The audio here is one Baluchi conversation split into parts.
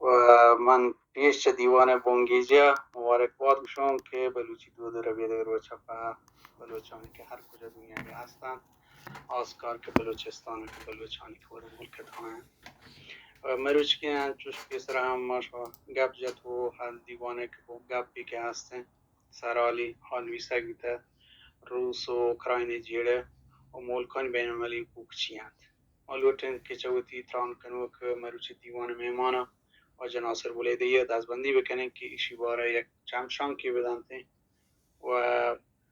و من پیش چہ دیوان بنگیجی ءَ مبارکباد گوشاں کہ بلوچی دود ءِ ربیع دگہ روچ ءَ پہ بلوچانی کہ ہر کجا دنیا ءَ ہستاں، آس کار کہ بلوچستان ءَ کہ بلوچانی کہ وڑ ملک ءَ تھا انت۔ و مروچی کہ انچوش پیسر ہم ما شما گپ جت و ہر دیوان ءَ کہ گپ بی کہ ہستیں سرحالی حال نویسگ بیتہ روس و اوکرائن ءِ جیڑہ و ملکانی بین المللی حقوق چی انت۔ ما لوٹیں کہ چہ وتی تران کنوک مروچی دیوان ءِ مہماناں واجہ ناصر بلیدی ءَ دزبندی بکنیں کہ ایشی بارہ ءَ یک چمشانکے بدنتیں و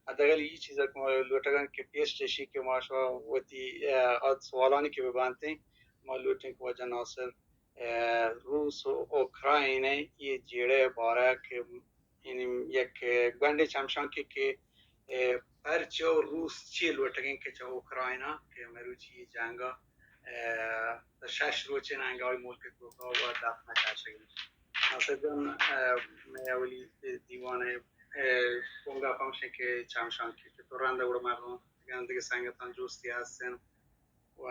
حداقل ای چیز کہ ما لوٹگاں کہ پیش چشی کہ ما شما وتی، اه، آ سوالانی کہ ببنتیں، ما لوٹیں کہ واجہ ناصر، اه، روس و اوکرائن ءِ یہ جیڑہ بارہ کہ یعنی یک گونڈیں چمشانکے کہ، اه، پرچہ روس چی لوٹگیں کہ چہ اوکرائن ءَ کہ مروچی جنگ ءَ، اه، شش روچ انگہ آئی ملک توکا و دپ نہ کشگ انت۔ ناصر جان، اه، مئے اولی دیوان ءِ، اه، بنگاپ ہمشیں کہ چمشانکے کہ تو رند گڑا مردم گندگ سنگتاں جوستی ہستن و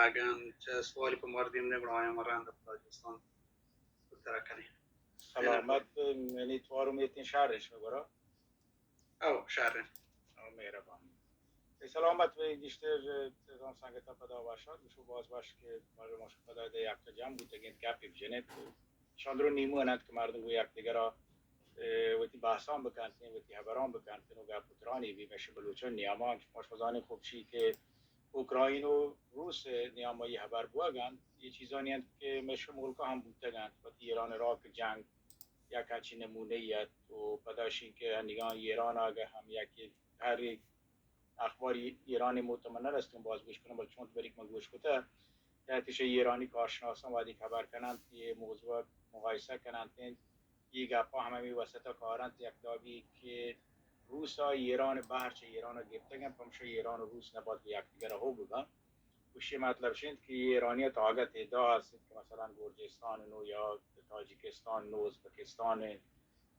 اگاں چہ سوالی پہ مردم نے گڑا آیاں ما رند پدا جوستان ترا کنیں۔ سلامت، منی توار امیتیں شر اش گڑا۔ او، شر۔ او، مہربانی۔ اے سلامت بے گیشتر، اه، تزان سنگتا پدا واشا، گوشو باز وش کہ مردم شما پدا دے یک جمع بوتگین، گپی بجنت۔ شاندرو نیمو انت کہ مردم گو یک دیگر ءَ، اه، وتی بحثان بکنتین، وتی حبران بکنتین و گپ و ترانی بی مش بلوچان نیامان۔ شما شما زانین خوب چی کہ اوکرائن و روس نیاما یہ حبر بوگ انت، یہ چیزانی انت کہ مش ملکا ہم بوتگ انت، وتی ایران عراق جنگ یک ہنچی نمونہ ای ات و پدا شین کہ انگاں ایران اگہ ہم یک ہر اخباری ایرانی موت من نرستوں باز گوش کنم، بل چون بریک من گوش کتا کہ اتش ایرانی کارشناسان وادی خبر کنند یہ موضوع مقایسہ کنند، یہ گپا ہم ہمی وسط کارند یک دابی کہ روس ءَ ایران بہر چہ ایران گپتگ انت، پمشا ایران و روس نباید یک دیگر ہو ببن۔ گوشی مطلب شنت کہ ایرانی طاقت ادعا ہست کہ مثلاً گرجستان نو یا تاجکستان نو، ازبکستان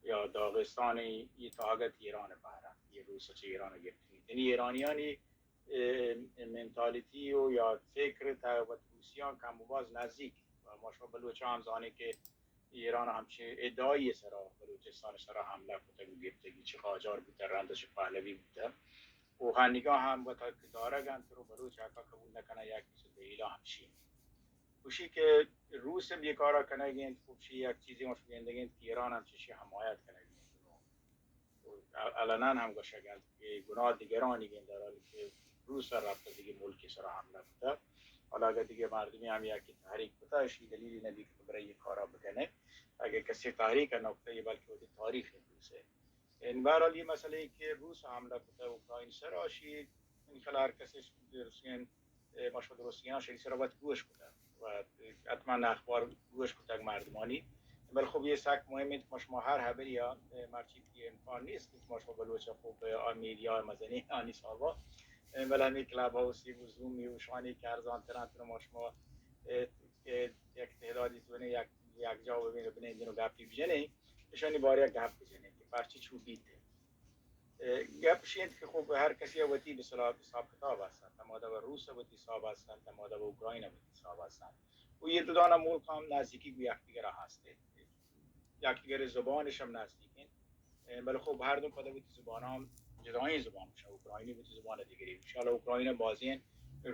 یا داغستان، یہ طاقت ایران بہر انت، یہ روس چہ ایران گپتگ انت۔ یعنی ایرانیانی، اه، منتالیتی و یا فکر تا وت روسیان کم و باز نزدیک۔ و ما شما بلوچان ہم زانیں کہ ایران ہمچین ادعای سرا بلوچستان سرا حملہ کتگ و گپتگی چہ قاجار بوتہ، رند چہ پہلوی بوتہ۔ و ہنگا ہم وتا کہ دارگ انت رو بلوچ حقا قبول نکنہ، یک چیز دلیلا ہمشی انت۔ گوشی کہ روس ہم یہ کارا کنگ انت، گوشی یک چیزی ما شما گندگ انت کہ ایران ہم چشی حمایت کنگ انت۔ و علنا ہم گوشگ انت کہ گناہ دگرانی گندہ، حالی کہ روس ءَ رفت دگہ ملکی سرا حملہ کتا۔ حالا اگر دگہ مردمی ہم یکی تحریک کتا، اشی دلیلی نبی کہ برای یہ کارا بکنے۔ اگر کسی تحریک نکتا، یہ بلکہ وتی تاریخ روس ہے۔ ان بہرحال یہ مسئلہ ہے کہ روس حملہ کتا اوکرائن سرا، اشی ان خلا ہر کسی درستین، اه، ما شما درستین شری سرا وت گوش کتا و حتما اخبار گوش کتا مردمانی۔ بل خب یہ سک مهم انت کہ ما شما ہر حبری ها، اه، مرچی کہ امکان نیست کہ ما شما بلوچ خب آ میڈیا مزنی آنی صاحبا، اه، بل ہمی کلاب ہاؤسی و زومی و شانی کہ ارزان تران تر ما شما، اه، کہ یک تعدادی تو یک، یک جا ببین و بنین دین و گپی بجنین، اشانی باریا گپ بجنین کہ پرچی چو بیتے۔ اه، گپ شینت کہ خب ہر کسی وتی بسلا حساب کتاب است، تمادا و روس وتی حساب است، تمادا و اوکرائن وتی حساب است۔ و یہ دو دانا ملک ہم نزدیکی گو یک دیگر ہست، یک دیگر زبانش ہم نزدیک انت۔ اه، بلے خب ہر دو پدا وتی زبان ہم جدائیں زبان گوشن، اوکرائنی وتی زبان دیگری گوشن۔ حالا اوکرائن بازیں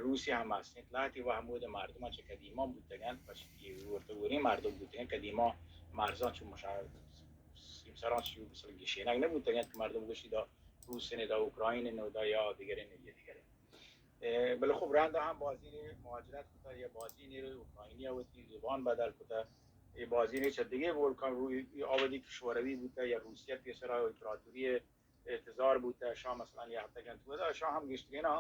روسی ہم ہست انت، لہتی و ہمود مردم چہ قدیما بوتگن، پرچہ کہ ورتگوریں مردم بوتگن، قدیما مرزان چون مشا-، سیمسران چون مثلا گشینگ نبوتگن کہ مردم گوشی دا روس نے، دا اوکرائن نے، دا یا دیگرین یا دیگرین۔ اه، بلے خب رند ہم بازینے مہاجرت کتا یا بازینے اوکرائنی وتی زبان بدل کتا، یہ بازینے چہ دیگه ملکان روی آودی کشوروی بوتا یا روسیہ پیسرا امپراتوری اعتذار بوتا، شاہ مثلا یاتگنت و شاہ ہم گشتگینا،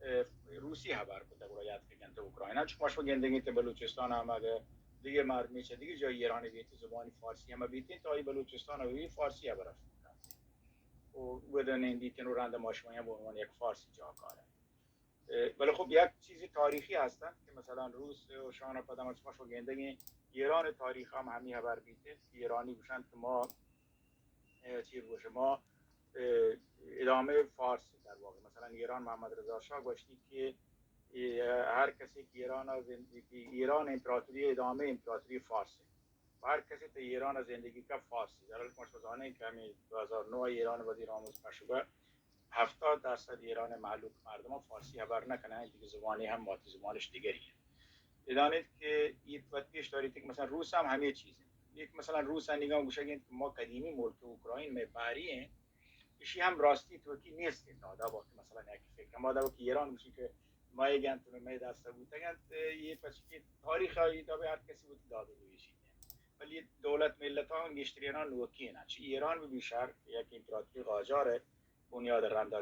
اه، روسی حبر کتا گڑا یاتگنت اوکرائنا، چون ما شما گندگی تے بلوچستان ہم اگر دیگه مردمی چہ دیگه جای ایرانی بیتی زبانی فارسی ہم بیتی تا ای بلوچستان ہم فارسی حبر است۔ و گدن این دیتن و رند ما شما ہم به عنوان یک فارسی جاکاره۔ اه، بلے خب یک چیزی تاریخی ہستن کہ مثلا روس و شان پدا ما شما گندگی ایران تاریخ ہم ہمی حبر بیتے کہ ایرانی گوشن کہ ما، اه، چی گوش ما، اه، ادامه فارس در واقع۔ مثلا ایران محمد رضا شاه گوشتی کہ، اه، ہر کسی کہ ایران زندگی، ایران امپراتوری ادامه امپراتوری فارس۔ و هر کسی تو ایران زندگی که فارسی. در حالی که ما شما زانیں که همین دو هزار نه ایران وزیر آموزش پشوگه هفتاد درصد ایران مهلوک مردم فارسی خبر نکنن، دیگه زبانی هم مادری زبانش دیگری. بدانید که این وقت پیش دارید که مثلا روس هم همه چیزه. یک مثلا روس هم نگاه گوشگین که ما قدیمی ملک اوکراین میں باری ہیں، ایشی هم راستی توکی نیست. دادا با که مثلا یک فکر ما دادا که ایران گوشی که ما گنت میں دست بوتگنت، یہ پس که تاریخ ای دا به هر کسی بود داده نویشید. ولی دولت ملت ها گیشتری ایران نوکی نه. چی ایران به بیشار یک امپراتوری قاجاره بنیاد رند،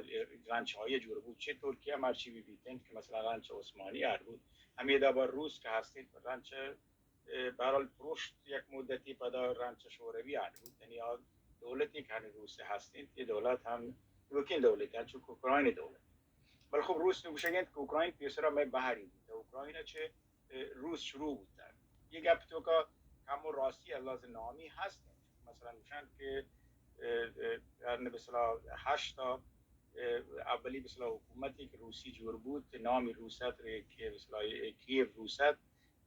رنچ های جور بود. چه ترکیه مرچی بی بیتن که مثلا رنچ عثمانی ار بود. همیدا با روس که هستید رنچ، اه، برال پروشت یک مدتی پدا رنچ شوروی ار بود. یعنی آ دولتی که هنی روس هستید، یه دولت هم نوکین دولتی هم چون اوکراین دولت. بل خب روس نگوشگند که اوکراین پیسرا میں بحری بود. اوکراین چه اه، روس شروع بوتگ. یہ گپ توکا کم و راستی از لحاظ نامی هست. مثلا گوشند که، اه، اه، قرن مثلا هشت تا، اه، اولی مثلا حکومتی که روسی جور بود، نامی روست ره که مثلا کیف روست،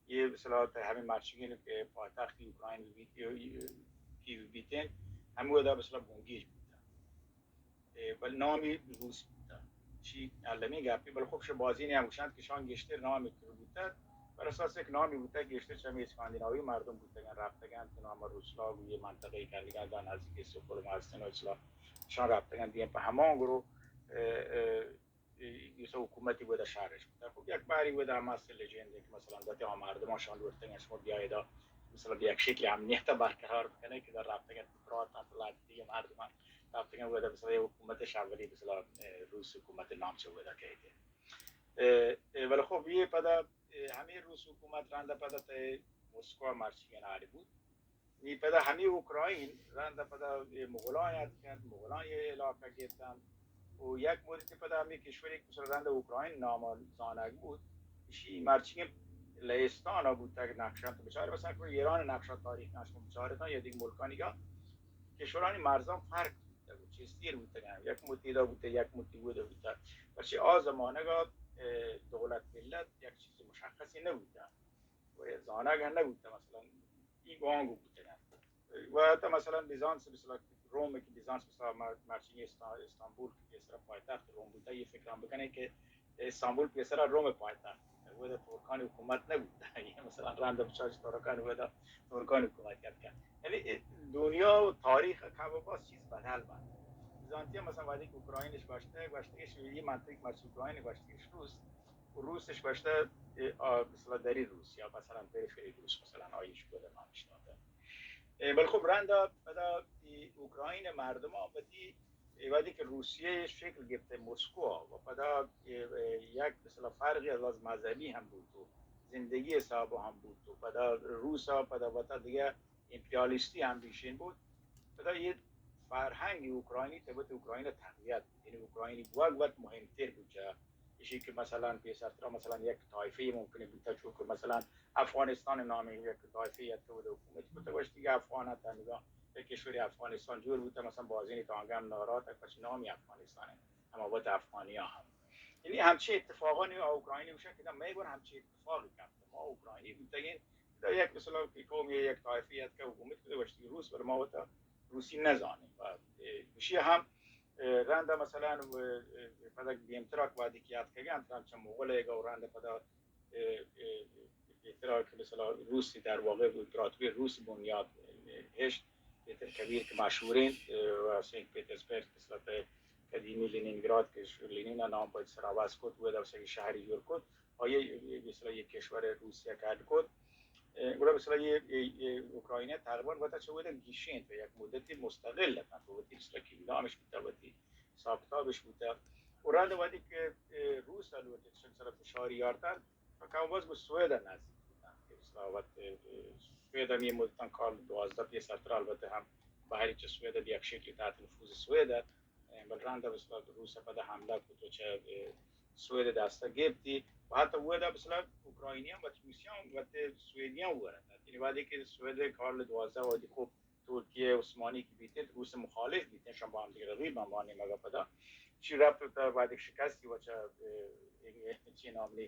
یہ مثلا تا همین مرچیگین که پایتخت اوکراین بیت، کیف بیتین، همه ودا مثلا بنگیج بوتن. اه، بل نامی روس بوتگ. چی المی گپی، بل خب شو بازینی هم گوشند که شان گیشتر نامی که بوتگ، بر اساس یک نامی بوتگ، گیشتر چمی اسکاندیناوی مردم بوتگن، رفتگن تو نام روسلاگ و یه منطقه کردگن در نزدیک استکهلم هستن و اصلا شان رفتگن دیگه په همان گروه، اه، اه، یه حکومتی بوده شهرش بوده. خب یک باری بوده هم هست لجنده که مثلا دتی ها مردمان شان لوٹتگن شما بیایید مثلا بیا یک شکل امنیت برقرار بکنه که در رفتگن تو برات هم تو لحظه دیگه مردمان رفتگن بوده مثلا یه حکومت شولی مثلا، اه، روس حکومت نام چه بوده که ایده. اه، اه، ولی خب یه پدا، اه، همه روس حکومت رنده پدا ته مسکو مرچی ناری بود. نی پدا همی اوکراین رند پدا اے مغلان یاد کند، مغلان یه علاقه گرتن و یک مدتی پدا همی کشوری که مثلا رند اوکراین نام زانگ بود، ایشی مرچی لهستان ها بود تک نقشان تو بچاره، مثلا که ایران نقشان تاریخ نشکن بچاره تا یا دیگه ملکانی که کشورانی مرزان فرق بود، چه سیر بود، یک مدتی دا بود، یک مدتی بود بود، پرچه آ زمانه گا، اه، دولت ملت یک چیز مشخصی نبود. و زانگ هم نبوتہ، مثلا ای گوانگو بوتگن. و حتی مثلا بیزانس، مثلا روم که بیزانس مثلا مر-، مرچی استا-، استانبول که پیسرا پایتخت روم بوتہ، یه فکران بکنه که استانبول پیسرا روم پایتخت بوتہ، و دا ترکان حکومت نبوتہ. یه مثلا رند بچار ترکان و دا ترکان حکومت کرد کن. یعنی دنیا و تاریخ کم و باز چیز بدل بند. بیزانتی هم مثلا وقتی که اوکراینش گوشته، گوشتگش یه منطقه مرچی اوکراین گوشتگش روس، روسش گوشته، اه، آ، مثلا دری روس یا مثلا پریفری روس، مثلا آیش بوده نامش داده. اه، بل خب رندا پدا ای اوکراین مردم ها وتی، اه، وقتی که روسیه شکل گرفته مسکو و پدا، اه، اه، یک مثلا فرقی از لحاظ مذهبی هم بود و زندگی حساب هم بود و پدا روس ها پدا وتا دیگه امپریالیستی هم بیشین بود. پدا یه فرهنگ اوکراینی تبت اوکراین تقویت بود. یعنی اوکراینی بوگ وت مهمتر بود جا ایشی که مثلا پیسرترا مثلا یک طایفه ممکنه بوتا، چون که مثلا افغانستان نامی یک طایفه یک تو حکومت بوتا، گوشتی که افغان تا نگاه یک کشور افغانستان جور بوتا، مثلا بازین تانگه هم نارا تا کچ نامی افغانستان هم وت افغانی هم. یعنی همچه اتفاقانی اوکراینی بشه که من گون همچه اتفاقی کم ما اوکراینی بوتگین، دا یک مثلا قوم یک طایفه یک حکومت بوده، گوشتی روس، بر ما وتا روسی نزانیم. و، اه، گوشی هم، اه، رند مثلا، اه، اه، پدا دیمترا که وقتی که یاد کگن، مثلا چه مغل ایگا و رند پدا، اه، اه، دیمترا که مثلا روسی در واقع امپراتوری روس بنیاد، اه، هشت، پیتر کبیر که مشهورین، اه، و سنت پیترزبرگ، مثلا قدیمی لنینگراد که ش-، لنین نام باید سر عوض کت، و در شهری جور کت، آئی ءَ مثلا یک کشور روسیہ کار کت، اه، گڑا مثلا یہ، یہ، یہ اوکرائن تقریبا وتا چہ ودا گیشینت و یک مدتی مستقل اتنت، وتی مثلا کینگڈامش بوتا، وتی حساب کتابش بوتا. و رند وقتی کہ، اه، روس ءَ لوٹت چہ سر فشاری آرتن، و کم باز گو سوید نزدیک بوتن کہ مثلا وت، اه، سوید ہم یہ مدتاں کال دوازدہ پیسرتر البتہ ہم بحری چہ سوید یک شکلی تحت نفوذ سوید ات. بل رند ءَ بس روس ءَ پدا حملہ کت و چہ، اه، سوید ءَ دست ءَ گپتی. و حتی اودا مثلا اوکراینی ہم وت روسی ہم وت سویدی ہم ورت. یعنی وہدے کہ سوید کارل دوازدہ وہدے خب ترکیہ عثمانی کہ بیتت، روس مخالف بیتت، شان با ہم دیگہ رقیب ہم بانی مگا پدا چی رفت و تا وہدے شکستی و چہ، اه، اه، چی نام نی،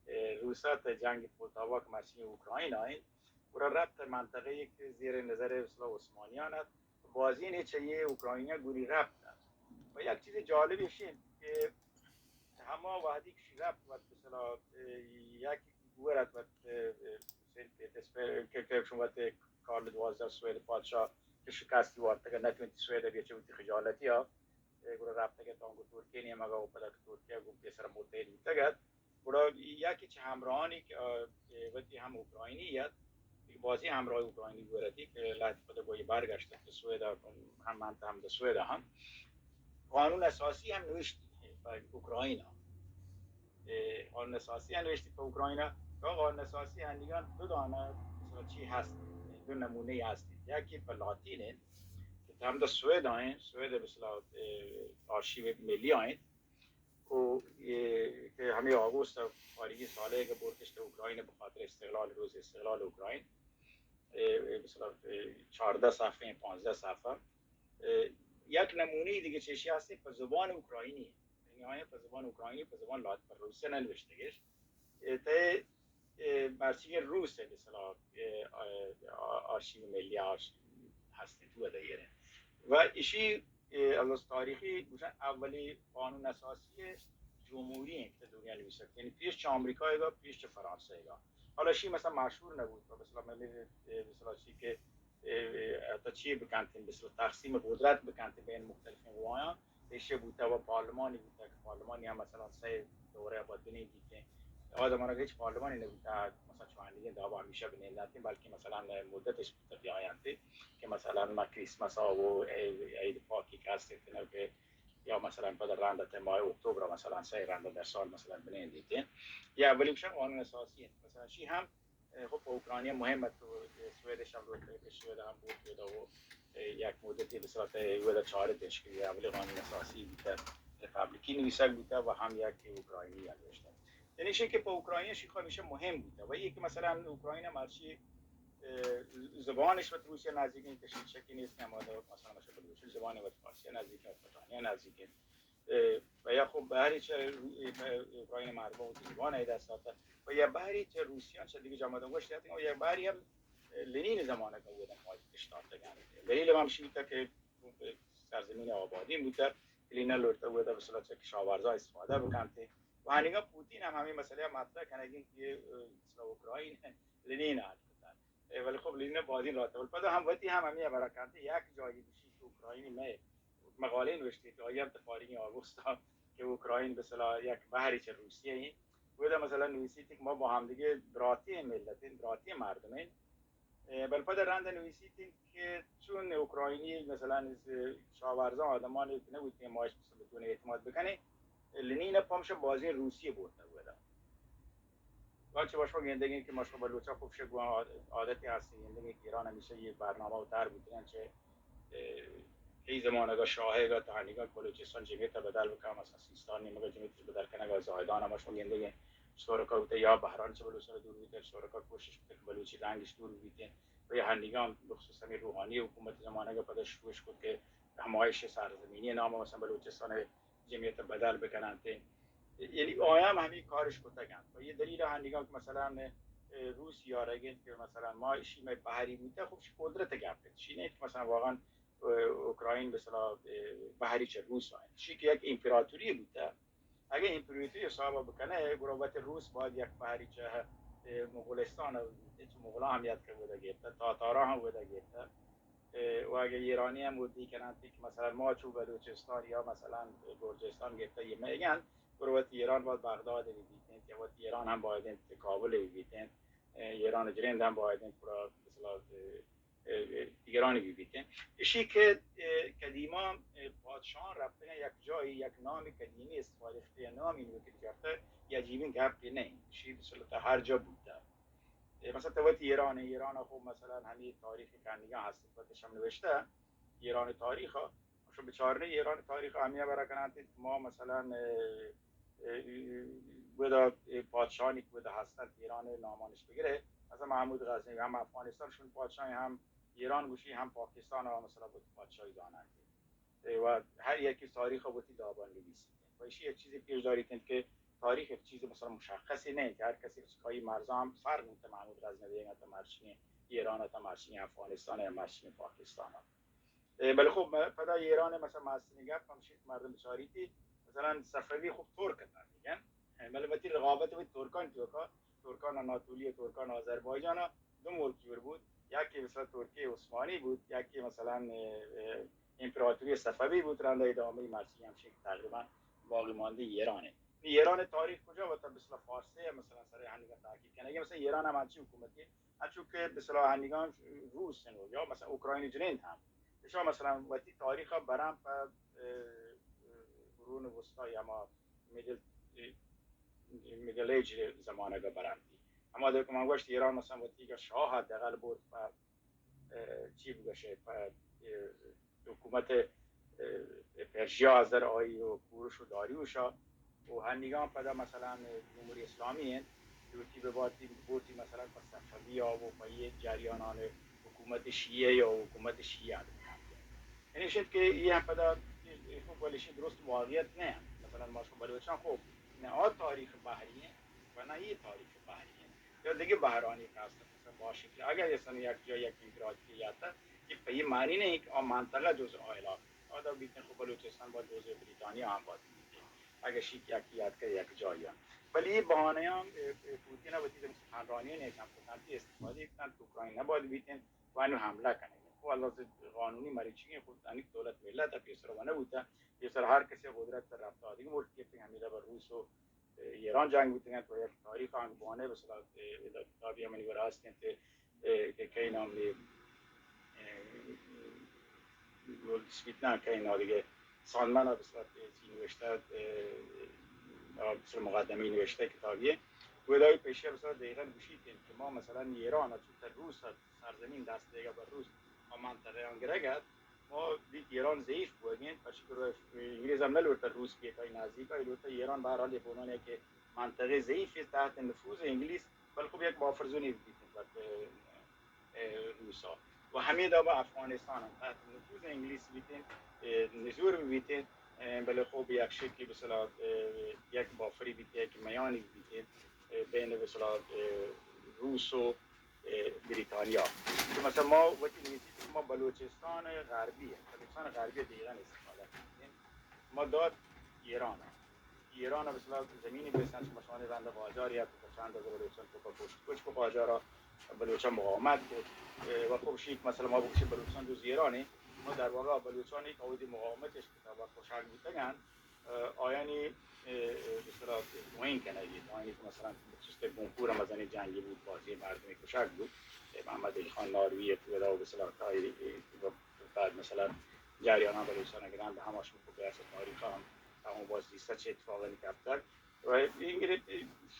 اه، روس ءَ تا جنگ پولتاوا کہ مرچی اوکراین آئین گڑا رپت منطقہ یک زیر نظر مثلا عثمانیان ات، بازین چہ یہ اوکرائنیا گوری رپت ات۔ و یک چیز جالبی شین کہ ہما وحدی کہ شی رپت وت مثلا، اه، یک گور ات وت، اه، سنت پیترزبرگ کہ، کہ شما وت کارل دوازدہ سوئد پادشاہ کہ شکستی وارتگ، نتونتی سوئد بیا چہ وتی خجالتی ء، اه، گڑا رپتگ ات تانگو ترکیہ نیمگا و پدا کہ ترکیہ گوں پیسر متحد بوتگ ات۔ گڑا یکی چہ ہمراہانی کہ، اه، وتی ہم اوکرائنی ات، بازی ہمراہ اوکرائنی گورتی کہ لہتی پدا گوئی برگشت کہ سوئد ہم من ہم سوئد ہم قانون اساسی ہم نوشتی پہ اوکرائنا۔ اے، قانون اساسی ہم نوشتی پہ اوکرائنا۔ تو قانون اساسی ہنیگان دو دانہ مثلا چی ہست، دو نمونہ ہست۔ یکی پہ لاتین انت کہ ہم دا سوئد آئیں، سوئد مثلا، اے، آرشیو ملی آئیں۔ و یہ کہ ہمیں آگوست تاریخی سالے کہ برتش تو اوکرائن بخاطر استقلال، روز استقلال اوکرائن، اے، اے، مثلا، اے، چاردہ صفحہ، پانزدہ صفحہ، اے، یک نمونی دیگه چیشی هستیم په زبان اوکراینی، یعنی آیا په زبان اوکراینی، په زبان لات، په روسیه ننوشتگش. اے، تے، اے، مرچی روس، مثلا، اے، آ-، آ-، آرشیو ملی آرشیو هستی تو دگیره. و ایشی، اے، از تاریخی گوشن اولی قانون اساسی جمهوری انت که دنیا نویسد، یعنی پیش چه آمریکایگا، پیش چه فرانسهگا. حالا شی مثلا مشهور نبود، مثلا من، اے، مثلا چی که، اے، اے، حتی چی بکنتیم، مثلا تقسیم قدرت بکنتیم بین مختلفین قوایان، ایشی بوته و پارلمانی بوته که پارلمانی هم مثلا سه دوره باید بنیدیتین. آ زمانه هیچ پارلمانی نبوته، مثلا چوانیگین دابا همیشه بنیداتین، بلکه مثلا مدتش بوته بیاینتی که مثلا ما کریسمس ها و عید، عید پاکی که هستین که یا مثلا پد رند ات ماه اکتبر مثلا سه رند در سال مثلا بنیدیتین. یا اولی بشه قانون اساسی انت. مثلا شی هم، اه، خب په اوکرانیا مهم ات و سوئدش هم روت، سوئد هم بود و، اه، یک مدتی به صورت ودا چاره تشکیل یا اولی قانون اساسی بوته، ریپابلیکی نویسگ بوته و هم یک اوکراینی هم نوشته. یعنی شی که په اوکراینیا شی خو همیشه مهم بوته و یکی مثلا اوکراین هم هرچی اه، زبانش وت روسیه نزدیکین، کسی شکی نیست که ما مثلا ما شو بلوچی زبان وت فارسی نزدیکین، وت پٹانی نزدیکین. اه، و یا خب بهری چه رو-، اه، اوکراین مردم وت زبان ای دست داته و یا بهری چه روسیان چه دیگه جامعه دنگوش دیتین و یا بهری هم، اه، لنین زمانه که بودن ماجی کشتار تگن. دلیل هم شیتا که سرزمین آبادی بوده، لنین لوٹتا بوده مثلا چه کشاورزا استفاده بکنته و هنگا پوتین هم همین مسئله مطرح کنگین که، اه، مثلا اوکراین لنین حل کتن. اه، ولی خب لینین بازین راته. ولی پدا هم وتی هم همی برا کنته یک جایی بشی که اوکراینی مئے مقاله نوشتی که آیان تفارین آگوستا که اوکراین به صلاح یک بهری چه روسیه این. ودا مثلا نویسیتی که ما با هم دیگه براتی ملتین، براتی مردمین. اه، بل پدا رند نویسیتی که چون اوکراینی مثلا از کشاورزان آدمان نبودی که ماش مثلا بدون اعتماد بکنه، لینین پمش بازین روسیه برده بودا. و چه ما شما گندگین که ما شما بلوچا خوب شگوان عاد-، عادتی هستیم، گندگین که ایران همیشه یه برنامه و طرح بودن چه، اه، ای زمانگا شاهگا تانیگا بلوچستان جمعیت بدل بکنم، مثلا سیستان نیمگا جمعیتش بدل کنگا زاهدان هم شما گندگین شورکا بوده یا بهران چه بلوچستان دور بوده، شورکا کوشش بوده که بلوچی رنگش دور بیتین و یا هنیگان بخصوص همین روحانی حکومت زمانگا پدا شوش کت که همایش سرزمینی نام مثلا بلوچستان جمعیت بدل بکننت. یعنی آیا هم همین کارش کتگن و یه دلیل هنیگان که مثلا، اه، روس یارگین که مثلا ما ایشی مئے بهری بوده، خب شی قدرت گپ انت. شی نه که مثلا واقعا، اه، اوکراین به صلاح، اه، بهری چه روس آین. شی که یک امپراتوری بوده، اگه امپراتوری حساب بکنه، گروه وت روس باید یک بهری چه، اه، مغولستان، چه مغولان هم یاد که بوده گرفته، تاتارا هم بوده گرفته. اه، و اگه ایرانی هم ودی کنن که مثلا ما چو بلوچستان یا مثلا گرجستان گرفته یه میگن، گروت ایران باید بغداد بیتین، یا وت ایران هم باید انت کابل بیتین، اه، ایران جرند هم باید انت پورا مثلا، اه، اه، ایرانی بیتین. اشی که، اه، قدیما، اه، پادشاهان رفتن یک جایی، یک نام قدیمی استفاده شده، یا نامی نوی که گرفته، یا جیبین گپ نه. اشی مثلا هر جا بوده. اه، مثلا تو وتی ایران، ایران خب مثلا همین تاریخی که هنگا هست، وتش هم نوشته، ایران تاریخ ها، شو بچارنه ایران تاریخ ها همیه برا کنانتی ما مثلا، اه، اه، ودا، اه، پادشاهانی که ودا هستن ایران نامانش بگیره، مثلا محمود غزنوی هم افغانستان شون پادشاهی هم ایران گوشی هم پاکستان ها مثلا بود پادشاهی دانند. و هر یکی تاریخ وتی دابان نویسیت. و ایشی یک چیزی پیش داریت انت که تاریخ یک چیز مثلا مشخصی نه انت که هر کسی چکایی مرزا هم فرق بوته، محمود غزنوی انگا تا مرچی نه، ایران ءَ تا مرچی افغانستان ءَ یا مرچی پاکستان ءَ. اه، بلے خب، م-، پدا ایران ءِ مثلاً مستریں گپ ہمشی کہ مردم بچاریتی، مثلاً صفوی خب ترک اتاں دیگن. اه، بلے وتی رقابت وتی ترکان توکا، ترکان آناتولی، ترکان آذربایجان، دو ملک جوڑ بوت. یکی مثلاً ترکی عثمانی بوت، یکی مثلاً، اه، اه، امپراتوری صفوی بوت، رندا ادامهٔ مرچی ہمشی کہ تقریباً باقی مانده ایرانه. ایران تاریخ کجا وتا مثلاً فارسی مثلاً سر ہنگا تحقیق کنگی، مثلاً ایران ہم ہنچی حکومتی انچو کہ بہ اصطلاح ہنیگان روس انت یا مثلاً اوکرائن جنین ہم. اشاں مثلاً وتی تاریخ ءَ برن پہ، اه، اه، قرون وسطی یا ہما مڈل، اه، مڈل ایج زمانگ ءَ برنتی. ہما دے کہ من گوشت ایران مثلاً وتی کہ شاہ حداقل برد پہ، اه، چی بگوشے، پہ، اه، حکومت، اه، پرشیا از در آئی و کورش و داریوش ءَ و ہنیگان پدا مثلاً جمہوری اسلامی انت، لوٹی بہ باتی بوتی مثلاً پہ صفوی ءَ و پہ یہ جریانان حکومت شیعہ یا حکومت شیعہ. یعنی شد کہ یہ ہم پدا، ولی شد درست واقعیت نہ انت. مثلاً ما شما بلوچان خب نہ آ تاریخ بحری انت و نہ یہ تاریخ بحری انت. یا دیگه بحرانی کاست مثلاً باشه کہ اگر مثلاً یک جا یک امپراتوری یاتا کہ پہ یہ معنی نہیں کہ آ منطقہ جزء آ علاقہ آ دا بیتن، خب بلوچستان با جزء بریتانیا ہم باید بیتن. اگر شی کہ یکی یاد کہ یک جایی ہم. بلے یہ بہانہ ہم، اه، اه، پوتین وتی سخنرانی نے کم کتن، استفادہ کتن، اوکرائن نباید بیتن و انو حملہ کنن. خب اللہ قانونی مریچی خود انیک دولت ملت پیسر و نبوتا، پیسر ہر کسی قدرت رفت آدگی ملک کہ ہمیدا بر روس و ایران جنگ بوتگ انت و یک تاریخ آنگ بوانه بہ اصطلاح، اه، ادا کتابی منی گورا ہست انت، اه، کہ کئی نام لی، اه، گولڈ اسمتھ نا کئی نام دیگه ساندمن بہ اصطلاح چی نوشته، اه، بہ اصطلاح مقدمه نوشته کتابی. و ادا پیشی بہ اصطلاح دقیقاً گوشیت انت کہ ما مثلاً ایران چوتر روس سرزمین دست دیگه بر روس و منطقه آن گرگ ات، ما بیت ایران ضعیف بوگین، پرچہ کہ انگریز ہم نلوٹتا روس بیت آئی نزدیک، آئی لوٹتا ایران بہرحال یہ بونان ہے کہ منطقہ ضعیف ہے تحت نفوذ انگلیس، بلکہ یک بافر زونی بیت، اه، اه، روسا. و ہمیں دابا افغانستان ہم تحت نفوذ انگلیس بیت، اه، نزور بیت، اه، بلے خوب یک شکلی بہ اصطلاح، اه، یک بافری بیت، یک میانی بیت، اه، بین بہ اصطلاح، اه، روس و اه، بریتانیا. کہ مثلاً ما وتی نویسی کہ ما بلوچستان غربی ہے، بلوچستان غربی دیگران استفادہ کنیم. ما داد ایران ہے. ایران بہ اصطلاح زمینی بسن، شما شمانی رند قاجار یا تو چند از بلوچستان تو پا پشت کچ کو قاجارا بلوچان مقاومت کو. اه، و خب شیک مثلاً ما بکشی بلوچستان جز ایرانی، ما در واقع بلوچان یک عودی مقاومتش کتاب کشاک بوتگن. اه، آیانی، اه، اه، بہ اصطلاح توہین کنگی، آیانی کہ مثلاً چست گونپور ہم مزنیں جنگی بود، بازی مردمی کشگ بود، اه، محمد علی خان ناروی ات، ودا بہ اصطلاح تاہیر، اه، بعد مثلاً جریاناں بلوچستان گران، ہما شما کو بیاس تاریخ ہم، ہم باز دیستا چہ اتفاقانی کپتگ. و انگریز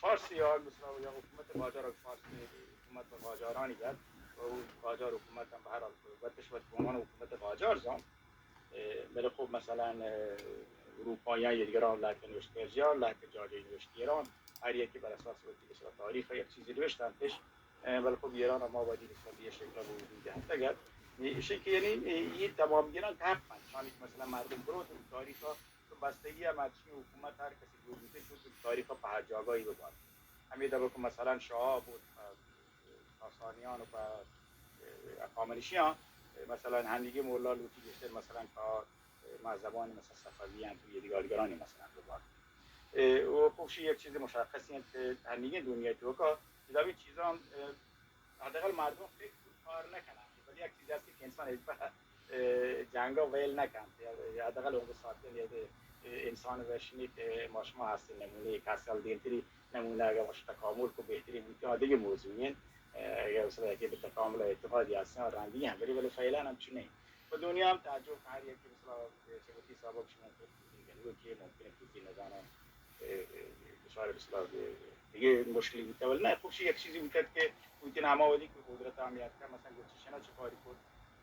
فارس یا مثلاً یا حکومت قاجار، فارس حکومت قاجارانی گرد، و قاجار حکومت ہم بہرحال وتش وت بہ عنوان حکومت قاجار زان. اه، بلے خب مثلاً، اه، اروپاییان یا دیگران لہتے نوشت پرژیا، لہتے جاجہ نوشت ایران، ہر یکی بر اساس وتی بہ اصطلاح تاریخ یک چیزی نوشتنتش. اه، بلے خب ایران ما وتی بہ اصطلاح یہ شکل بہ وجود دہتگ ات. ایشی کہ یعنی یہ تمام گران گپ انت، شانی کہ مثلاً مردم برو تو تاریخ تو بستگی ہم مرچی حکومت ہر کسی جو بیتے تو تاریخ پہ ہر جاگاہی ببات. ہمیں دبا کہ مثلاً شاہ بود، اه، ساسانیان و پہ، اه، اقامنشیان، اه، مثلاً ہندیگی مولا لوٹی گیشتر مثلاً پہ، اه، مذہبانی مثلاً صفویان تو یہ دیگرگرانی مثلاً دوبار. اه، و خوشی یک چیز مشخصی انت کہ ہندیگی دنیا توکا کتابی چیزان، اه، حداقل مردم فکر کار نکنن، ولی یک چیز هستی که انسان هیچ وقت، اه، جنگا ویل نکنت. یا، یا حداقل اون ساعت یا، اه، انسان وشنی که ما شما هستیم نمونه، کسی دیگری نمونه اگر باشه تکامل کو بهتری بود که دیگه موضوعی انت. اه، اگر مثلاً یکی به تکامل اعتقادی هستن رندی هم، ولی، ولی فعلاً هم چون نیست. و دنیا هم تعجب که هر یکی مثلاً چه وقتی سبب شما که ممکنه که نزانم، اه، اه، بسیار، بسیار، اه، دیگه مشکلی بوده، ولی نه، خوب یک چیزی بوده که بوتین همه ولی که قدرت هم یاد کرد، مثلاً گوشت چینا چه کاری کرد،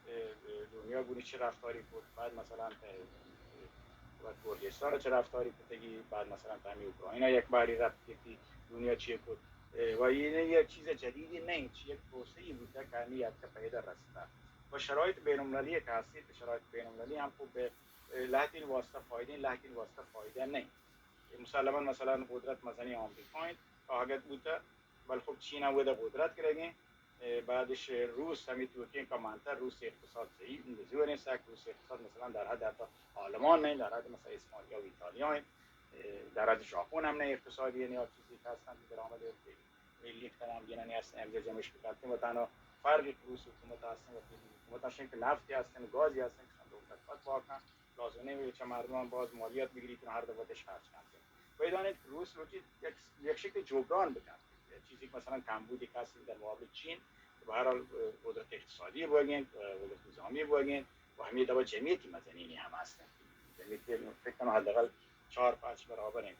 اه، اه، دنیا گونی چه رفتاری کرد، بعد مثلاً، اه، اه، وقت گرجستان چه رفتاری کردگی، بعد مثلاً تا همین اوکراینا یک باری رفت کردی، دنیا چی کرد، اه، و این یک چیز جدیدی نه، چی یک پروسه‌ای بوده که همین یاد که پیدا رسته و شرایط بین‌المللی که هستی، شرایط بین‌المللی هم خوب به، اه، لهتین واسطه فایده، لهتین واسطه فایده نه. مسلماً مثلاً قدرت مزنی آمریکا انت، تا اگت بوتا، بل خب چین هم ودا قدرت گرگیں، بعدش روس ہمے توکیں کمانتر، روس اقتصاد صحیح نزوریں سک، روس اقتصاد مثلاً در حد حتی آلمان نہیں، در حد مثلاً اسپانیا و ایتالیا ہیں، در حد ژاپن ہم نہیں اقتصادی، یعنی آ چیزی کہ ہستن درآمد ملی تمام گینانی ہستن، ہمجا جمعش بکنتیں و تنها فرق روس حکومت ہستن و حکومت ہستن کہ نفتی ہستن، گازی ہستن کہ خندوق تک پاکن، لازم نہیں چہ مردمان باز مالیات بگریت و ہر دفعہ خرچ کنتیں. و بدانید کہ روس لوٹی یک، یک شکل جبران بکنت. چیزی که مثلاً کمبودی که هست در مقابل چین، به هر حال، اه، قدرت اقتصادی بوگین، اه، قدرت نظامی بوگین و همه دوا جمعیتی مزنینی هم هستن. جمعیتی فکر کنم حداقل چهار پنج برابر این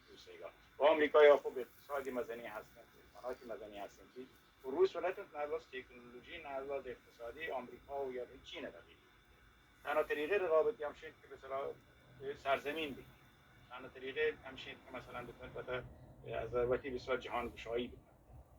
روسیگا. و آمریکا یا خوب اقتصادی مزنی هستن، امکاناتی مزنی هستن که روس و نتون نه از لحاظ تکنولوژی، نه از لحاظ اقتصادی آمریکا و یا چین رقیب. تنها طریقه رقابتی همشین که مثلاً سرزمین بگیرید. تنها طریقه همشین که مثلاً بتونید وتا از وتی بسیار جهان گشایی بکنید.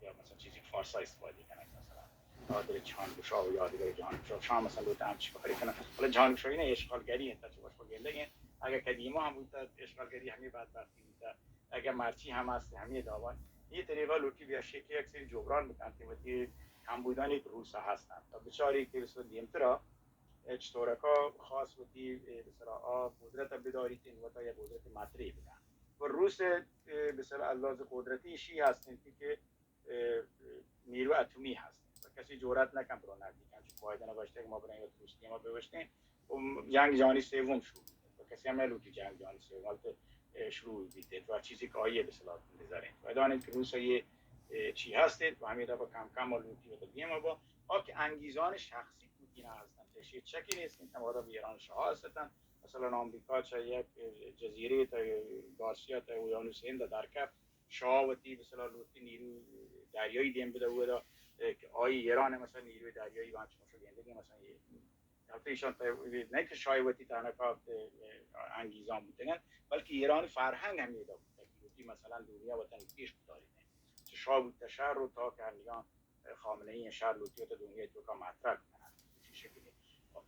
یا مثلاً چیزی که فارسا استفاده کنند، مثلاً قادر جهان گشا و یادگار جهان گشا. شام مثلاً لوت همچی کاری کنند. حالا جهان گشایی نه، اشغالگری انت، چه باش گنده گین. اگر قدیما هم بوده اشغالگری، همین بدبختی بوده. اگر مرچی هم هست، همین داوان. یه طریقه لوتی بیا شکل یک سری جبران بکنید که وتی کمبودانی که روسا هستند. تا بچاری که بسیار دیمترا چطورکا خاص وتی، اه، بسرا آ قدرت بداریتین، وتا یا قدرت مطرح بدن. و روس، اه، بسرا از لحاظ قدرتی شی هستین که، اه، نیرو اتمی هستین و کسی جرأت نکن برو نزدیک. همچون بایدن گوشته که ما برای روس دیما بوشتین و جنگ جهانی سوم شروع بود. و کسی هم نلوٹی جنگ جهانی سوم، حالت، اه، شروع بیتین و چیزی که آیه بسرا نظرین. و دانین که روس یه، اه، چی هستین و همین با کم کم و لوٹی و دیما با آ که انگیزان شخصی پوتین هستن، تشی چکی نیستن، تمام به ایران شاه هستن. مثلاً آمریکا چه یک جزیره تا گارسیا تا اقیانوس هند در کف شاه وتی مثلاً لوتی نیرو دریایی دیم بده و دا که آی ایران مثلاً نیروی دریایی وان چون شو گندگی مثلاً یه البته ایشان تا نه که شاه وتی تنها کار انگیزان بودن، بلکه ایران فرهنگ هم میدا بود که مثلاً دنیا وطن پیش بداری. چه شاه بود تا شهر رو تا که همیان خامنه‌ای شهر لوتی و تا دنیا تو کا مطرح کنن. چه شکلی؟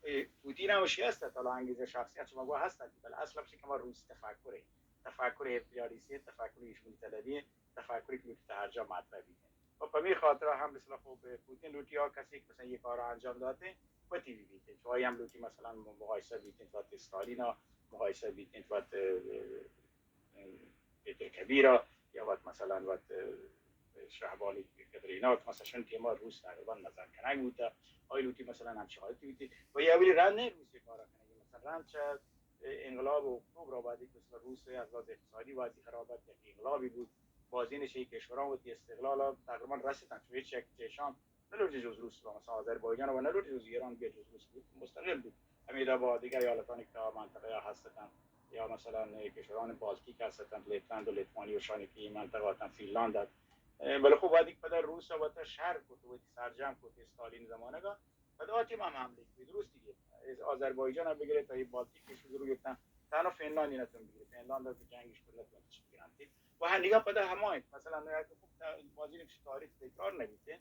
اه، پوتین هم شی هست، حالا انگیزه شخصی اچ مگو هست، بل اصل هم که ما روس تفکره، تفکر امپریالیستی، تفکر هژمونی طلبی، تفکری که لوتی تا هر جا مطرح بیتن. و پمی خاطر هم مثلاً خوب پوتین لوتی ها کسی که مثلاً یه کار انجام داته، وتی بیتن. تو هم لوتی مثلاً مقایسه بیتن، تو استالین ها مقایسه بیتن، تو پیتر کبیرا یا وت مثلاً وت، اه، شهبانی کدرینا که مثلاً شن تیما روس تقریباً نظر کنگ بوتا. آی لوتی مثلاً همچی حالتی بیتی. و یا ولی رند نه روسی کارا کنگی. مثلاً رند چه انقلاب اکتبر آبادی که مثلاً روس از لحاظ اقتصادی وضعی خرابت یک انقلابی بود. بازین شی کشوران وتی استقلال تقریباً رسیدن. چون هیچ یک چشان نلوٹی جز روس با، مثلاً آذربایجان و نلوٹی جز ایران بیا جز روس بود، مستقل بود. همیدا با دیگه ایالتانی که منطقه ها هستن، یا مثلاً کشوران بالتیک هستن، لیتلند و لیتوانی و شانی که این منطقه هستن، فینلاند هست. اه، بله خب، وقتی که پدر روس وتا شهر کت، وتی سرجم کت، استالین زمانگا، پد آتی هم حمله کت، روس دیگه. از آذربایجان هم بگیره تا این بالتیک کشور رو گرفتن، تنها فینلاندی نتون بگیره، فینلاند رو جنگش کرد، نتون چی بگیرن. و هنگا پدا هماین، مثلاً، خب، بازی نقش تاریخ تکرار نمیته.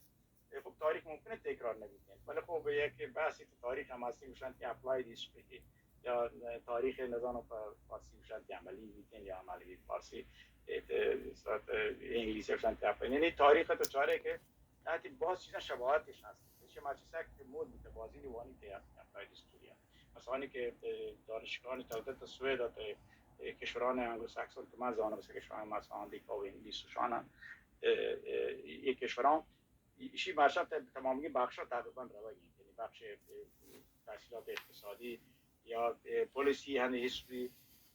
خب، تاریخ ممکنه تکرار نبیتین، ولی خب یک بحثی تو تاریخ هم هستی، گوشن که اپلایید هیستوری یا تاریخ نزانو په فارسی گوشن که عملی بیتین یا عملی فارسی، اه، اه، انگلیسی گوشن که اپلایید. یعنی تاریخ تو چاره که حتی باز چیزا شباهتش هست. چه ما چیزا که مود بیته بازی وانی که اپلایید هیستوری. مثلاً که، اه، دانشگاهان تا دت سوئد تا، اه، کشوران انگلوساکسون که من زانم، مثل کشوران مثلاً آمریکا و انگلیس و شان، اه، اه، این کشوران ایشی ماشا تمامی بخشا تقریباً روگی، یعنی بخش، اه، تحصیلات اقتصادی یا، اه، پالیسی، همی هیستوری،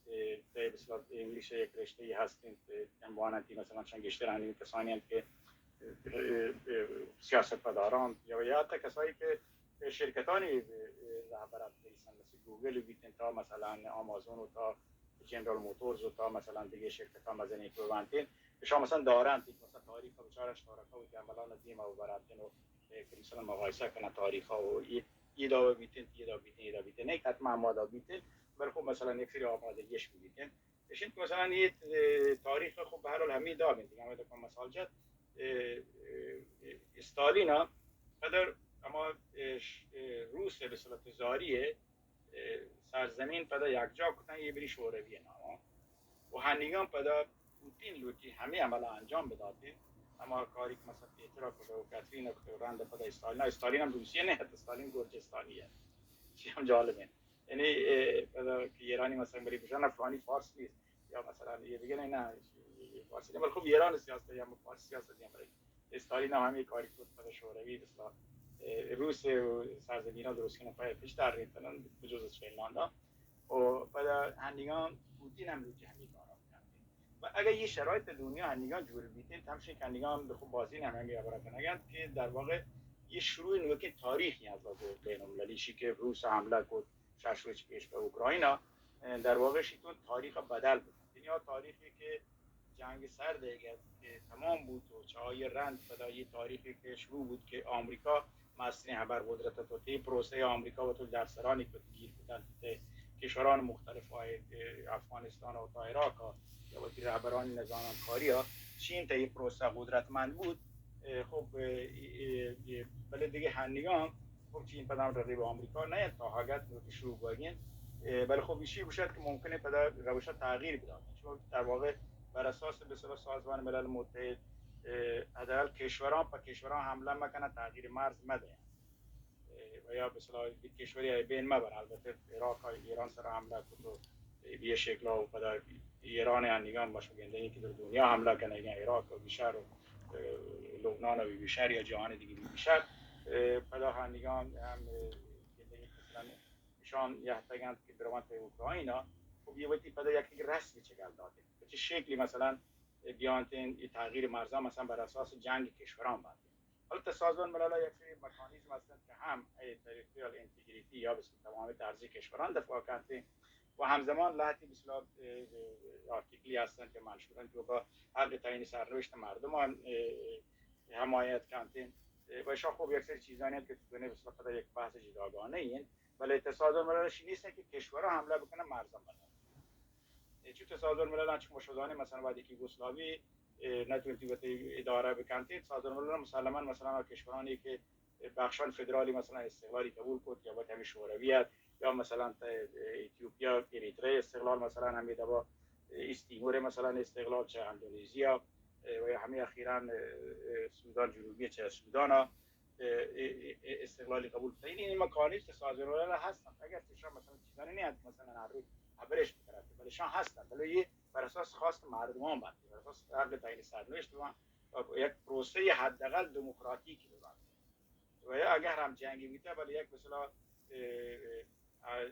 اه، ته مثلاً انگلیس یک رشته هستین، اه، هم وانتی مثلاً چند گیشتر همین کسانی هم که، اه، اه، اه، سیاست مداران یا، یا حتی کسایی که شرکتانی، اه، اه، رهبران رئیسن، مثل گوگل بیتین تا مثلاً آمازون و تا جنرال موتورز و تا مثلاً دیگه شرکتان مزنی که ببنتین، اشان مثلاً دارن، مثلاً تاریخ بچارن شتارکا و که عملاً دیم او برنتین و، اه، که مثلاً مقایسه کنن تاریخا و ای، ای دا بیتین، ای دا بیتین، ای دا بیتین، نه که حتماً ما دا بیتین، بلکه خب مثلاً یک سری آمادگیش بیتین. اشین که مثلاً یه، اه، تاریخ خب به هر حال همین دا بین دیگه، همین دا مثال جد، اه، اه، استالین ها پدر اما، اه، ش-، اه، روس به صورت زاریه، اه، سرزمین پدا یکجا کتن یه بری شوروی نام و هنیگان پدا پوتین لوٹی همه عمل انجام بداتین ہما کاری کہ مثلاً پیتر ءَ کت و کاترین ءَ کت و رند پدا استالین ءَ، استالین ہم روسی نہ ات، استالین گرجستانی ات. چی ہم جالب انت. یعنی، اے، پدا کہ ایرانی مثلاً بری بشان فلانی فارس نیست، یا مثلاً یہ دیگه نه، نه، فارسی نه، بلکه خب ایران سیاست یا فارس سیاست یا بری استالین هم همی کاری کت، پدا شوروی مثلاً، اے، روس و سرزمین ها درست کنه پای پیش در ریتنن بجز از فنلاندا. و پدا هنگان پوتین هم روی همی کارا بکنه. و اگر یہ شرایط دنیا ہنگان جوڑ بیتیں، ہمشی کہ ہنگان بخو بازی ہم ہمی خبر کنگند کہ در واقع یہ شروع نوکیں تاریخی از لحاظ بین المللی شی کہ روس حملہ کو شش روچ پیش به اوکراینا، در واقع شی تو تاریخ بدل بود. یعنی آ تاریخی کہ جنگ سرد اگر کہ تمام بود و چه آئی رند پدا یہ تاریخی کہ شروع بود کہ آمریکا مسترین ابر قدرت تو تی پروسه آمریکا و تو در سرانی کت گیر کتن تی کشوران مختلف آئے، اه، افغانستان و تا عراق ها یا وتی رهبران نظام همکاری ها چین تا یہ پروسه قدرتمند بود. اه، خب، اه، اه، اه، بلے دیگه هنگان خب چین پدا هم رقیب آمریکا نه تا حاگت رو که شروع بگین. اه، بلے خب ایشی گوشد که ممکنه پدا روش تغییر بداد، چون در واقع بر اساس به اصطلاح سازمان ملل متحد، اه، حداقل کشوران په کشوران حمله مکنن، تغییر مرز مدهن. اه، و یا به اصطلاح یک کشوری ءَ بین مبر. البته عراق ءَ ایران سر حمله کت و بی شکل و پدا ایران ءَ نگاہ مشو گندگی که در دنیا حمله کنگی، عراق و بیشار و، اه، لبنان و بیشار یا جهان دیگه بیشار، اه، پدا ها نگاہ هم، اه، گندگی مثلاً ایشان یهتگند که دروانت اوکراینا، خب یہ وتی پدا یک رسمی چگل داته. چه شکلی مثلاً بیانتین ای تغییر مرزا مثلاً بر اساس جنگ کشوران باید. حالا تا سازمان ملل یک سری مکانیزم هستند که هم ای تریتوریال اینتگریتی یا به تمام ارضی کشوران دفاع کنند و همزمان لهتی به اصطلاح، اه، اه، آرتیکلی هستند که منشورن که با حق تعیین سرنوشت مردم هم، اه، حمایت کنند. اه، و شاید خب یک سری چیزانی هست که تو دنیا به اصطلاح پدا یک بحث جداگانه این، بلے تا سازمان ملل شی نیست که کشورها حمله بکنن مرزا بدل. اه، چون تا سازمان ملل هم چون شدانه مثلاً وقتی که یوگسلاوی اه، نتونتی وتی اداره بکنتی، سازمان ملل مسلماً مثلاً آ کشورانی که بخشان فدرالی مثلاً استقلالی قبول کت یا وقت همی شوروی ات، یا مثلاً ته اتیوپیا، اریتره استقلال مثلاً همی دبا ایست تیمور مثلاً استقلال چه اندونزیا، اه، و یا همی اخیراً، اه، اه، سودان جنوبی چه سودان ها، اه، اه، اه، استقلالی قبول کت. این، این مکانیزم که سازمان ملل هستن. اگر که شما مثلاً چیزانی نیست مثلاً هر روز خبرش بکنن، بلے شان هستن، بلے یه بر اساس خواست مردمان باید، بر اساس حق تعیین سرنوشت باید، و یک پروسهٔ حداقل دموکراتیکی باید. و یا اگر هم جنگی بیته، بلے یک مثلاً، اه، اه، اه،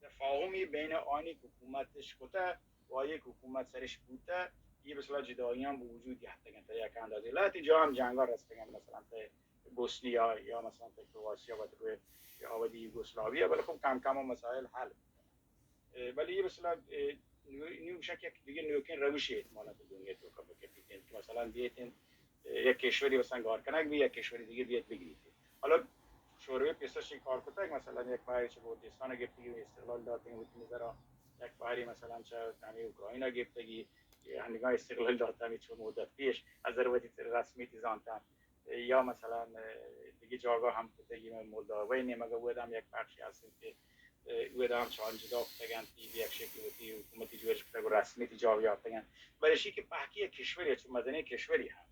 تفاهمی بین آنی که حکومتش کته و آنی که حکومت سرش بوته، یه مثلاً جداییان به وجود یهتگن تا یک اندازه. لهتی جا هم جنگا رستگن، مثلاً تا بوسنیا یا مثلاً تا کرواتیا و تا آودی یوگسلاویا، بلے خب کم کم مسائل حل. اه، بلے یہ مثلاً، اه، نو-، نوشک یک دیگه نوکیں روشی احتمالاً تو دنیا توکا بکپیت انت کہ مثلاً بیت انت، اه، یک کشوری مثلاً گار کنگ بی، یک کشوری دیگه بیت بگیریت. حالا شوروی پیسر شی کار کتگ، مثلاً یک باری چه بلوچستان گپتگی و استقلال داتگی وتی نظرا، یک باری مثلاً چه همے اوکراینا گپتگی، اه، هنگان استقلال داتگی چه مدت پیش از ضرورتی رسمیتی زانتن. یا مثلاً، اه، دیگه جاگا هم کتگی، مولداوی نیمگا بود هم یک بخشی هستن که، اه، بود هم چان جدا کتگن، تی به یک شکل وتی حکومتی جوڑش کتگ و رسمیتی جا یافتگن. بلے شی که پهکی کشوری، چون مزنی کشوری هم،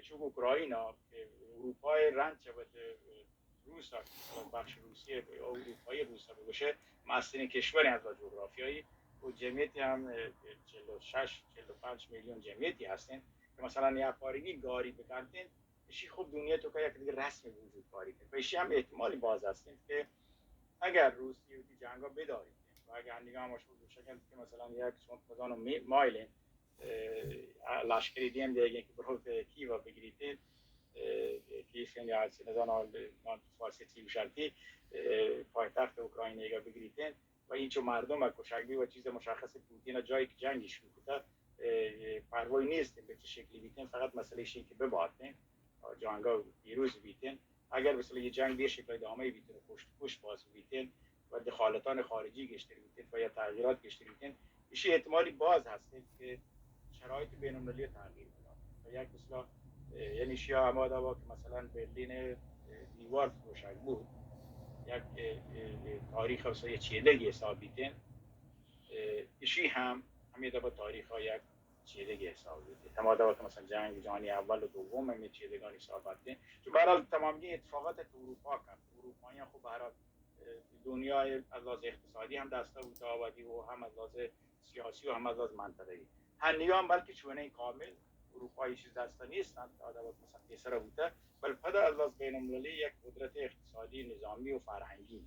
چون اوکراینا که اروپای رند چه بود، اه، روسا، بخش روسیه، اروپای روسا بگوشه، مسترین کشوری از جغرافیایی و جمعیتی هم، اه، چهل و شش، چهل و پنج میلیون جمعیتی هستن که مثلاً یک پارگی گاری بکنتین، ایشی خوب دنیا توکا یک دیگه رسمی وجود کاری کنت و ایشی هم احتمالی باز هستین که اگر روسیه وتی جنگا بداریت و اگر نگاه ما شما گوشگند که مثلاً یک چند هزار می-، مایل، اه، لشکری دیم دیگه که برو که کیوا بگیریت، اه، کیف یعنی از نظام آل-، نام فارسی چی گوشنتی، اه، پایتخت اوکراینیگا بگیریت، و اینچو مردم کشگ بی و چیز مشخص پوتین جایی که جنگ شروع کتا، اه، پروایی نیست به چه شکلی بیتین، فقط مسئله ایشی که بباتین، جنگا پیروز بیتین. اگر مثلاً یه جنگ به شکل ادامه بیتین و پشت پشت باز بیتین و دخالتان خارجی گشتر بیتین و یا تغییرات گشتر بیتین، ایشی احتمالی باز هستین که شرایط بین المللی تغییر بدات. و یک مثلاً، اه، یعنی شیا هما دوا که مثلاً برلین، اه، دیوار فروشگ بود، یک، اه، اه، اه، تاریخ و سه چیدگی حساب بیتین. اه، ایشی هم همی دوا تاریخ ها یک چیدگی حساب بیت. ہما دوا کہ مثلاً جنگ جہانی اول و دوم ہمے چیدگانی حساب بیت. چو بہرحال تمامی اتفاقات کہ اروپا کرد، اروپاییان خب بہرحال، اه، دنیا از لحاظ اقتصادی ہم دستا بوتا آبادی و ہم از لحاظ سیاسی و ہم از لحاظ منطقی. ہنیگا ہم بلکہ چونیں کامل اروپایی چیز دستا نیستن، آ دوا مثلاً پیسرا بوتا، بل پدا از لحاظ بین المللی یک قدرت اقتصادی، نظامی و فرهنگی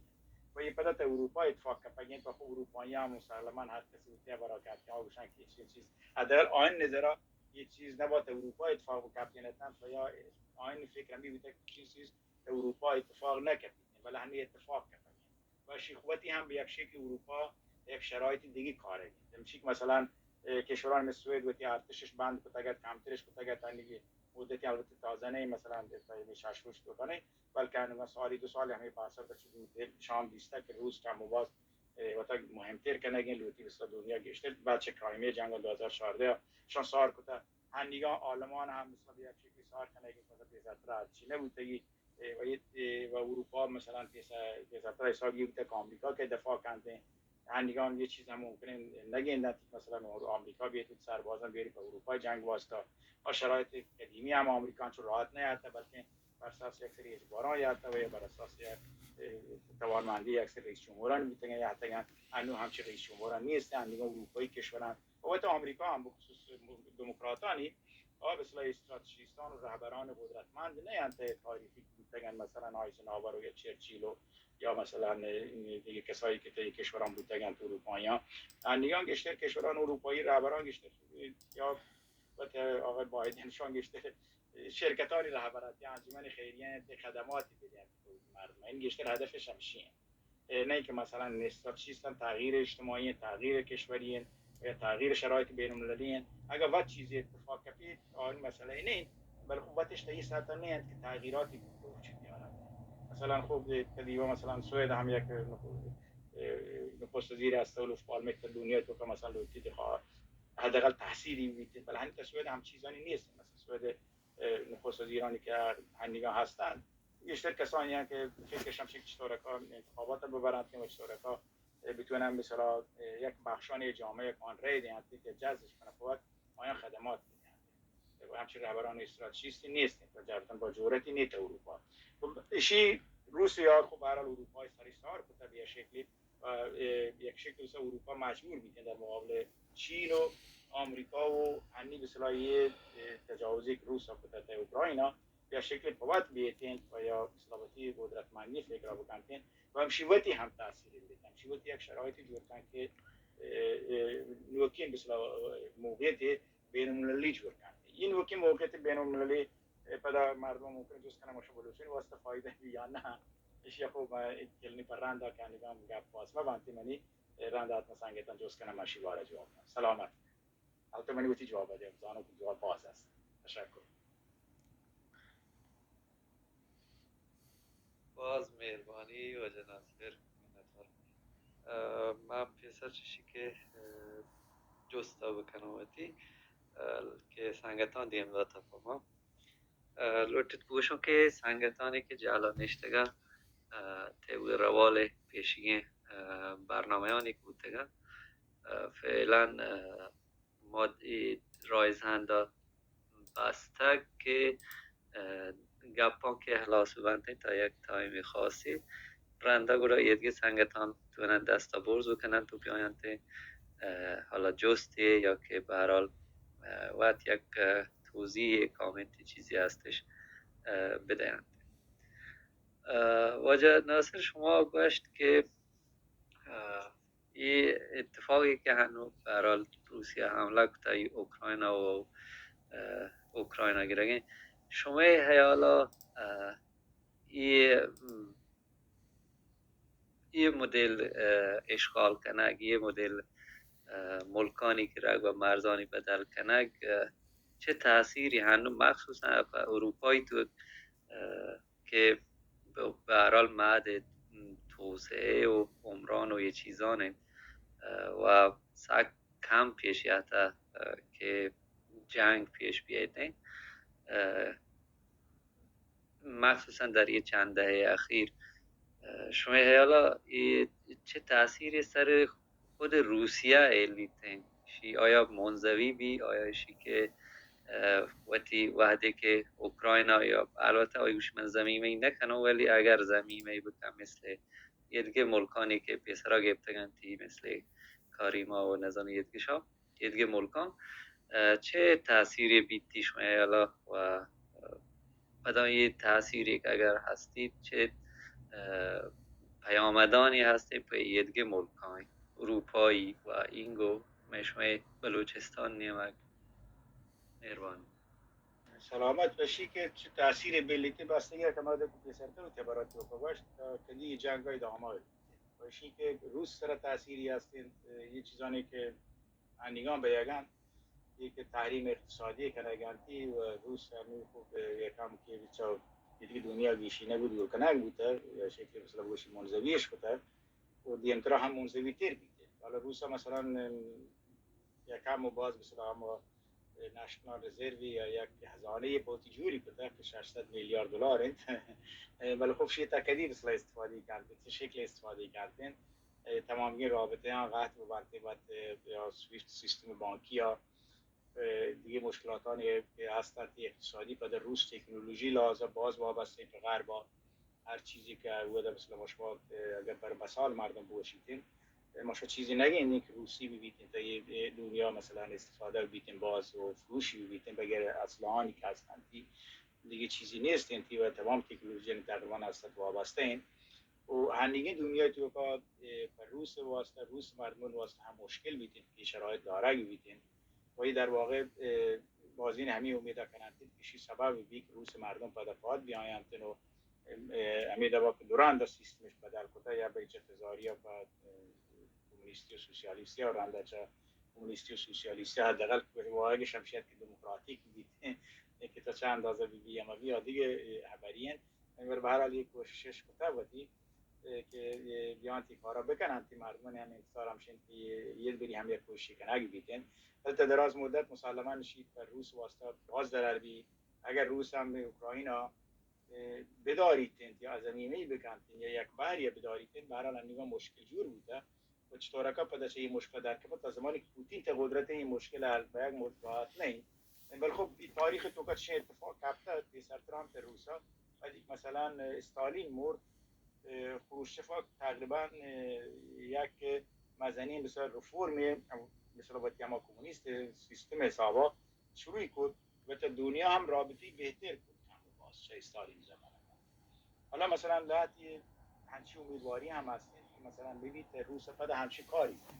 و یہ پدا تا اروپا اتفاق کپگیں، پہ خود اروپایی ہم مسلماً ہر کسی ہوتے برا کپتیں، آ گوشن کہ چیز، چیز، حداقل آئین نظرا یہ چیز نبات اروپا اتفاق کپتیں نتن، و یا آئین فکر ہمی بوتا کہ چیز، چیز اروپا اتفاق نہ کپتیں، بلے ہمی اتفاق کپتیں. و شیخ وتی ہم بہ یک شکل اروپا یک شرایط دیگی کارے. دمشق مثلاً، اه، کشوران مثل سوئد وتی ارتشش بند کتگت، کمترش کتگت، انگی مدتی البتہ تازہ نہیں، مثلاً تا شش روچ تو کنه، بلکہ انگا سالی دو سال ہمیں پاسا تا چو دل شام دیستا کہ روس کم و باز، اه، وتا مهمتر کنگیں لوٹی بسا دنیا گشتر بعد چہ کرائمے جنگ دو ہزار چہاردہ شان سار کتا. ہنیگا آلمان ہم مثلاً بہ یک شکلی سار کنگیں، مثلاً پیسرتر چی نبوتگی، اه، و یہ، اه، و اروپا مثلاً پیسا-، پیسرتر حساب یہ بوتا کہ آمریکا کہ دفاع کنتے. ہنیگا ہم یہ چیز ہم ممکن نگندن کہ مثلاً آمریکا بیت سربازاں بیری پہ اروپا جنگ واسطہ. اور شرایط قدیمی ہم آمریکا چو راحت نہ آتا، بلکہ بر اساس یک سری اجباران یا تا و یا بر اساس یک، اه، توانمندی یک سری رئیس جمهوران بوتگن یا تا انو ہمچی رئیس جمهوران نیست، ہنیگا اروپایی کشوران و تو آمریکا ہم بخصوص دموکراتانی، آ، مثلاً استراتژیستان و رهبران قدرتمند نه انت تاریخی بوتگن، مثلاً آیزنهاور و یا چرچیل و یا مثلاً دیگه کسایی که تی کشوران بوتگن تو اروپاییان. انیگان گشتر کشوران اروپایی رهبران گشتر یا وت آقای بایدن شان گشتر شرکتانی رهبرات یا انجمن خیریه انت خدماتی بدن مردم. این گشتر هدفش همشی انت. اه، نه اینکہ مثلاً نسبت چیستن تغییر اجتماعی انت، تغییر کشوری انت، یا تغییر شرایط بین المللی انت. اگر وت چیزی اتفاق کپیت، آن مسئلہ ای نہ انت، بلکہ وتش تا یہ سطح نہ انت کہ تغییراتی بوجود بیارد. مثلاً خب، قدیما مثلاً سوئد ہم یک نخ-، اه، نخست وزیر است، اولوف پالمه تا دنیا تو کہ مثلاً لوٹی دخوا-، حداقل تحصیلی بیت، بلے ہنی تا سوئد ہم چیزانی نیست. مثلاً سوئد، اه، نخست وزیرانی کہ ہنیگا ہستند، گیشتر کسانی انت کہ فکرش ہمشی کہ چطورکا انتخابات ببرند کہ چطورکا بتونن مثلا یک بخشانی جامعه کان رای دهند که جذبش کنه فقط آیان خدمات بدهند. و همچین رهبران استراتژیستی نیستیم و جرتن با جورتی نیت اروپا. خب، اشی روسیا خب بهرحال اروپای سری سار کتا به یک شکلی و، اه، یک شکل مثلا اروپا مجبور بیتن در مقابل چین و آمریکا و هنی به صلاح یه، اه، تجاوزی که روس کتا تا اوکراینا یا شکل پوات بیتین و یا مثلا وتی قدرتمندی فکر بکنتین و همشی وتی هم تاثیر بیتین، همشی وتی یک شرایطی جور کن که، اه، اه، نوکین مثلا موقعیت بین المللی جور کن. این نوکین موقعیت بین المللی، اه، پدا مردم ممکن جست کنن مشو بلوچین واسطه فایده بی یا نه. اشی خب، اه، کلنی پر رندا کنگام گپ پاس مبنتی منی، اه، رندا حتما سنگتان جست کنن مشی بارا جواب دن. سلامت. البته منی وتی جواب دیم، زانو که جواب باز است. تشکر. باز مہربانی واجہ ناصر، منتوار. اه، من پیسر چشی کہ، اه، جستا بکنم وتی، اه، کہ سنگتان دیم داتا پما. اه، لوٹت گوشوں کہ سنگتانی کہ جالا نشتگا، اه، طبق روال پیشگیں، اه، برنامه‌انی که بوتگا، اه، فعلاً، اه، ما اے رایزہندا بستگ کہ، اه، گپاں کہ ہلاس بنت تا یک تائمی خاصی رندا گڑا ایدگہ سنگتان تونن دستا برز بکنن تو بیاینت، اه، حالا جستی یا کہ بہرحال، اه، وت یک، اه، توضیح کامنتی چیزی ہستش، اه، بدینت. اه، واجہ ناصر شما گوشت کہ، اه، اے اتفاقی کہ ہنو بہرحال روسیا حملہ کتا ای اوکرائنا و، اه، اوکرائنا گرگیں، شمئے حیالا، اه، اے، م، اے مدل، اه، اشغال کنگ، اے مدل، اه، ملکانی گرگ و مرزانی بدل کنگ، اه، چه تاثیری ہنو مخصوصاً پہ اروپای تو، اه، کہ بہ، بہرحال مد توسعه و عمران و یہ چیزان انت، اه، و سک کم پیش یاتا، اه، کہ جنگ پیش بیایت، اه، مخصوصاً در یہ چند دهه اخیر. اه، شمئے حیالا یہ چه تاثیری سر خود روسیا ایلیت انت؟ آیا منزوی بی، آیا ایشی کہ، اه، وتی وہدے کہ اوکرائنا یا البتہ آئی گوشی من زمیمئی نکنوں، ولی اگر زمیمئی بکن مثل ایدگہ ملکانی کہ پیسرا گپتگنتی، مثل کاریما و نزانو ایدگہ شا، ایدگہ ملکان، اه، چہ تاثیرے بیتی شمئے حیالا و، اه، پدا اے تاثیرے کہ اگر ہستی چہ، اه، پیامدانی ہستی پہ ایدگہ ملکان اروپایی و اینگو مئے شمئے بلوچستان نیمگ؟ مہربانی. سلامت باشی کہ چہ تاثیر بلیتی بستگی کہ ما دگہ پیسرتر و تبرات توکا گوشت، اه، کدی جنگ ادامہ بیت. باشی کہ روس سر تاثیری ہستین، اه، یہ چیزانی کہ آنیگان بیگان، یہ کہ تحریم اقتصادی کنگانتی و روس ہمی خوب یکم کہ بچو دیگه دنیا گیشی نبود و کنگ بوتا، یا شکل مثلا گوشی منزویش کتا و دیمترا ہم منزوی تر بیتے. حالا روس مثلا یکم و باز مثلا ہم نشنال رزروی یا یک خزانه پوتی جوری کتا کہ ششصد میلیارد دلار انت. بلے خب شی تا کدی مثلا استفادی کنت، چه شکل استفادی کنت؟ اه، تمامی رابطه ها قطع ببنت، بعد، اه، یا سویفت سیستم بانکی یا، اه، دیگه مشکلاتانی که هستند، اقتصادی پد روس تکنولوژی لحاظ باز وابسته به غرب. هر چیزی که اودا مثلا ما شما، اه، اگر بر مثال مردم بوشیدین، اه، ما شما چیزی نگین که روسی ببیتین، تا یه دنیا مثلا استفاده ببیتین باز و فروشی ببیتین، بگر اصلاحانی که هستند، دیگه چیزی نیستین، تی و تمام تکنولوژی تقریبا هستند وابسته این. و هنیگین دنیای توکا، اه، پر روس واسطه، روس مردمون واسطه هم مشکل بیتین که شرایط دارگ بیتین. و ای در واقع، اه، بازین همی امیدا کننتین که شی سبب بی که روس مردم پدا پاد بیاینتن و، اه، همی دبا که دوران دا سیستمش بدل کتا یا به چه تزاریا پا، اه، کمونیستی و سوسیالیستی و رندا چه کمونیستی و سوسیالیستی حداقل که واقعش هم شاید که دموکراتیک بیتین که تا چه اندازه بی بی اما بی دیگه، اه، خبری انت. مگر به هر حال یک کوششش کتا وتی، اه، که، اه، بیان تی کارا بکنن، تی مردمان هم انتظار هم شین که یه بری هم یک کوششی کنگ بیتین. بلکه دراز مدت مسلما شید پر روس واسطه باز ضرر بی. اگر روس هم اوکراینا، اه، بداریتین یا زمینه‌ای بکنتین یا یک بحری بداریتین، به هر حال هم نگاه مشکل جور بوده. و چطورکا پدا چه یه مشکل در کپت تا زمانی که پوتین تا قدرت این مشکل حل به یک مدت راحت نه‌ای. بل خب، این تاریخ توکا چه اتفاق کپته، پیسر ترامپ روسا، وقتی مثلا استالین مرد، اه، خروشچف تقریبا، اه، یک مزنین بسیار رفورمی، مثلا وقتی اما کمونیست سیستم حسابا شروعی کت و تا دنیا هم رابطی بهتر کت، هم باز چه استالین زمان. حالا مثلا لهتی هنچی امیدواری هم هستین که مثلا ببیت روس پد همچی کاری کنه.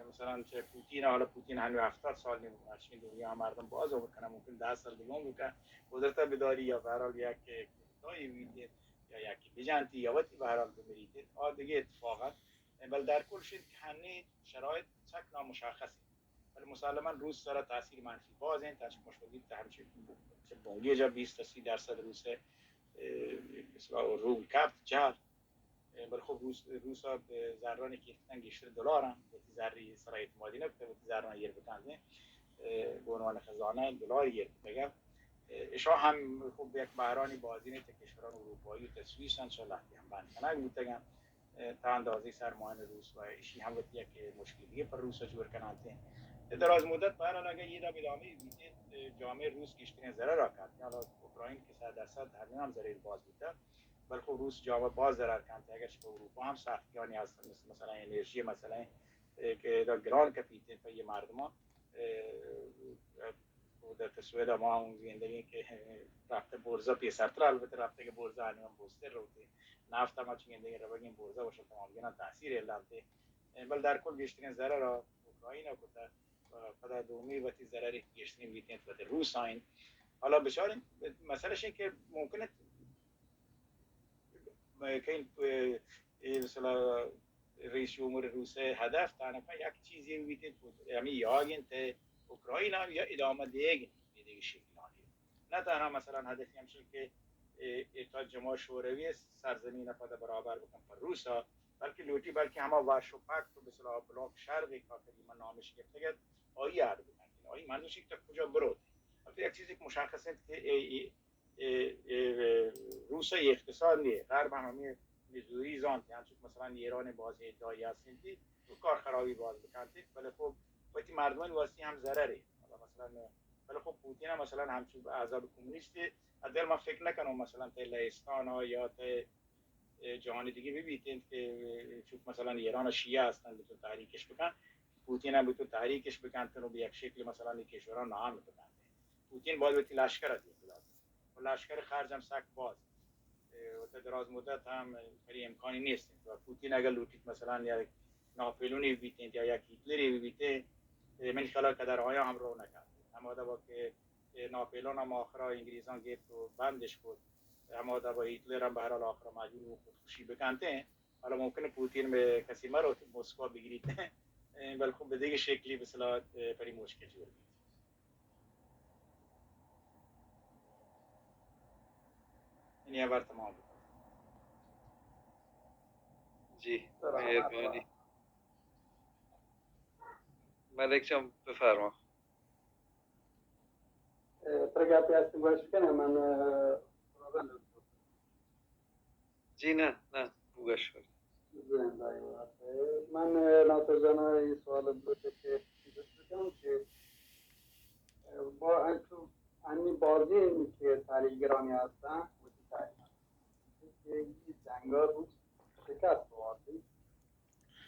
مثلا چه پوتین، حالا پوتین هنو هفتاد سال نیم، هرچی دنیا مردم باز عمر کنه، ممکن ده سال دیگه عمر بکنه، قدرت بداری یا به هر حال یک کودتایی بیت یا یکی بجنتی یا وتی به هر حال بمیریت، آ دیگه اتفاقا. بل در کل شد که هنی شرایط چک نامشخصه. ولی مسلما روس سرا تاثیر منفی باز انت، تا شما شما دید تا همچه چه بنگی جا بیست تا سی درصد روس، اه، مثلا روبل کپت جهل. اه، بل خب روس، روسا به زرانی که افتن گیشتر دلارن، وتی زری سرا اعتمادی نکته، وتی زران ایر بکنده، اه، به عنوان خزانه دلار ایر بکنده. اه، اشا هم خب یک بحرانی بازینه تا کشوران اروپایی و تا سوئیس انشاءالله هم بند کنگ بوتگن. اه، تا اندازهٔ سرمایهٔ روس و ایشی هم وتی یک مشکلی پر روس جوڑ کنانتے. دراز مدت بهرحال اگر یہ دم ادامه بیتین، اه، جامعه روس گیشترین ضرر را کرد. حالا اوکراین که صد درصد همین هم ضرر باز بوده، بل خب روس جامعه باز ضرر کنت. اگر چه اروپا هم سختیانی هستن، مثل مثلا انرژی، مثلا، اه، که دا گران کپیتین پہ یہ مردمان، اه، و در تصویر ما هم زندگی که رفته برزا پیسرتر، البته رفته که برزا هنی هم بوستر روتی. نفت هم چون زندگی روگین برزا باشه تمام گنا تاثیر لابته. بل در کل گیشترین ضرر اوکراینا کتا و پدا دومی وتی ضرر گیشترین بیتین وتی روس آئین. حالا بچارین، مسئله شین که ممکنه که این، اه، مثلا رئیس جمهور روسیه هدف تنها یک چیزی بیتین، همین یاگین ته اوکراینا یا ادامه دیگین به دیگه شکلانی. نه تنها مثلا هدفی همشه که، اه، اتحاد جماهیر شوروی سرزمین پد برابر بکن پر روسا، بلکه لوٹی، بلکه هما وارشو پاکت و مثلا بلوک شرقی که تقریبا نامش گرفتگت، آئی یاد بکن. آئی منظورش که تا کجا بروت. البته یک چیزی که مشخص انت که ای، ای، ای، ای، روس اقتصاد نیه، غرب هم همین مزوری زانت، یعنی چون مثلا ایران باز ادعایی هستین که تو کار خرابی باز بکنت، ولی خب وتی مردمانی واسطه هم ضرره. حالا مثلاً، ولی خب پوتین هم مثلاً همچون احزاب کمونیستی، اگر من فکر نکنم مثلاً ته لهستان ها یا ته جهان دیگه ببیتین که چون مثلاً ایران شیعه هستن بتون تحریکش بکن، پوتین هم بتون تحریکش بکن و به یک شکل مثلاً این کشوران ناامن بکن. پوتین باید وتی لشکر از این بلاد و لشکر خرج هم سک باز. اه، و تا دراز مدت هم پری امکانی نیست. و پوتین اگر لوٹیت مثلاً یک ناپلونی بیتین یا یک هیتلری بیتین، اه، من خیال که در آیا هم رو نکرد. اما دا با که، اه، ناپلون هم آخرا انگریزان گرفت و بندش کرد. اما دا با هیتلر هم به هر حال آخرا مجبور بود خودکشی بکنته. حالا ممکنه پوتین به کسی مرو مسکوا بگیرید. اه، بلکه به دیگه شکلی به صلاح، اه، پری مشکل جور بید. این یه بار تمام بکن. جی، مهربانی. ملک جان، بفرما. اه، ترا گپے است گوش کنه، من، اه، جی نه، نه، بگوش. زندہ بات. من، اه، ناصر جان ءَ اے سوال بوت کہ جست بکنم کہ، اه، با انچو انی بازیں کہ تحلیلگرانی هستن، وتی تحلیل هستن کہ اے جنگ ءَ روس شکست وارتی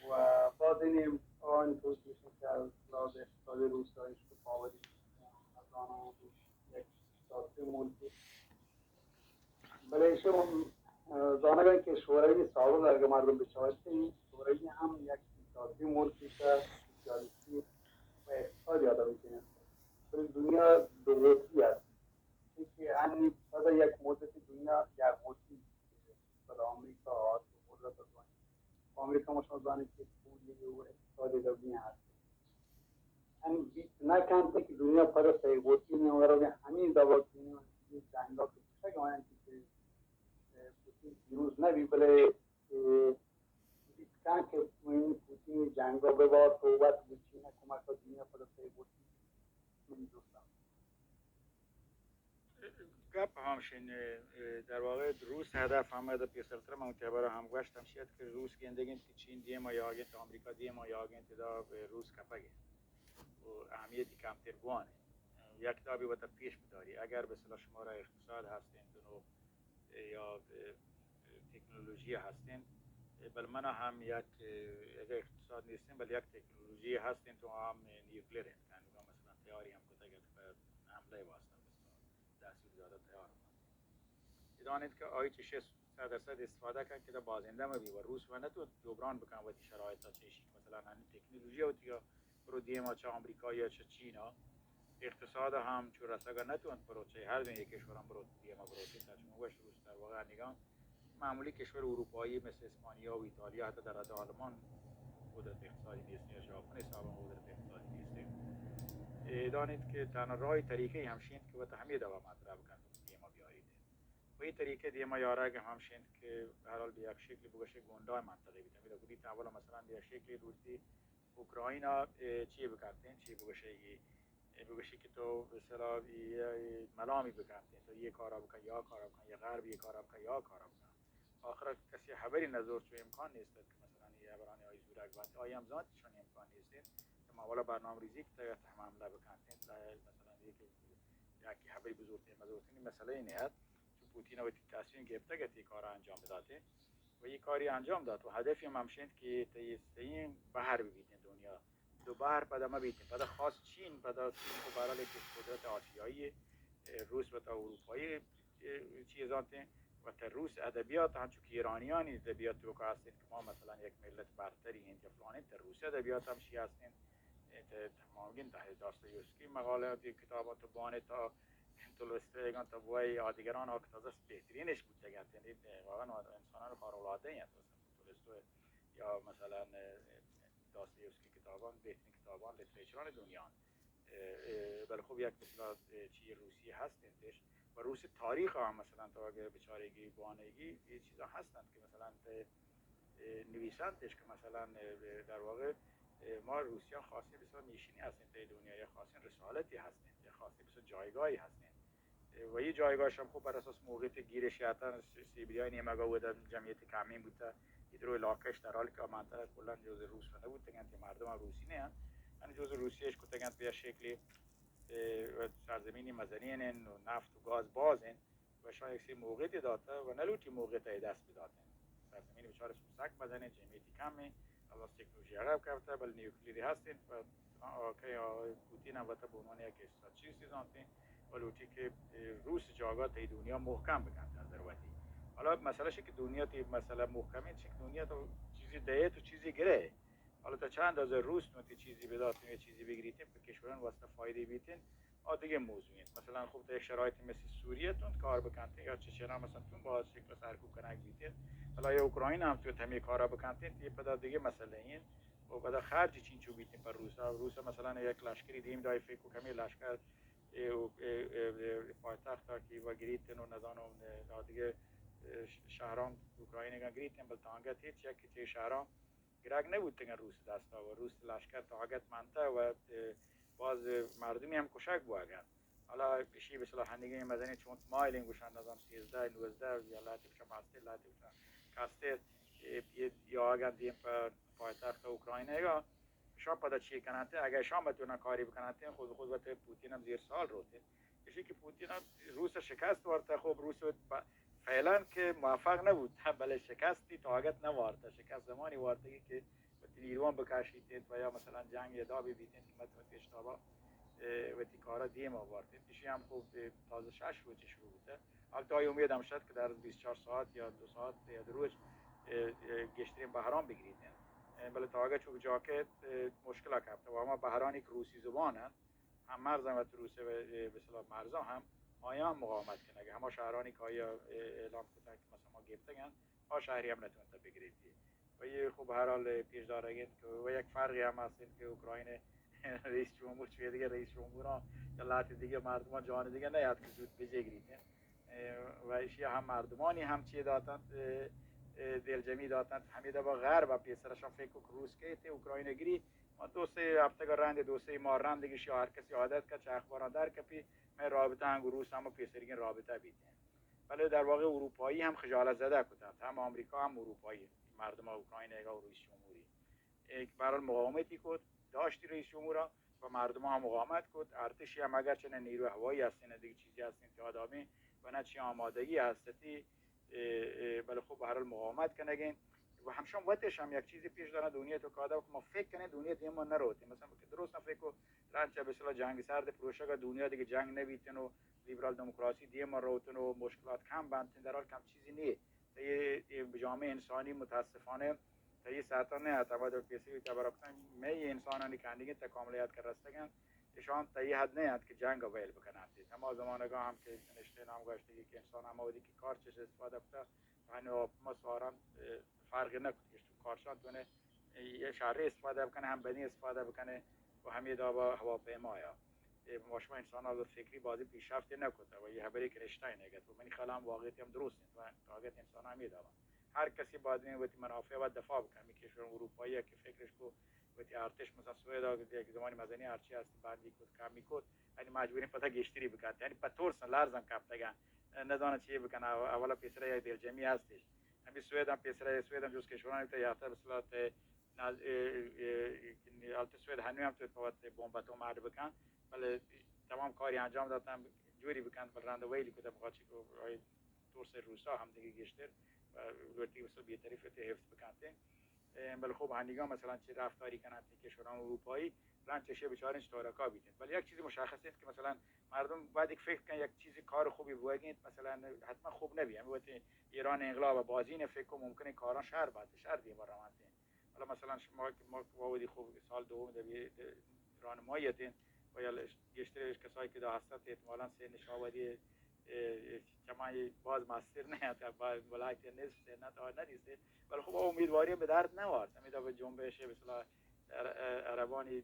و بازیں آن توجیه شکست لحاظ اقتصادی روس ءَ ایش کہ پاوری نزاناں یک اقتصادی ملکی. بلے ایشی هم، اه، زانگ انت کہ شوروی سابق اگه مردم بچارتیں، شوروی هم یک دیکتاتوری ملکی که سوسیالیستی و اقتصادی آدمی کنه. بلے دنیا دو قطبی است. چونکه انی پس یک مدتی دنیا یک قطبی، پس آمریکا آت و قدرت آت. آمریکا ما شما زانیں که پولی و اقتصادی دنیا هست. هم بیت نکنت که دنیا پس سه قطبی نیمه رو به همین دوا کنیم، این جنگا که چه گاین که، اه، پوتین پیروز نبی، بلے، اه، بیت کن که این پوتین جنگا ببارت و وقت بچینه کمک دنیا پس سه قطبی. گپ همشین، اه، در واقع روس هدف هم در پیسرتر من تبر هم گوشت همشی ات که روس گندگ انت که چین دیما یاگ انت، آمریکا دیما یاگ انت، دا روس کپگ انت و اهمیتی کمتر بوان انت. یک دابی وتا پیش بداری. اگر به اصطلاح شما را اقتصاد هست انت نو یا، اه، تکنولوژی هست انت، بل من هم یک، اه، اگر اقتصاد نیست انت، بل یک تکنولوژی هست انت و هم نیوکلیر انت. که انوگا مثلاً تیاری هم کتگ ات که حمله واسطه بس دستور داده تیار بکنت. بدانید که آئی چه صد درصد استفاده کن که دا بازنده مبی و روس و نتو جبران بکن وتی شرایط ها چیشی که مثلاً همی تکنولوژی وتی برو دیما چه آمریکا یا چه چینا اقتصاد هم چو رسگا نتونت برو چه هر دنیا کشوران برو دیما برو که تا شما وش روس در واقع نگاه معمولی کشور اروپایی مثل اسپانیا و ایتالیا حتی در حد آلمان قدرت اقتصادی نیست یا ژاپن حسابا قدرت اقتصادی نیست. اه، دانید که تنها راه طریقه همشین که وقت همه دوا مطرح بکن دیما بیارید. و این طریقه دیما یارگ هم همشین که به هر حال به یک شکل بگشه گنده منطقه بیت. همین کدی تا اولا مثلاً به یک شکل روسی اوکراینا، اه، چی بکنتین، چی بگوشی، اه، بگوشی که تو به اصطلاح یه ملامی بکنتین، تو یه کارا بکن، یا کارا بکن، یا غرب یه کارا بکن، یا کارا بکن. آخر کسی خبری نزور چو امکان نیست که مثلاً یه برانی آئی زورگ بنت. آئی هم زانت چون امکان نیست که ما والا برنامه ریزی که تگه هم حمله بکنتین، مثلاً یه که یکی خبری بزرگترین، بزرگترین مسئله اینه هست. چون پوتین وتی تصمیم گرفتگ ات اے کار انجام بداتے و اے کاری انجام دات و هدفی هم همشینت که تئی سئیں بحر ببیتیں دنیا، دو بحر پدا مبیتیں. پدا خاص چین، پدا چین که بهرحال یک قدرت آسیایی، اه، روس و تا اروپایی، اه، چیزانتیں و تا روس ادبیات، همچون که ایرانیانی ادبیات توکا هستیں که ما مثلاً یک ملت برتری انت یا فلان انت، تا روس ادبیات هم شی هستیں. اه، تا تمامگین تا داستایوفسکی مقالات، کتابات و بانه تا تولستوی گان تا بوی آدگران ها که تازه بهترینش بوتگ انت. یعنی واقعاً انسانان خارق العاده انت. مثلاً تولستوی یا مثلاً، اه، داستایوفسکی کتابان بهترین کتابان لیتریچران دنیا انت. اه، اه، بل خب یک مثلاً، اه، چی روسی هست انتش و روسی تاریخ هم مثلاً تو اگه بچارگی بوانگی یه چیزا هستند که مثلاً ته اه، نویسنتش که مثلاً، اه، در واقع، اه، ما روسیان خاصی بسیار میشینی هستیم در دنیا، یا خاصی رسالتی هستیم، یا خاصی بسیار جایگاهی هستیم. اه، و یه جایگاهش هم خب بر اساس موقعیت گیرش یا حتی س-، سیبریای نیمگا و در جمعیت کمی بوده، یه درو علاقهش در حالی که منطقه کلاً جز روس و نبوده، که مردم هم روسی نه هن. یعنی جزء روسیه اش کتگ انت به یک شکلی، اه، سرزمینی مزنین انت و نفت و گاز باز انت و شان یک سری موقعیتی داته و نلوٹی موقعیت ء دست بداتن. سرزمین بچار سک مزنین، جمعیتی کم انت، از تکنولوژی عقب کپته، بل نیوکلیری هستین و آقای پوتین هم وتا به عنوان یک استراتژیستی زانتین و لوٹی که روس جاگا تی دنیا محکم بکنت از ضرورتی. حالا مسئله شه که دنیا تی مسئله محکمه، چه که دنیا تو چیزی دهه تو چیزی گره. حالا تا چند اندازه روس نو تی چیزی بداتین یا چیزی بگریتین، به کشوران واسطه فایده بیتین، آ دیگه موضوع انت. مثلاً خب تا یک شرایطی مثل سوریه تون کار بکنتین یا چچنا مثلاً تون با شکل سرکوب کنگ بیتین. حالا یا اوکراین هم تو تمی کارا بکنتین، تی پدا دیگه مسئله این. و پدا خرج چینچو بیتین پر روسا. روسا مثلاً یک لشکری دیم دای فکر کو کمی لشکر اه، اه، اه، اه، پایتخت ها که و گریتن و نزانم، اه، دیگه، اه، ش-، شهران اوکراین گریتن، بل تانگت هیچ یک چه شهران گرگ نبوتگن روس دستا و روس لشکر طاقت منته و، اه، باز مردمی هم کشک بوگن. حالا اشی به صلاح هندگی مزنی چون مایلین گوشن نظام سیزده، نوزده، یا لاتی کشا ماستی، لاتی کشا کاستی، اه، یا آگن دیم پا پایتخت اوکراین یا شان پدا چی کننت؟ اگه شان بتونن کاری بکننت، خود خود وقت پوتین هم زیر سوال روته. اشی که پوتین هم روس شکست وارته، خب روس ب-، فعلاً که موفق نبود، بله شکستی طاقت نوارته، شکست زمانی وارتگی که وتی نیروان بکشیتید و یا مثلاً جنگ ادامه بیتید که متوت اشتابا، اه، وتی کارا دیم آوارتید. اشی هم خب، اه، تازه شش روچ شروع بوده. حال تا امید هم شد که در بیست و چهار ساعت یا دو ساعت یا دو روز، اه، اه، گشترین بهران بگیرید. اه، بله تا اگه چوک جاکت، اه، مشکل کپته و اما بهرانی که روسی زبان هم، هم مرز هم وقت روسه و، اه، به اصطلاح مرزا هم، آیا هم مقاومت کنه. اگه همه شهرانی که آیا، اه، اعلام کتن که مثلاً ما گرفتگن، آ شهری هم نتونته بگریتی. و یه خب هر حال پیش دارگین که و یک فرقی هم هستین که اوکراین رئیس جمهور چوی دیگه رئیس جمهوران یا لات دیگه مردمان جان دیگه نیاد که زود بجگریتن. اه، و ایشی هم مردمانی هم چی داتن، اه، اه، دلجمی داتن. همیده با غرب پیسرشان فکر کو که روس که تی اوکراین گری، ما دو سه هفته رند، دو سه ماه رند دیگه شی هر کسی عادت که چه اخباران در کپی، من رابطه هم روس هم پیسرگین رابطه بیتن. بله در واقع اروپایی هم خجالت زده کتن، هم آمریکا هم اروپایی، مردم اوکراین و رئیس جمهوری. اه، به هر حال مقاومتی کت، داشتی رئیس جمهورا و مردم هم مقاومت کت. ارتشی هم اگرچه نه نیروی هوایی هستین، نه دیگه چیزی هستین که آدامی و نه چی آمادگی هستی، اه، اه، بله خب به هر حال مقاومت کنگین. و همشان وتش هم یک چیزی پیش دارن دنیا تو کادا که ما فکر کنین دنیا دیما نروتین. مثلاً که درست فکر کو رنچه به اصطلاح جنگ سرد پروشگا دنیا دیگه جنگ نبیتن و لیبرال دموکراسی دیما روتن و مشکلات کم بنتن، در حال کم چیزی نیه. تا یه، یه جامعه انسانی متاسفانه تا یه ساعتا نه ات. اما در پیسری تبرکتن می انسانانی کندگین تا کاملیت که رستگن، اشان تا یه حد نه ات که جنگ ویل بکنن. تمام زمانگا هم که نشته نام گوشتگی که انسان هم ودی که کار چش استفاده کتا، یعنی ما سواران، اه، فرق نکت که تو کارشان تونه یه شهری استفاده بکنه، هم بدی استفاده بکنه و همی دابا هواپیمایا. اه، ما شما انسان ها فکری بازی پیشرفت نکت و یه خبری که رشته نگت و منی خیال هم واقعیت هم درست نیست و تاگت انسان همی دابا. هر کسی باید این وتی منافع و دفاع بکنه. می کشور اروپایی که فکرش کو وتی ارتش مثلاً سوئد ها یک زمانی مزنی هرچی هست بندی کت، کمی کت، یعنی مجبورین پتا گشتری بکنت. یعنی په ترس لرزم کپتگن. نزانه چی بکنه. اولا پیسره یک دلجمی هستش. همی سوئد هم پیسره، سوئد هم جز کشورانی تا یاته به صورت نز-، اه، اه، اه، البته سوئد هنو هم تو پوت بمب اتم اڈ بکن، بله تمام کاری انجام داتن جوری بکن، بل رند ویلی کده بخواد چی کو ترس روسا هم دیگه گشتر و لوٹی بسو بی طرف تی حفظ بکنته. اه، بله خب هنیگا مثلاً چی رفتاری کنن تی کشوران اروپایی، رند چشه بچارن چی تارکا بیتن. بله یک چیزی مشخص است که مثلاً مردم باید یک فکر کن، یک چیزی کار خوبی بوگین، مثلاً حتما خوب نبی. همی وقتی ایران انقلاب بازین فکر کو ممکنه کاران شهر باته، شهر دیما روانته. حالا مثلاً شما که ما که وادی خوب سال دوم در بی-، در رانمایی هستین و یا گشتر کسایی که دا هستن احتمالاً سن شما وادی، اه، چمای باز مستر نه، با ولایت نصف سن تا ندیسته. ولی خب امیدواری به درد نوارد. همیدا به جنبش به اصطلاح عر-، عربانی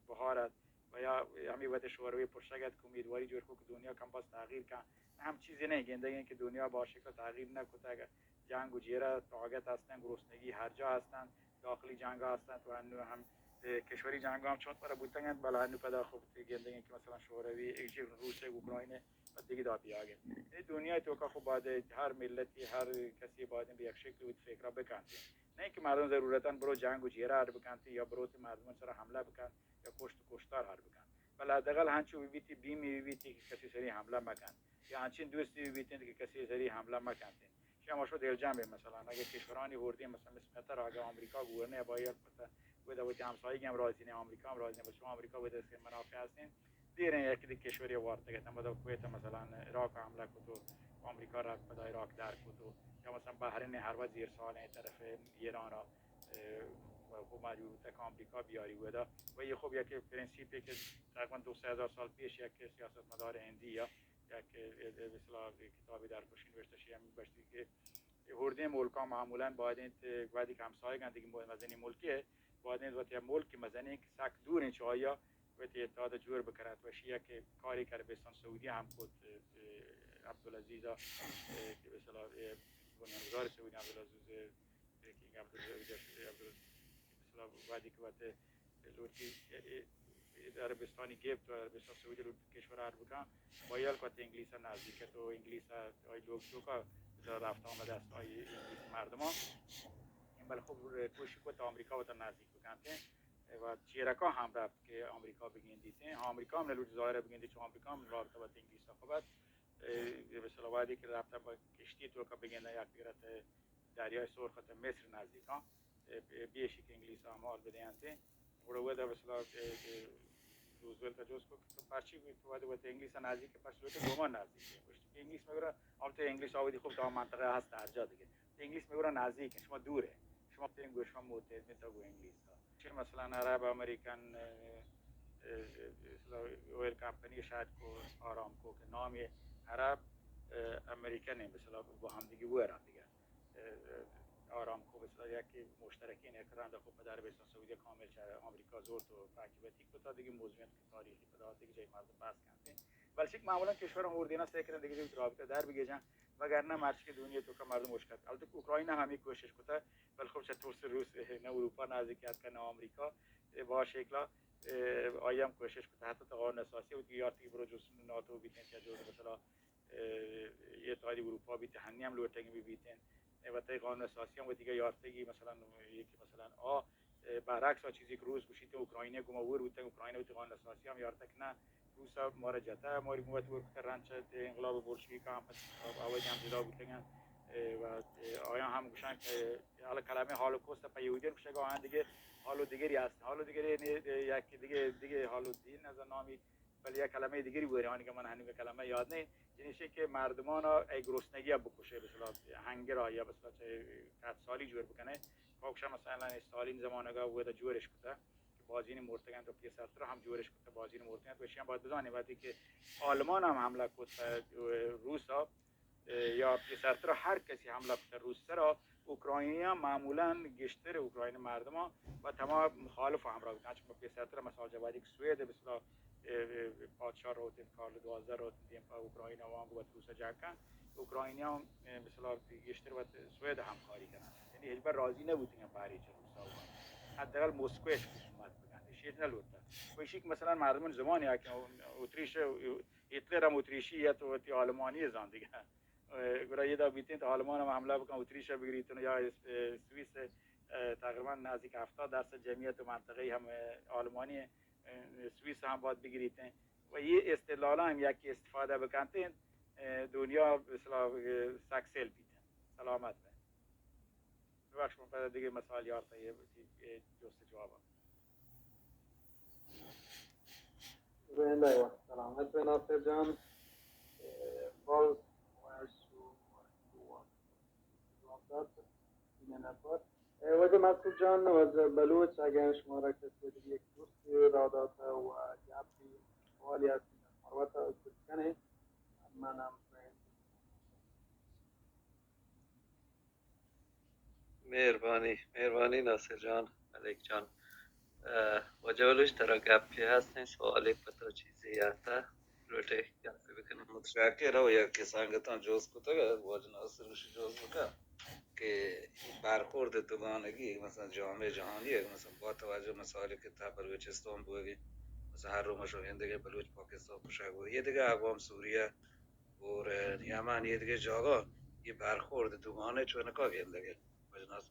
بهار است و یا همی وقت شوروی پرشگت که امیدواری جور کو که دنیا کم باز تغییر کن. هم چیزی نه گندگین که دنیا با شکل تغییر نکته. جنگ و جیره طاقت هستن، گرسنگی هر جا هستن، داخلی جنگ هستن و هنو هم، اه، کشوری جنگ هم چون پر بوتگن، بله هنو پدا خب تی گندگین که مثلاً شوروی، ایشی روسیه، اوکراین و دیگه دا بیاگین. این دنیا تو که خب باید هر ملتی، هر کسی باید به یک شکل بود فکر بکنت. نه اینکه مردم ضرورتاً برو جنگ و جیره اڈ بکنت یا برو تی مردم سر حمله بکن. یا کشت و کشتار حل بکنت، بلے حداقل ہنچو ببیتی، بیمی ببیتی کہ کسی سری حملہ مکنت، یا ہنچین دوستی ببیتین کہ کسی سری حملہ مکنتین. شما شو دلجم بے، مثلاً اگه کشورانی ہوردین، مثلاً مثل قطر، اگه آمریکا گورنه باید کتا، ودا وتی همسایگی هم راضی نه، آمریکا هم راضی نه، بس شما آمریکا ودا سے منافع هستین، دیریں یک دی کشوری وارتگ ات، ہمدا کویت مثلاً عراق حملہ کت و آمریکا رفت پدا عراق در کت و یا مثلاً بحرین ہر وقت زیر سال ایں طرف ایران را، اه، و خب مجبور بوت کہ آمریکا بیاری ودا. و یہ خب یک پرنسیپی کہ تقریباً دو سه هزار سال پیش یک سیاستمدار هندی یا یک، اه، اه، مثلاً کتابی در کشی نوشته شی، ہمین گوشتی کہ ہوردین ملکان معمولاً باید انت وقتی کہ همسایگان دیگه مزنین ملکی، باید انت وقتی ملک مزنین کہ سک دور انت چه آیا وتی اتحاد جوڑ بکنت و اشی یک کاری که عربستان سعودی هم کت، اه، عبدالعزیز، اه، که به اصطلاح، اه، بنیانگذار سعودی عبدالعزیز، اه، که عبدالعزیز، عبدالعزیز، به اصطلاح وقتی که وقت لوٹی، اه، اه، عربستانی گپت و عربستان سعودی لوٹی کشور حل بکن، با یل که وقت انگلیس نزدیک تو انگلیس آئی لوگ چوکا رفت آمد است آئی انگلیس مردمان. بلے خب کوشش کت آمریکا وتا نزدیک بکنت و چیرکا ہم رفت کہ آمریکا بگندیت. آمریکا ہم نلوٹ ظاہر بگندیت، چون آمریکا ہم رابطہ وت انگلیس خوب ات. اه، مثلاً وقتی کہ رابطہ با کشتی توکا بگندن یک دیگر ات دریای سرخ ات مصر نزدیکا، اه، بیشی کہ انگلیس اعمال بدینت. گڑا ودا مثلاً، اه، اه، روزولت جست کو کہ تو پرچی تو وقتی وت انگلیس نزدیک، پرچی وت گوما نزدیک؟ گوشت کہ انگلیس مگرا، البته انگلیس آودی خوب تا منطقه هست هر جا دیگه. انگلیس می‌گوره نزدیک، شما دوره. شما بترین گوش شما معتقد تا گو انگلیس ها. چه مثلاً عرب امریکن، اه، اه، اه، اویل کمپنی شاید کو آرامکو که نامی عرب، اه، امریکن مثلاً با هم دیگه ورن دیگه. اه، اه، آرامکو مثلاً یکی مشترکین یک رند خب در عربستان سعودی کامل چه آمریکا زورت و پاکی وتی کتا دیگه موضوعیت که تاریخی پدا دیگه جای مردم بحث کنده. بلکه معمولاً کشور هم اوردینا سعی کردن دیگه جای رابطه در بگیجن. وگرنه مرچی که دنیا توکا مردم مشکل. البته که اوکراینا همی کوشش کتا، ولی خب چه ترس روس، اه، نه اروپا نزدیک ات که نه آمریکا، اه، با شکلا، اه، آئی هم کوشش کتا. حتی تا قانون اساسی و دیگه یارتی که برو جز ناتو بیتن یا جز مثلاً، اه، یه اتحادی اروپا بیتن، هنی هم لوٹنگ بی بیتن. اه، و تا قانون اساسی هم و دیگه یارتگی مثلاً، یکی مثلاً آ، اه، برعکس آ چیزی که روس گوشیت اوکراینا گما ور بوتن، اوکراینا وتی قانون اساسی هم یارتگ نه، روسا مارا جتا، ماری گوما ور کتا رند چه انقلاب بولشویک هم پس اوج هم جدا بوتگن، اه، و، اه، آیان هم گوشن که حالا کلمه هولوکوست په یهودیان گوشگ آیان دیگه حال و دیگری هست. حال و دیگری یعنی، اه، یک دیگه، دیگه حال و دین از نامی، بلے یک کلمه دیگری بوری، آنی که من هنوز کلمه یاد نه. یعنی چه که مردمان ای گرسنگی بکشه، به اصطلاح هنگر یا به اصطلاح چه قحط سالی جور بکنه. کاکش مثلاً استالین زمانگا ودا جورش کتا. که بازین مرتگن تو پیسرتر هم جورش کتا بازین مرتگن. تو اشیان باید بزانیم وقتی که آلمان هم حمله کتا روسا، اه، یا پیسرتر هر کسی حمله کتا روس سرا، اوکراینی ها معمولاً گشتر اوکراین مردم ها و تمام مخالف همراه بودن. چون پیسرتر مثال جوادی که سوئد به اصطلاح، اه، اه، پادشاه روتین، کارل دوازده روتین دیم پا اوکراین وان بود روس جنگ کن. اوکراینی هم، اه، به اصطلاح گشتر وت سوئد همکاری کنن. یعنی هیچ بر راضی نبودن پاری چه روسا و حداقل مسکوش خصومت بکن. شیر نلوتا. و ایشی که مثلاً مردم زمانی ها که اتریش، هیتلر هم اتریشی یا تو تی آلمانی زان دیگه. اه، گڑا یہ دا بیتین تو آلمان هم حمله بکن، اتریش بگریتن یا اس-، اه، سوئیس، اه، تقریباً نزدیک هفتاد درصد جمعیت و منطقه هم، اه، آلمانی، اه، سوئیس هم باید بگریتن. و یہ استدلالا هم یکی استفاده بکنتین، اه، دنیا به اصطلاح، اه، سکسل بیتن. سلامت بین. ببخش، من پدا دیگه مثال یارتا یه، یه جست جوابا. زنده و سلامت بے ناصر جان. اه، باز مرسی و جواب داد. سینه نفر. اه، واجه مسعود جان، واجه بلوچ، اگر شما را کسی دیگه یک دوستی را داته و گپی سوالی هست، شما وقت است کنه. منم مہربانی، مہربانی ناصر جان، ملک جان۔ اه، واجہ بلوچ، ترا گپے ہستیں، سوالے پہ تو چیزے یاتا، لوٹے گپے بکنے؟ متشکر۔ او یک سنگتاں جوز کتگ، واجہ ناصر گوشی جوز بکا کہ برخورد دوگانگی، مثلاً جامعہ جہانی، مثلاً با توجہ مسائل کہ تا بلوچستان بوگی، مثلاً ہر رومشو ہندگے بلوچ پاکستان کشگ بوگی، یہ دیگہ اقوام سوریہ، اور یمن، یہ دیگہ جاگہ، یہ برخورد دوگانہ چونکا گندگے؟ مجناس۔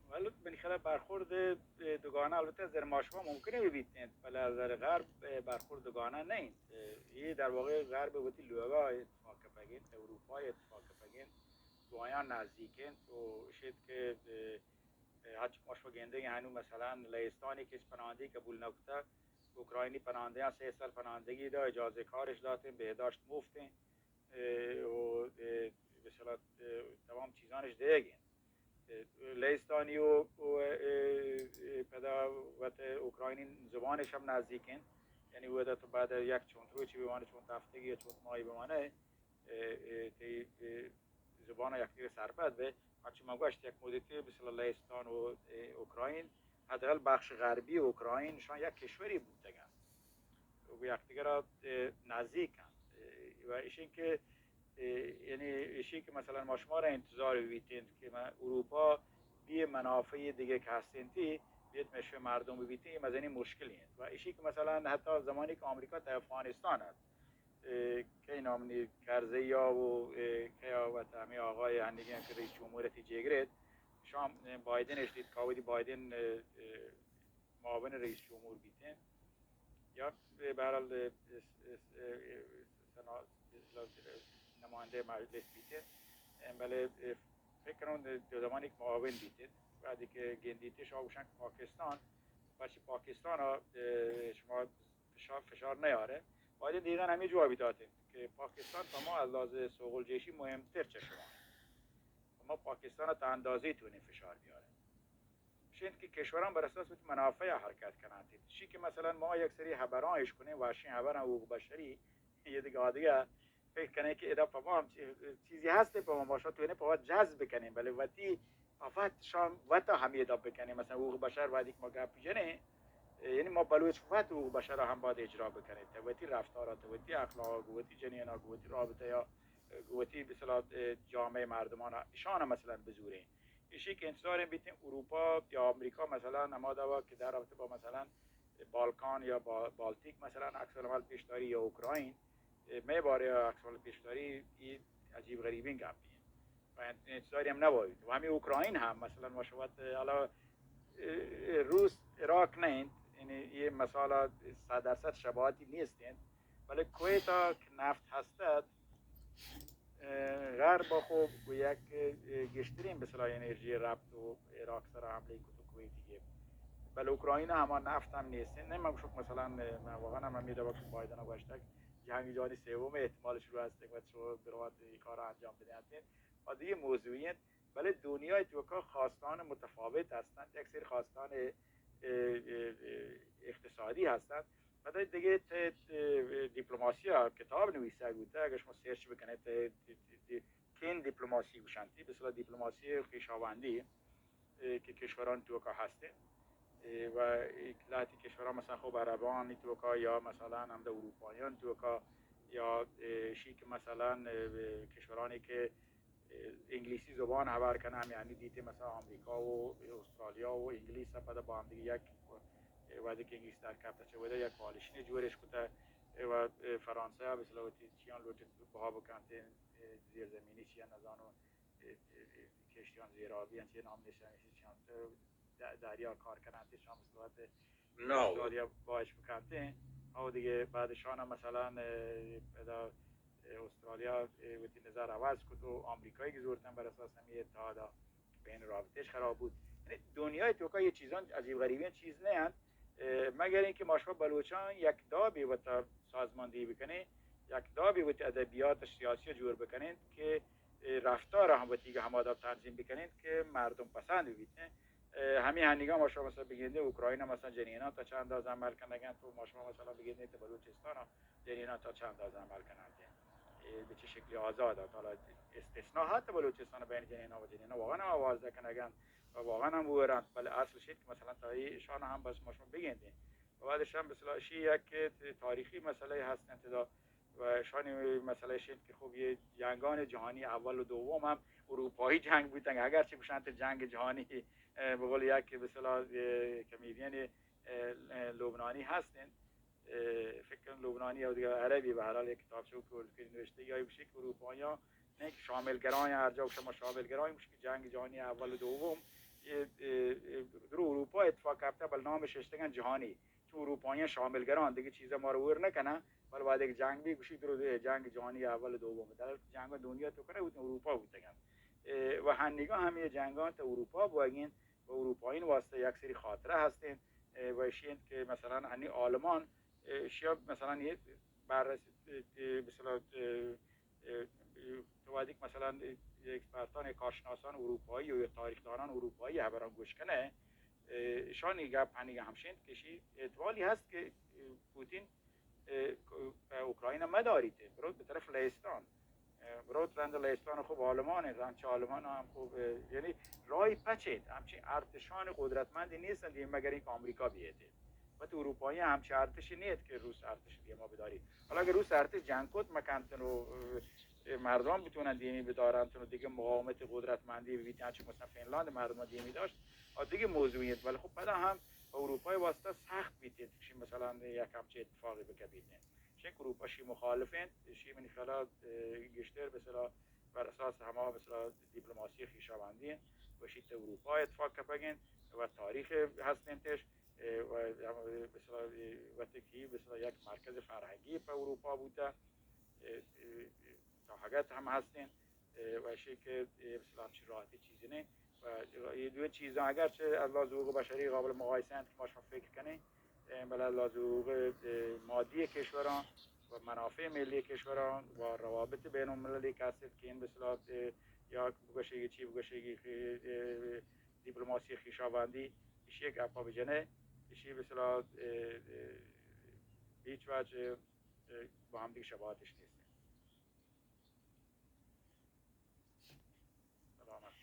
و بلے منی خیال ءَ برخورد دوگانہ البتہ از نظر ما شما ممکن بہ بیت انت، بلے از نظر غرب برخورد دوگانہ نہ انت. اے در واقع غرب وتی لوگا اتفاق کپگ انت، اروپا اتفاق کپگ انت، گوں آیاں نزدیک انت و اشیت کہ، اه، ہرچی ما شما گندگ ہنو مثلاً لہستانی کہ ہچ پناہندگی قبول نہ کتہ، اوکراینی پناہندگاں سئے سال پناہندگی دا، اجازہ کارش داتیں، بہداشت مفت انت، اه، و، اه، مثلاً، اه، تمام چیزانش دیگ انت. لہستانی و، و، اه، اه، پدا وت اوکراینی زبانش ہم نزدیک انت. یعنی ودا تو بعد یک چند روچی بمانے، چند ہفتگی یا چند ماہی بمانے، اه، اه، تئی، اه، زبان یکدیگر سرپد بہ. ہرچی ما گوشت یک مدتی مثل لہستان و، اه، اوکراین، حداقل بخش غربی اوکراین شان یک کشوری بوتگن و یکدیگر، اه، نزدیک انت. اه، و ایشین کہ اه، یعنی ایشی کہ مثلاً ما شما را انتظار بیتین کہ ما اروپا بی منافع دیگه کہ ہستینتی بیت مشوی مردم بیتین، یہ مزنی مشکلی انت. و ایشی کہ مثلاً حتی زمانی کہ آمریکا تا افغانستان ات، اه، کئی نامنی قرضه یا و، اه، کیا وت ہمیں آقای هنگی هم که رئیس جمهور تی جگرت، شام، اه، بایدن اشتید کاودی بایدن، اه، اه، معاون رئیس جمهور بیتین. یا به هر حال، اه، اه، اه، سنا-، نماینده مجلس بیتین. اه، بلے، اه، فکر کنم دو زمانی که معاون بیتین. وقتی که گندیتی شما گوشن که پاکستان، پرچی پاکستان ها، اه، شما فشار، فشار نیاره. باید دقیقاً همین جوابی داتین که پاکستان تا ما از لحاظ سوق الجیشی مهمتر چه شما. ما پاکستان تا اندازه‌ای تونیم فشار بیاریم. شنت که کشوران بر اساس وتی منافع حرکت کنند. چی که مثلاً ما یک سری خبران اش کنیم، وحشی خبران، حقوق بشری، یه دیگه آدیگه فکر کنه که ادا پا ما هم چی-، چیزی هسته پا ما باشا تو اینه پا وقت جذب بکنیم، بلے وتی پا وقت شام وقت همه ادا بکنیم. مثلاً حقوق بشر وقتی که ما گپ جنه، یعنی ما بلوچ وقت حقوق بشر هم باید اجرا بکنیم. تا وتی رفتارات، وتی اخلاق، وتی جنینا، وتی رابطه یا وتی مثلاً جامعه مردمان ایشان مثلاً بزوریم. ایشی که انتظار بیتیم اروپا یا آمریکا مثلاً ہما دوا که در رابطه با مثلاً بالکان یا با-، بالتیک مثلاً عکس العمل پیش داری یا اوکراین، اه، مئے بارے عکس العمل پیش داری، ای عجیب غریبین گپی انت. و انتظاری هم نباید. و همین اوکراین هم مثلاً ما شود، اه، حالا، اه، روس عراق نه انت، یعنی یه مثال صد درصد شباهتی نیست انت، بلے کویت ءَ کہ نفت ہست ات، اه، غرب ءَ خو گو یک، اه، گیشترین بسلا انرژی ربط و عراق سر حملے کت و کویتی گپت. بلے اوکرائین ءَ ہما نفت ہم نیست. نہ من گوشک مثلاً، اه، من واقعاً ہم ہمے دوا کہ بائیدن ءَ گوشتگ جنگ جہانی سوم احتمال شروع است، وقت شما بروات یہ کار انجام بدیت. و دیگه موضوعی انت. بلے دنیای توکا خواستان متفاوت ہستند. یک سری خواستان، اه، اه، اه، اقتصادی ہستند. پدا دگہ ت-، ت-، دیپلماسی ءَ کتاب نویسگ بوتگ، اگر شما سرچ بکنید، ت-، ت-، ت-، ت-، کین دیپلماسی گوشنتی، بسلا دیپلماسی خویشاوندی، اه، کہ کشوران توکا ہستیں. اه، و یک لہتی کشوران مثلاً خوب عربانی توکا یا مثلاً ہمدا اروپایان توکا یا، اه، شی کہ مثلاً، اه، کشورانی کہ انگلیسی زبان ہبر کنن، ہمے ہنی دیتے مثلاً آمریکا و استرالیا و انگلیس ءَ پدا با ہم دیگه یک، وہدے کہ انگلیس در کپتہ چہ وہدا یک کوالشنے جوڑش کتہ و فرانسہ ءَ مثلاً وتی چیان لوٹت بہا بکنت، زیرزمینی چیان نزانو، کشتیان زیرآبی انت، چی نام نشان چیان، دریا کار کننت، شام مثلاً وت ناو. استرالیا باش بکنتیں. او دیگه بعد شان مثلاً، اه، ادا، اه، استرالیا، اه، وتی نظر عوض کت و آمریکایی که زورتن بر اساس همی اتحادا بین رابطهش خراب بود. یعنی دنیای توکا یه چیزان عجیب غریبین چیز نه انت، اه، مگر اینکه ما شما بلوچان یک دابی وتا سازماندهی بکنیں، یک دابی وتی ادبیات سیاسی جور بکنیں که، اه، رفتار هم وتی که همادا تنظیم بکنیں که مردم پسند ببیتیں. اه، ہمے ہنیگا ما شما مثلاً بگندیں، اوکرائن ءَ مثلاً جنیناں تا چند انداز عمل کنگ انت، و ما شما مثلاً بگندیں تو بلوچستان ءَ جنیناں تا چند انداز عمل کنگ انت. اے بہ چہ شکلی آزاد انت. حالا استثناء ہست بلوچستان ءَ بین جنیناں، و جنیناں واقعاً ہم آواز دہ کنگ انت و واقعاً ہم ہور انت، بلے اصل شیت کہ مثلاً تا ایشان ہم بس ما شما بگندیں. و بعدش ہم مثلاً اشی یک تاریخی مسئلہ ہست انت دا، و اشانی مسئلہ اش انت کہ خب یہ جنگان جہانی اول و دوم ہم اروپایی جنگ بوتنگ، اگرچہ گوشنت جنگ جہانی، اه، بقول یک مثلاً، اه، کمیدین، اه، اه، لبنانی ہست انت. اه، فکر کنم لبنانی یا دیگه عربی، بہ ہر حال یک کتاب چو کہ نوشته یا گوشی کہ اروپاییان نه کہ شامل گرایان، ہر جا شما شامل گرایان، گوشی کہ جنگ جہانی اول و دوم اے، اے، اے، درو اروپا اتفاق کپتہ، بل نامش اشتگن جہانی۔ چو اروپاییاں شامل گران، دگہ چیزا مارا ور نکنن، بل بعد ایک جنگ بی گوشی درو جنگ جہانی اول و دوم۔ در جنگ دنیا تو کرے بوتن اروپا بوتگن۔ اے، و ہنیگا ہمے جنگان تا اروپا بوگین و اروپایین واسطہ یک سری خاطرہ ہستین۔ اے، و اشی انت کہ مثلاً ہنی آلمان، اے، اشیا مثلاً یہ بررسی، اے، اے، مثلاً، اے، اے، اے، تو وہدی کہ مثلاً، اے، اکسپرتان، اے، کارشناسان اروپایی و یا تاریخدانان اروپایی ہبران گوش کنہ، اے، اشانی گپ ہنیگا ہمشینت کہ اشی احتمالی ہست کہ، اے، پوتین، اے، پہ اوکرائنا مداریت، برو بہ طرف لہستان، اے، برو رند لہستان خوب آلمان انت، رند چہ آلمان ہم خوب، اے، یعنی راہی پچ انت، ہمچین ارتشان قدرتمندی نیستن دیم مگر اینکہ آمریکا بیت۔ وتی اروپاییاں ہمچین ارتشی نیت کہ روس ارتش دیما بداریت۔ حالا اگر روس ارتش جنگ کت مکنتن و، اے، مردمان بتونن دیمی بدارنتن و دگہ مقاومت قدرتمندی بیتن، چون مثلاً فنلاند مردمان دیمی داشت، آ دگہ موضوعی انت، ولی خب پدا ہم اروپای واسطہ سخت بیتین، چی مثلاً یک ہمچین اتفاقی بکپیتین۔ چون اروپا شی مخالف انت، شی منی خیالا، اے، گیشتر مثلاً بر اساس ہما مثلاً دیپلماسی خویشاوندی انت و شی تا اروپا اتفاق کپگ انت و تاریخ ہست انتش، اے، و ہم مثلاً، اے، وقتی کہ مثلاً یک مرکز فرهنگی پہ اروپا بوتہ، اے، اے، اے، تا حقت ہم ہستین، اے، و اشی کہ، اے، مثلاً ہمچین راحتی چیزی نیں۔ و اے دوئیں چیزاں اگرچہ از لحاظ حقوق بشری قابل مقایسہ انت کہ ما شما فکر کنیں، اے، بلے از لحاظ حقوق، اے، مادی کشوراں و منافع ملی کشوراں و روابط بین المللی کہ ہستید کہ این مثلاً، اے، یا بگوشگی چی بگوشگی کہ، اے، دیپلماسی خویشاوندی، اشی گپا بجنہ، اشی مثلاً، اے، اے، ہیچ وجہ، اے، با ہمدیگہ شباہتش نیست۔ سلامت۔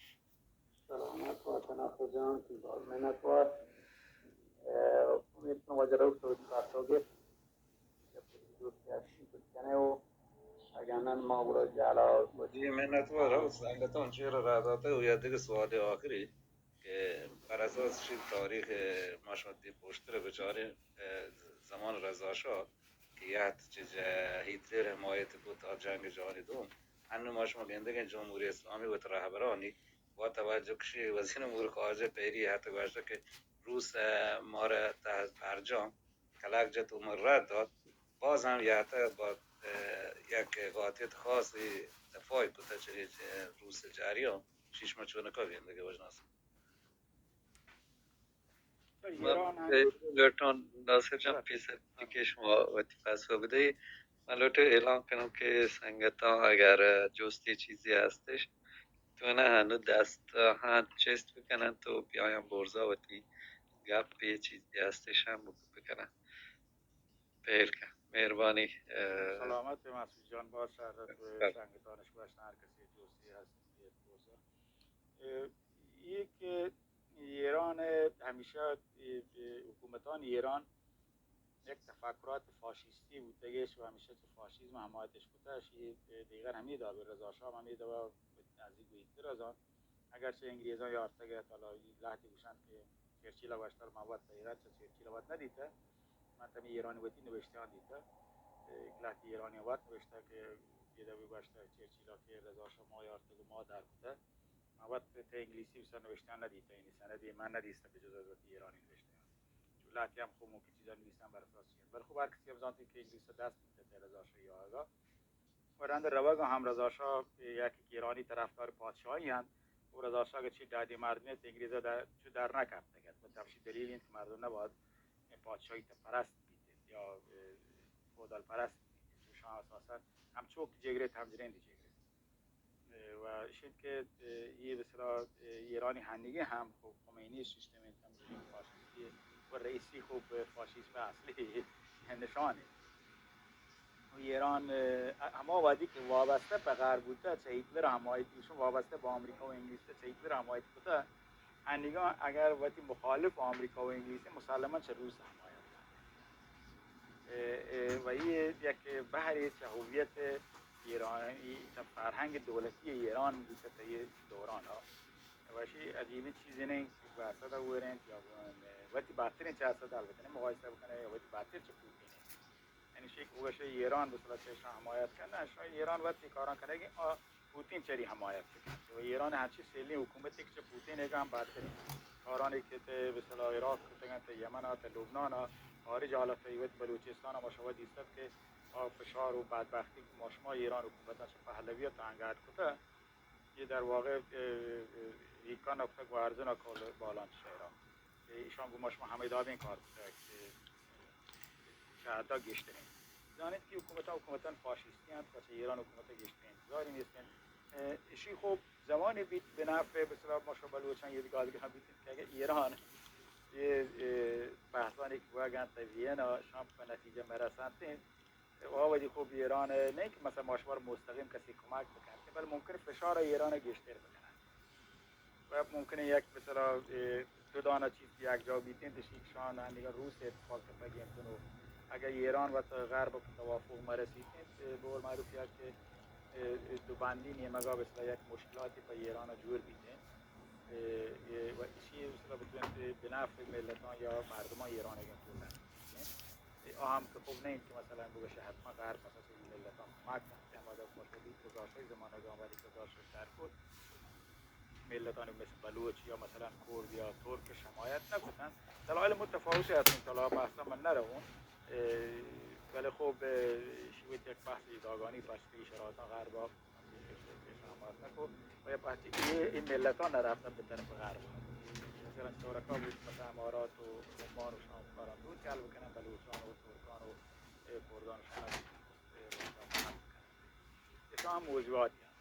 سلامت بات ناصر جان، تئی باز منت وار۔ اے، امید کنم واجہ رؤف تو وتی پاسو گپت۔ دوست عزیز بکنه و اگر نه ما گڑا جالا جی، منت وار رؤف، سنگتان چیر را داته و یا دگه سوال آخری کہ بر اساس چی تاریخ ما شما دی پشتر بچاریں، اے، زمان رضا شاہ کہ یات چہ جہ-، ہٹلر حمایت کت آ جنگ جہانی دوم، انو ما شما گندگیں جمہوری اسلامی وت رہبرانی با توجہ کشی وزیر امور خارجہ پیری حتی گوشتہ کہ روس، اے، مارا تحت برجام کلک جت و ما رد دات، باز ہم یات با، اے، یک قاطعیت خاصی دفاع کتہ چہ روس جریان۔ شیش ما چونکا گندگے واجہ ناصر؟ ایران ہم لوٹاں ناصر جان، پیسر کہ شما وتی پاسو بدئے۔ من لوٹاں اعلان کنم کہ سنگتاں اگر جستی چیزی ہستش، تو نہ ہنو دست ہاں چست بکنن تو بیایاں برزا وتی گپ یہ چیزی ہستش ہم بکنن۔ پہل کن۔ مہربانی۔ اے، سلامت مسعود جان، باز شرت و سنگتانش گوشت، ہر کسی جستی ہست بیت برزا۔ اے، یہ کہ ایران ہمیشہ، اے، اے، حکومتان ایران یک تفکرات فاشیستی بوتگش و ہمیشہ چہ فاشیزم حمایتش کتش۔ یہ، اے، دیگر ہمے دابی رضا شاہ ہمے دابا نزدیک به هیتلر از آن، اگرچہ انگریزان یارتگ ات، حالا لہتی گوشنت کہ چرچیل ء گوشتہ، من وت ایران چہ چرچیل ء وت نہ دیتہ، من تمی ایرانی وتی نوشتیان دیتہ۔ اے، لہتی ایرانی وت نوشتہ کہ یہ دبی گوشتہ چرچیل ء کہ رضا شاہ ما یارتگ و ما در کتہ۔ من وت تہ انگلیسی بسر نوشتیان نہ دیتہ، یعنی سندی من نہ دیستہ بجز از وتی ایرانی نوشتیان۔ چو لہتی ہم خو موکی چیزان نویسان بر اساس چیان۔ بل خب ہر کسی ہم زانتی کہ انگلیس دست دیتہ تہ رضا شاہ آگا۔ و رند روگ ء ہم رضا شاہ یک ایرانی طرفدار پادشاہی انت و رضا شاہ کہ چی ڈاڈی مردمی ات، انگریز ء در، چو در نہ کپتگ ات۔ و تمشی دلیل انت کہ مردم نباید پادشاہی تہ پرست بیت یا، اے، فودال پرست بیت۔ چو شاہ اساساً ہم چوک جگرے، ہم جنین جگرے۔ اے، و اشیت کہ، اے، یہ مثلا، اے، ایرانی ہنیگے ہم خب خمینی سیستم انت، ہم فاشیستی و رئیسی خب فاشیسم اصلی نشان انت۔ و ایران، اے، ہما وہدی کہ وابستہ پہ غرب بوتہ، چہ ہٹلر حمایت، ایشون وابستہ با امریکہ و انگلیس چہ ہٹلر حمایت کتہ، ہنیگا اگر وتی مخالف امریکہ و انگلیس مسلما چہ روس حمایت کنت۔ اے، اے، و یہ یک بہرے چہ ہویت ایرانی، چہ فرہنگ دولتی ایران بوتہ تہ یہ دوران ء۔ و اشی عجیبیں چیزے نہ انت کہ بحث ء دور انت یا وتی بہتریں چہ اسد البتہ نہ مقایسہ بکنہ یا وتی بہتر چہ پوتین انت۔ یعنی شیخ بگوشے ایران بسلا چہ شاہ حمایت کنہ، شاہ ایران وتی کاراں کنگی، آ پوتین چری حمایت بکنت و ایران ہنچی سیلیں حکومتی کہ چہ پوتین ءَ ہم بدتریں کارانی کہ تہ مثلا عراق کتگن، تہ یمن ءَ، تہ لبنان ءَ، خارج حالت ءَ وت بلوچستان ءَ ما شما دیستگ کہ آ فشار و بدبختی کہ ما شما ایران حکومت ءَ چہ پہلوی ءَ تنگ اڈ کتہ، یہ در واقع، اه، اه، ایکان ءَ کتگ و ارزن ءَ کول بالان چہ شہرا۔ کہ ایشان گوں ما شما ہمے دابیں کار کتگ کہ شہدا گیشتریں۔ زانیت کہ حکومتاں، حکومتاں فاشستی انت و چہ ایران حکومت گیشتریں انتظاری نیست انت۔ اه، اشی خوب زمانی بیت بنفع، مثلا ما شما بلوچاں یہ گالگاں بیت کہ اگر ایران یہ، یہ بحثانی کہ بوگ انت وینا، شام پہ نتیجہ مرسنت انت۔ و وتی خوب ایران ءَ نہ کہ مثلا ما شما را مستقیم کسی کمک بکنت، بل ممکن فشار ایران ءَ گیشتر بکنن۔ و ممکن یک مثلا، اے، دو دانہ چیز یک جا بیتیں، تشی شان ہنگا روس اتفاق پہ گیمتن و اگر ایران و غرب پہ توافق مرسیتیں، اے، بول معروف یا کہ، اے، اے، دو بندی نیمگا مثلا یک مشکلاتی پہ ایران جوڑ بیتیں۔ اے، اے، و اشی مثلا بتوین بنفع ملتان یا مردمان ایران اگر کلا۔ اے، آ ہم کہ خوب نہ انت کہ مثلا بگوشے حتما غرب مثلا چہ ملتان کمک کنت، ہما دو خوش بیت، گزاشتگ زمانگ آمریکا گزاشتگ در کت، ملتانی مثل بلوچ یا مثلا کرد یا ترک حمایت نہ کتن۔ دلائل متفاوت ہستن، تلا بحثا من نہ رون۔ اے، ولی خوب، اے، شیوت یک بحث جداگانی پشتی شرایطان غربا پیش آمد نکو و یا پہچی کہ یہ، یہ ملتان نہ رفتن بہ طرف غرب۔ مثلا ترکا بود، مثلا امارات و عمان و شام کاران بود کہ حل بکنن، بلوچان و ترکان و، اے، کردان و شام، اے، روشان حل بکنن۔ ایشان ہم موضوعاتی ہیں۔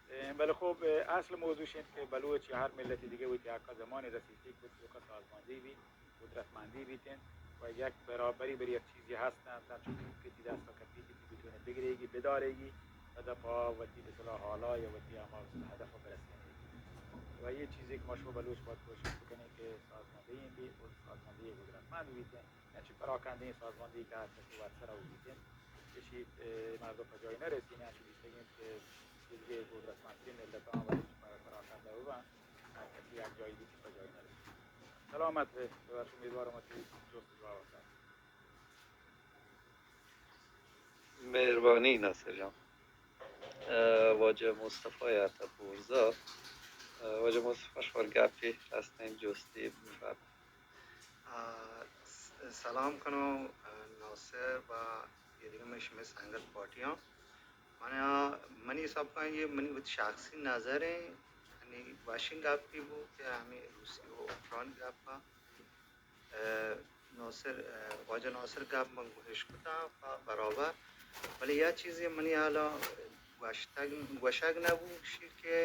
اے، بلے خوب، اے، اصل موضوع شنت کہ بلوچ یا ہر ملتی دیگه وتی حقا زمانی رسیتی کہ وتی توکا سازماندی بی۔ قدرتمندی بیتین و یک برابری بر یک چیزی ہست انت، چون کہ تی دست کپیتی تی بتونے بگریگی، بداریگی، پدا پا وتی بسلا حالا یا وتی ہما بسلا ہدف برسینی۔ و یہ چیزی کہ ما شما بلوچ باید کوشش بکنیں کہ سازماندہی بی و سازماندہی قدرتمند بیتین، یعنی چی پراکندیں سازماندہی کہ ہر کسی وت سرا بیتین، کسی، اے، مردم پجائی نرسین، یعنی چی بیتگین کہ چیزی قدرتمندترین ملتان وتی پر-، پراکنده ببن، ہر کسی یک جایی بیتی پجائی نرسین۔ سلامت بے، ببخش، امیدوارم کہ جست جواب ہست۔ مہربانی ناصر جان۔ اه، واجہ مصطفی ءَ تپرزا۔ اه، واجہ مصطفی شمار گپی ہستیں جستی بفرمائیت۔ اه، س-، سلام کنوں، اه، ناصر با یہ دیگہ میں شمئے سنگت پارٹیاں۔ من، منی حساب کن یہ منی وت شخصی نظر ہیں، یعنی واشنگ گپی بو کہ ہمیں روسی و اوکران گپ ءَ۔ اه، ناصر، اه، واجہ ناصر گپ من گوش کتاں پہ برابر، بلے یا چیزے منی حالا گوشتگ، گوشگ نہ بو شی کہ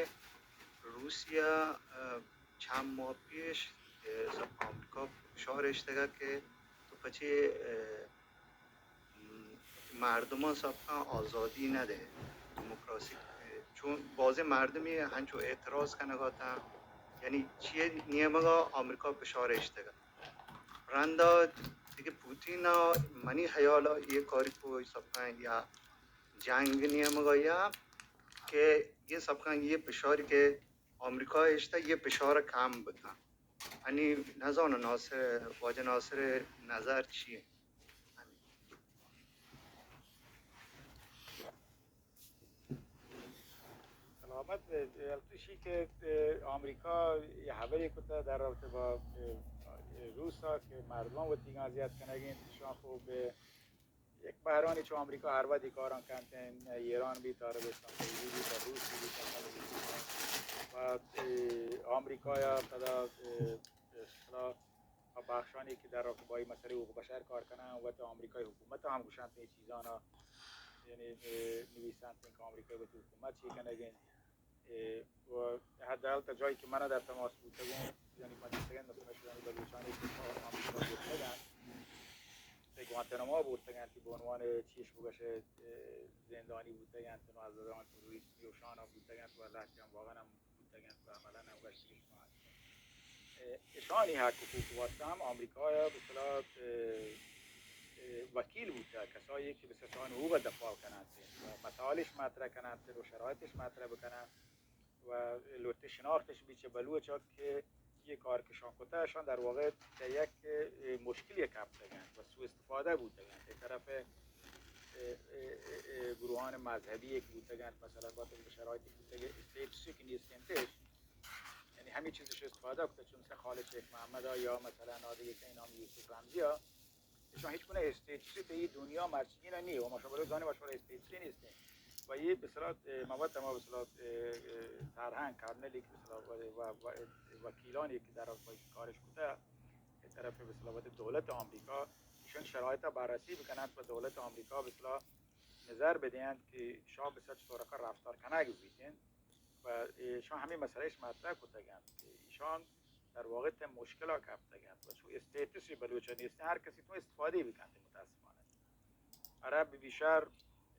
روسیا، اه، چند ماہ پیش، اه، آمریکا فشار اشتگا کہ تو پچے، اه، مردمان سبقا آزادی نہ دے، دموکراسی، چون بازیں مردمی ہنچو اعتراض کنگا تاں، یعنی چیئے نیمگا آمریکا فشار اشتگا۔ رندا دیگه پوتین ءَ منی خیال ءَ یہ کاری کو سبقا یا جنگ نیمگا یا کہ یہ سبقا یہ فشاری کہ آمریکا اشتا یہ فشار کم بکن۔ انی نزانو ناصر، واجہ ناصر نظر چیئے؟ سلامت، اه، البته شی که، اه، آمریکا یه خبری کته در رابطه با، اه، روسا که مردمان وتیگان اذیت کنگین، شان خوب، اه، یک بحرانی چو آمریکا ہر وقت کاران کنتین، ایران بیت، عربستان سعودی بیت، روس بیت، قطر بیت، و، اه، آمریکا یا پدا، اه، اصطلاح و بخشانی که در رابطه با این مسئله حقوق بشر کار کنن، وت آمریکای حکومت هم گوشنت این چیزانا، یعنی، اه، نویسنت که آمریکای وتی حکومت چی کنگین. اه، و حداقل تا جایی که من در تماس بوتگم، یعنی من دیستگم مثلاً شدن بلوچانی که آمریکا برتگن، به گوانتاناما برتگن که به عنوان چیش بگشه، اه، زندانی بوتگن، نوزدگان تروریستی و شانا بوتگن و لحظه هم واقعاً هم بوتگن و عملاً هم گشتگش ما هست. اه، اشانی حق حقوق واسطه هم آمریکا یا به اصطلاح، اه، اه، وکیل بوده، کسایی که به اصطلاح حقوق دفاع کنند و مسائلش مطرح کنند و شرایطش مطرح بکنند و لوٹے شناختش بیچه بلوچا که یہ کار کشان کته، اشان در واقع در یک، اه، مشکلی کپتگند و سوء استفاده بوتگند. یک طرف، اه، اه، اه، اه، گروهان مذهبی که بوتگند، مثلاً با تو شرایطی بوتگه، استیتوسی که نیستینتش، یعنی همین چیزش استفاده کته، چون مثلاً خالد شیخ محمد یا مثلاً آدگه که نام یوسف رمزی ها، ایشان هیچ گونه استیتوسی به این دنیا مرچی اینا نیه و ما شما برای زانه و شما استیتوسی نیستین. و یه به اصطلاح، اه، مواد ما به اصطلاح، اه، اه، فرهنگ کرنلی که به اصطلاح و، و، و، وکیلانی که در پای کارش کته، از طرف به اصطلاح دولت آمریکا، ایشان شرایط بررسی بکنند و دولت آمریکا به اصطلاح نظر بدهند که شما به چطور رفتار کنگ بیتین. و ایشان همین مسئلهش مطرح کتگند که ایشان در واقع ته مشکل ها کپتگند و چون استیتوسی بلوچا نیست، هر کسی تو استفاده بکنت متاسفانه. عرب ببی شر،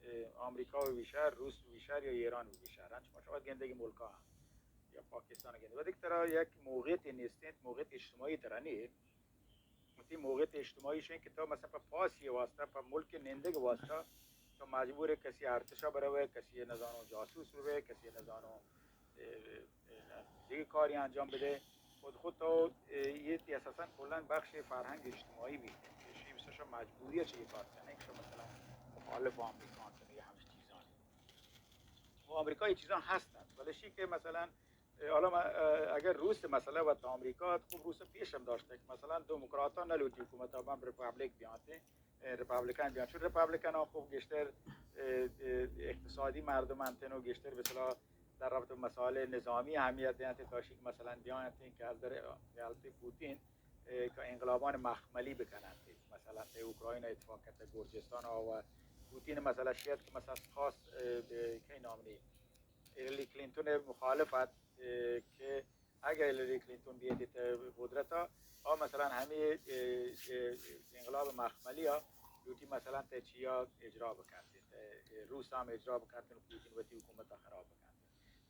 اه، آمریکا ببی شر، روس ببی شر یا ایران ببی شر، هنچ ما شما گندگی ملکا هم یا پاکستان گندگی. و دیگه ترا یک موقعیت نیستین، موقعیت اجتماعی ترا نیه. وتی موقعیت اجتماعی شین که تو مثلاً په پاسی واسطه، په ملک نندگ واسطه، تو مجبور کسی ارتشا بروه، کسی نزانو جاسوس ببه، کسی نزانو، اه، اه، دیگه کاری انجام بده. خود خود تو، اه، یه تی اساساً کلاً بخش فرهنگ اجتماعی بی. شی بسه شو مجبوری چه یه کار کنه، که شو مثلاً مخالف آمریکا انتنه یه همش چیزانی. و آمریکا یه چیزان هستند، ولی شی که مثلاً، اه، حالا ما، اه، اگر روس مسئله و تا آمریکا، خب روس پیش هم داشته که مثلاً دموکرات ها نلوٹی حکومت ها، هم ریپابلیک بیانته، اه، ریپابلیکن بیان. چون ریپابلیکن ها خب گیشتر، اه، اه، اقتصادی مردم انتن و گیشتر به اصطلاح در رابطه مسائل نظامی اهمیت دینت تا شی که مثلاً بیانت که از در حالت پوتین، اه، که انقلابان مخملی بکنند، مثلاً در اوکراین اتفاق کرده، گرجستان ها و پوتین مسئله شیت که مثلاً خاص، اه، به که نام نی هیلری کلینتون مخالفت، اه، که اگر هیلری کلینتون بیتی ته قدرت ها، آ مثلاً همه، اه، اه، انقلاب مخملی ها لوٹی مثلاً ته چیا اجرا بکنت، ته روس هم اجرا بکنت و پوتین وتی حکومت ها خراب بکنت.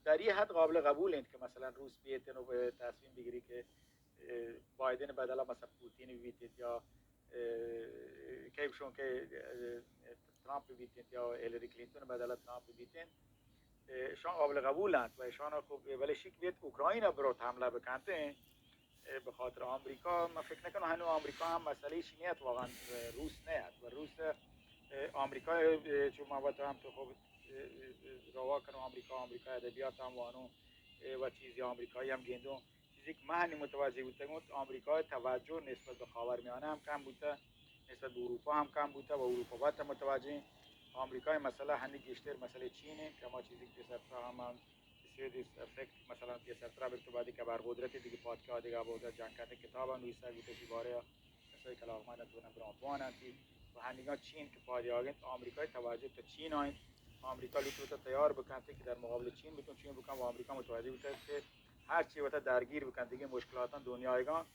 در یه حد قابل قبول انت که مثلاً روس بیتن و تصمیم بگیری که، اه، بایدن بدلا مثلاً پوتین بیتیت یا، اه، کئی بشون که، اه، ترامپ بیتیت یا هیلری کلینتون بدلا ترامپ بیتیت، اه، اشان قابل قبول انت و اشان خب، ولی شک بیت اوکراین بروت حمله بکنت، اه، به خاطر آمریکا، من فکر نکنم هنو آمریکا هم مسئله ایشی نیت واقعاً، اه، روس نیت و روس، اه، آمریکا، اه، چون من وقت هم تو خب، اه، اه، روا کنم آمریکا، آمریکا ادبیات هم وانو، اه، و چیزی آمریکایی هم گندو. چیزی که من هنی متوجه بوتگم، آمریکا توجه نسبت به خاورمیانه هم کم بوته، نسبت به اروپا هم کم بوته و اروپا باید متوجه آمریکای مسئله هنی گیشتر مسئله چینه که ما چیزی که پیسر هم، هم بسیار فکر مثلاً پیسر ترا بر تو بعدی که بر قدرت دیگه پادکا دیگه بوده جنگ کرده کتاب هم نویسه گوته شی باره کسای کلاغمان تو نبران بوان انتی و هنیگان چین که پادی آگنت آمریکای توجه تا چین آین آمریکا لوٹی وتا تیار بکنت که در مقابل چین بتون چین بکن و آمریکا متوجه بوته که هر چی وتا درگیر بکن دیگه مشکلاتان دنیایگان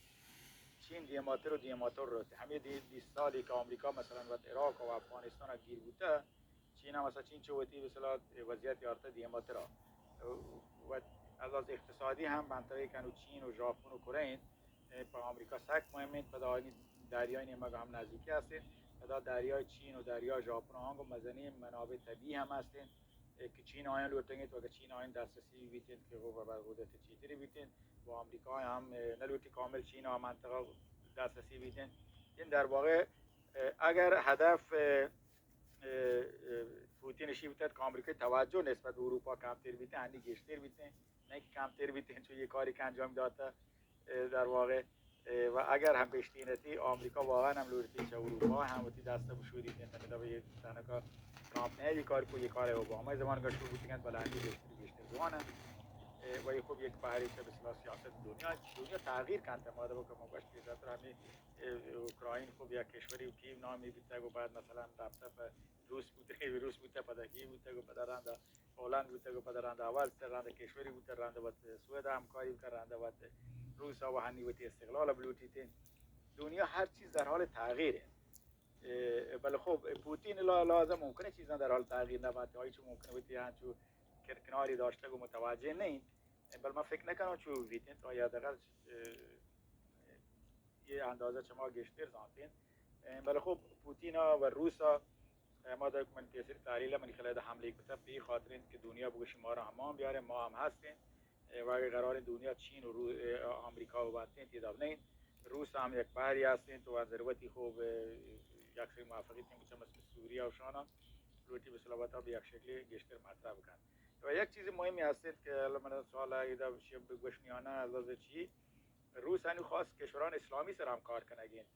چین دیماتر و دیماتر روت. همه دی بیست سالی که آمریکا مثلاً وت عراق و افغانستان گیر بوته، چین هم مثلاً چین چه وتی به اصطلاح وضعیت یارته دیماترا و از لحاظ اقتصادی هم منطقه کنو چین و ژاپن و کره انت، اه، په آمریکا سک مهم انت، پدا آنی دریای نیمگ هم نزدیکی هستین، پدا دریای چین و دریای ژاپن آنگو مزنی منابع طبیعی هم هستین، اه، که چین آیان لوٹنگیت و که چین آیان دسترسی بیتین که خب بر قدرت چیتری بیتین و آمریکا هم، اه، نلوٹی کامل چین آ منطقه دسترسی بیتین. این در واقع، اه، اگر هدف، اه، اه، اه، پوتین اشی بوتت که آمریکای توجه نسبت به اروپا کمتر بیتین، هنی گیشتر بیتین، نه که کمتر بیتین، چون یه کاری که انجام داته، اه، در واقع، اه، و اگر هم بشتینتی، آمریکا واقعاً هم لوٹتی چه اروپا هم وتی دست بشوریتین، مطلب یه تنکا ترامپ نه یه کار کو، یه کار اوباما زمان گشتو بوتین، بلندی گیشتر گیشتر زمان، اه، و یه خوب یک بحری چه به اصطلاح سیاست دنیا، دنیا تغییر کنت، ما دو که ما گشت پیسر همین اه، اوکراین خب یک کشوری و کیو نامی بیتگ و بعد مثلاً رابطه په روس بوتگ، روس بوتگ، پدا کیو بوتگ و پدا رندا هلند بوتگ و پدا رندا اول تر رندا کشوری بوتگ، رندا وت سوئد همکاری بوتگ، رندا وت روس و هنی وتی استقلال بلوٹیتین. دنیا هر چیز در حال تغییره. اه، بله خب پوتین لا-، لازم ممکنه چیزان در حال تغییر نبات، آئی چو ممکنه وتی هنچو کر-، کناری داشتگ و متوجه نین. بل من فکر نکنم چو بیتین، تا یا دقیقا، اه، یه اندازه چه ما گیشتر زانتین. اه، بله خب پوتین و روس، اه، ما در من پیسری تحلیل منی خیال ده حمله کتا، پی خاطر انت که دنیا بگوشی ما را همان بیاره، ما هم هستین. اه، و اگه قرار دنیا چین و رو-، اه، آمریکا و بانتین تیداب نین، روس هم یک بحری هستین، تو ضرورتی خوب، اه، یک سری موافقیت هم بچه مثل سوریه و شانا. لوٹی بسلا وتا بہ یک شکلی گیشتر مطرح بکنت. و یک چیز مهمی هستید که الان من سوال ایدا شیب گوش نیانه، از لحاظ چی روس هنو خاص کشوران اسلامی سر هم کار کنگینت.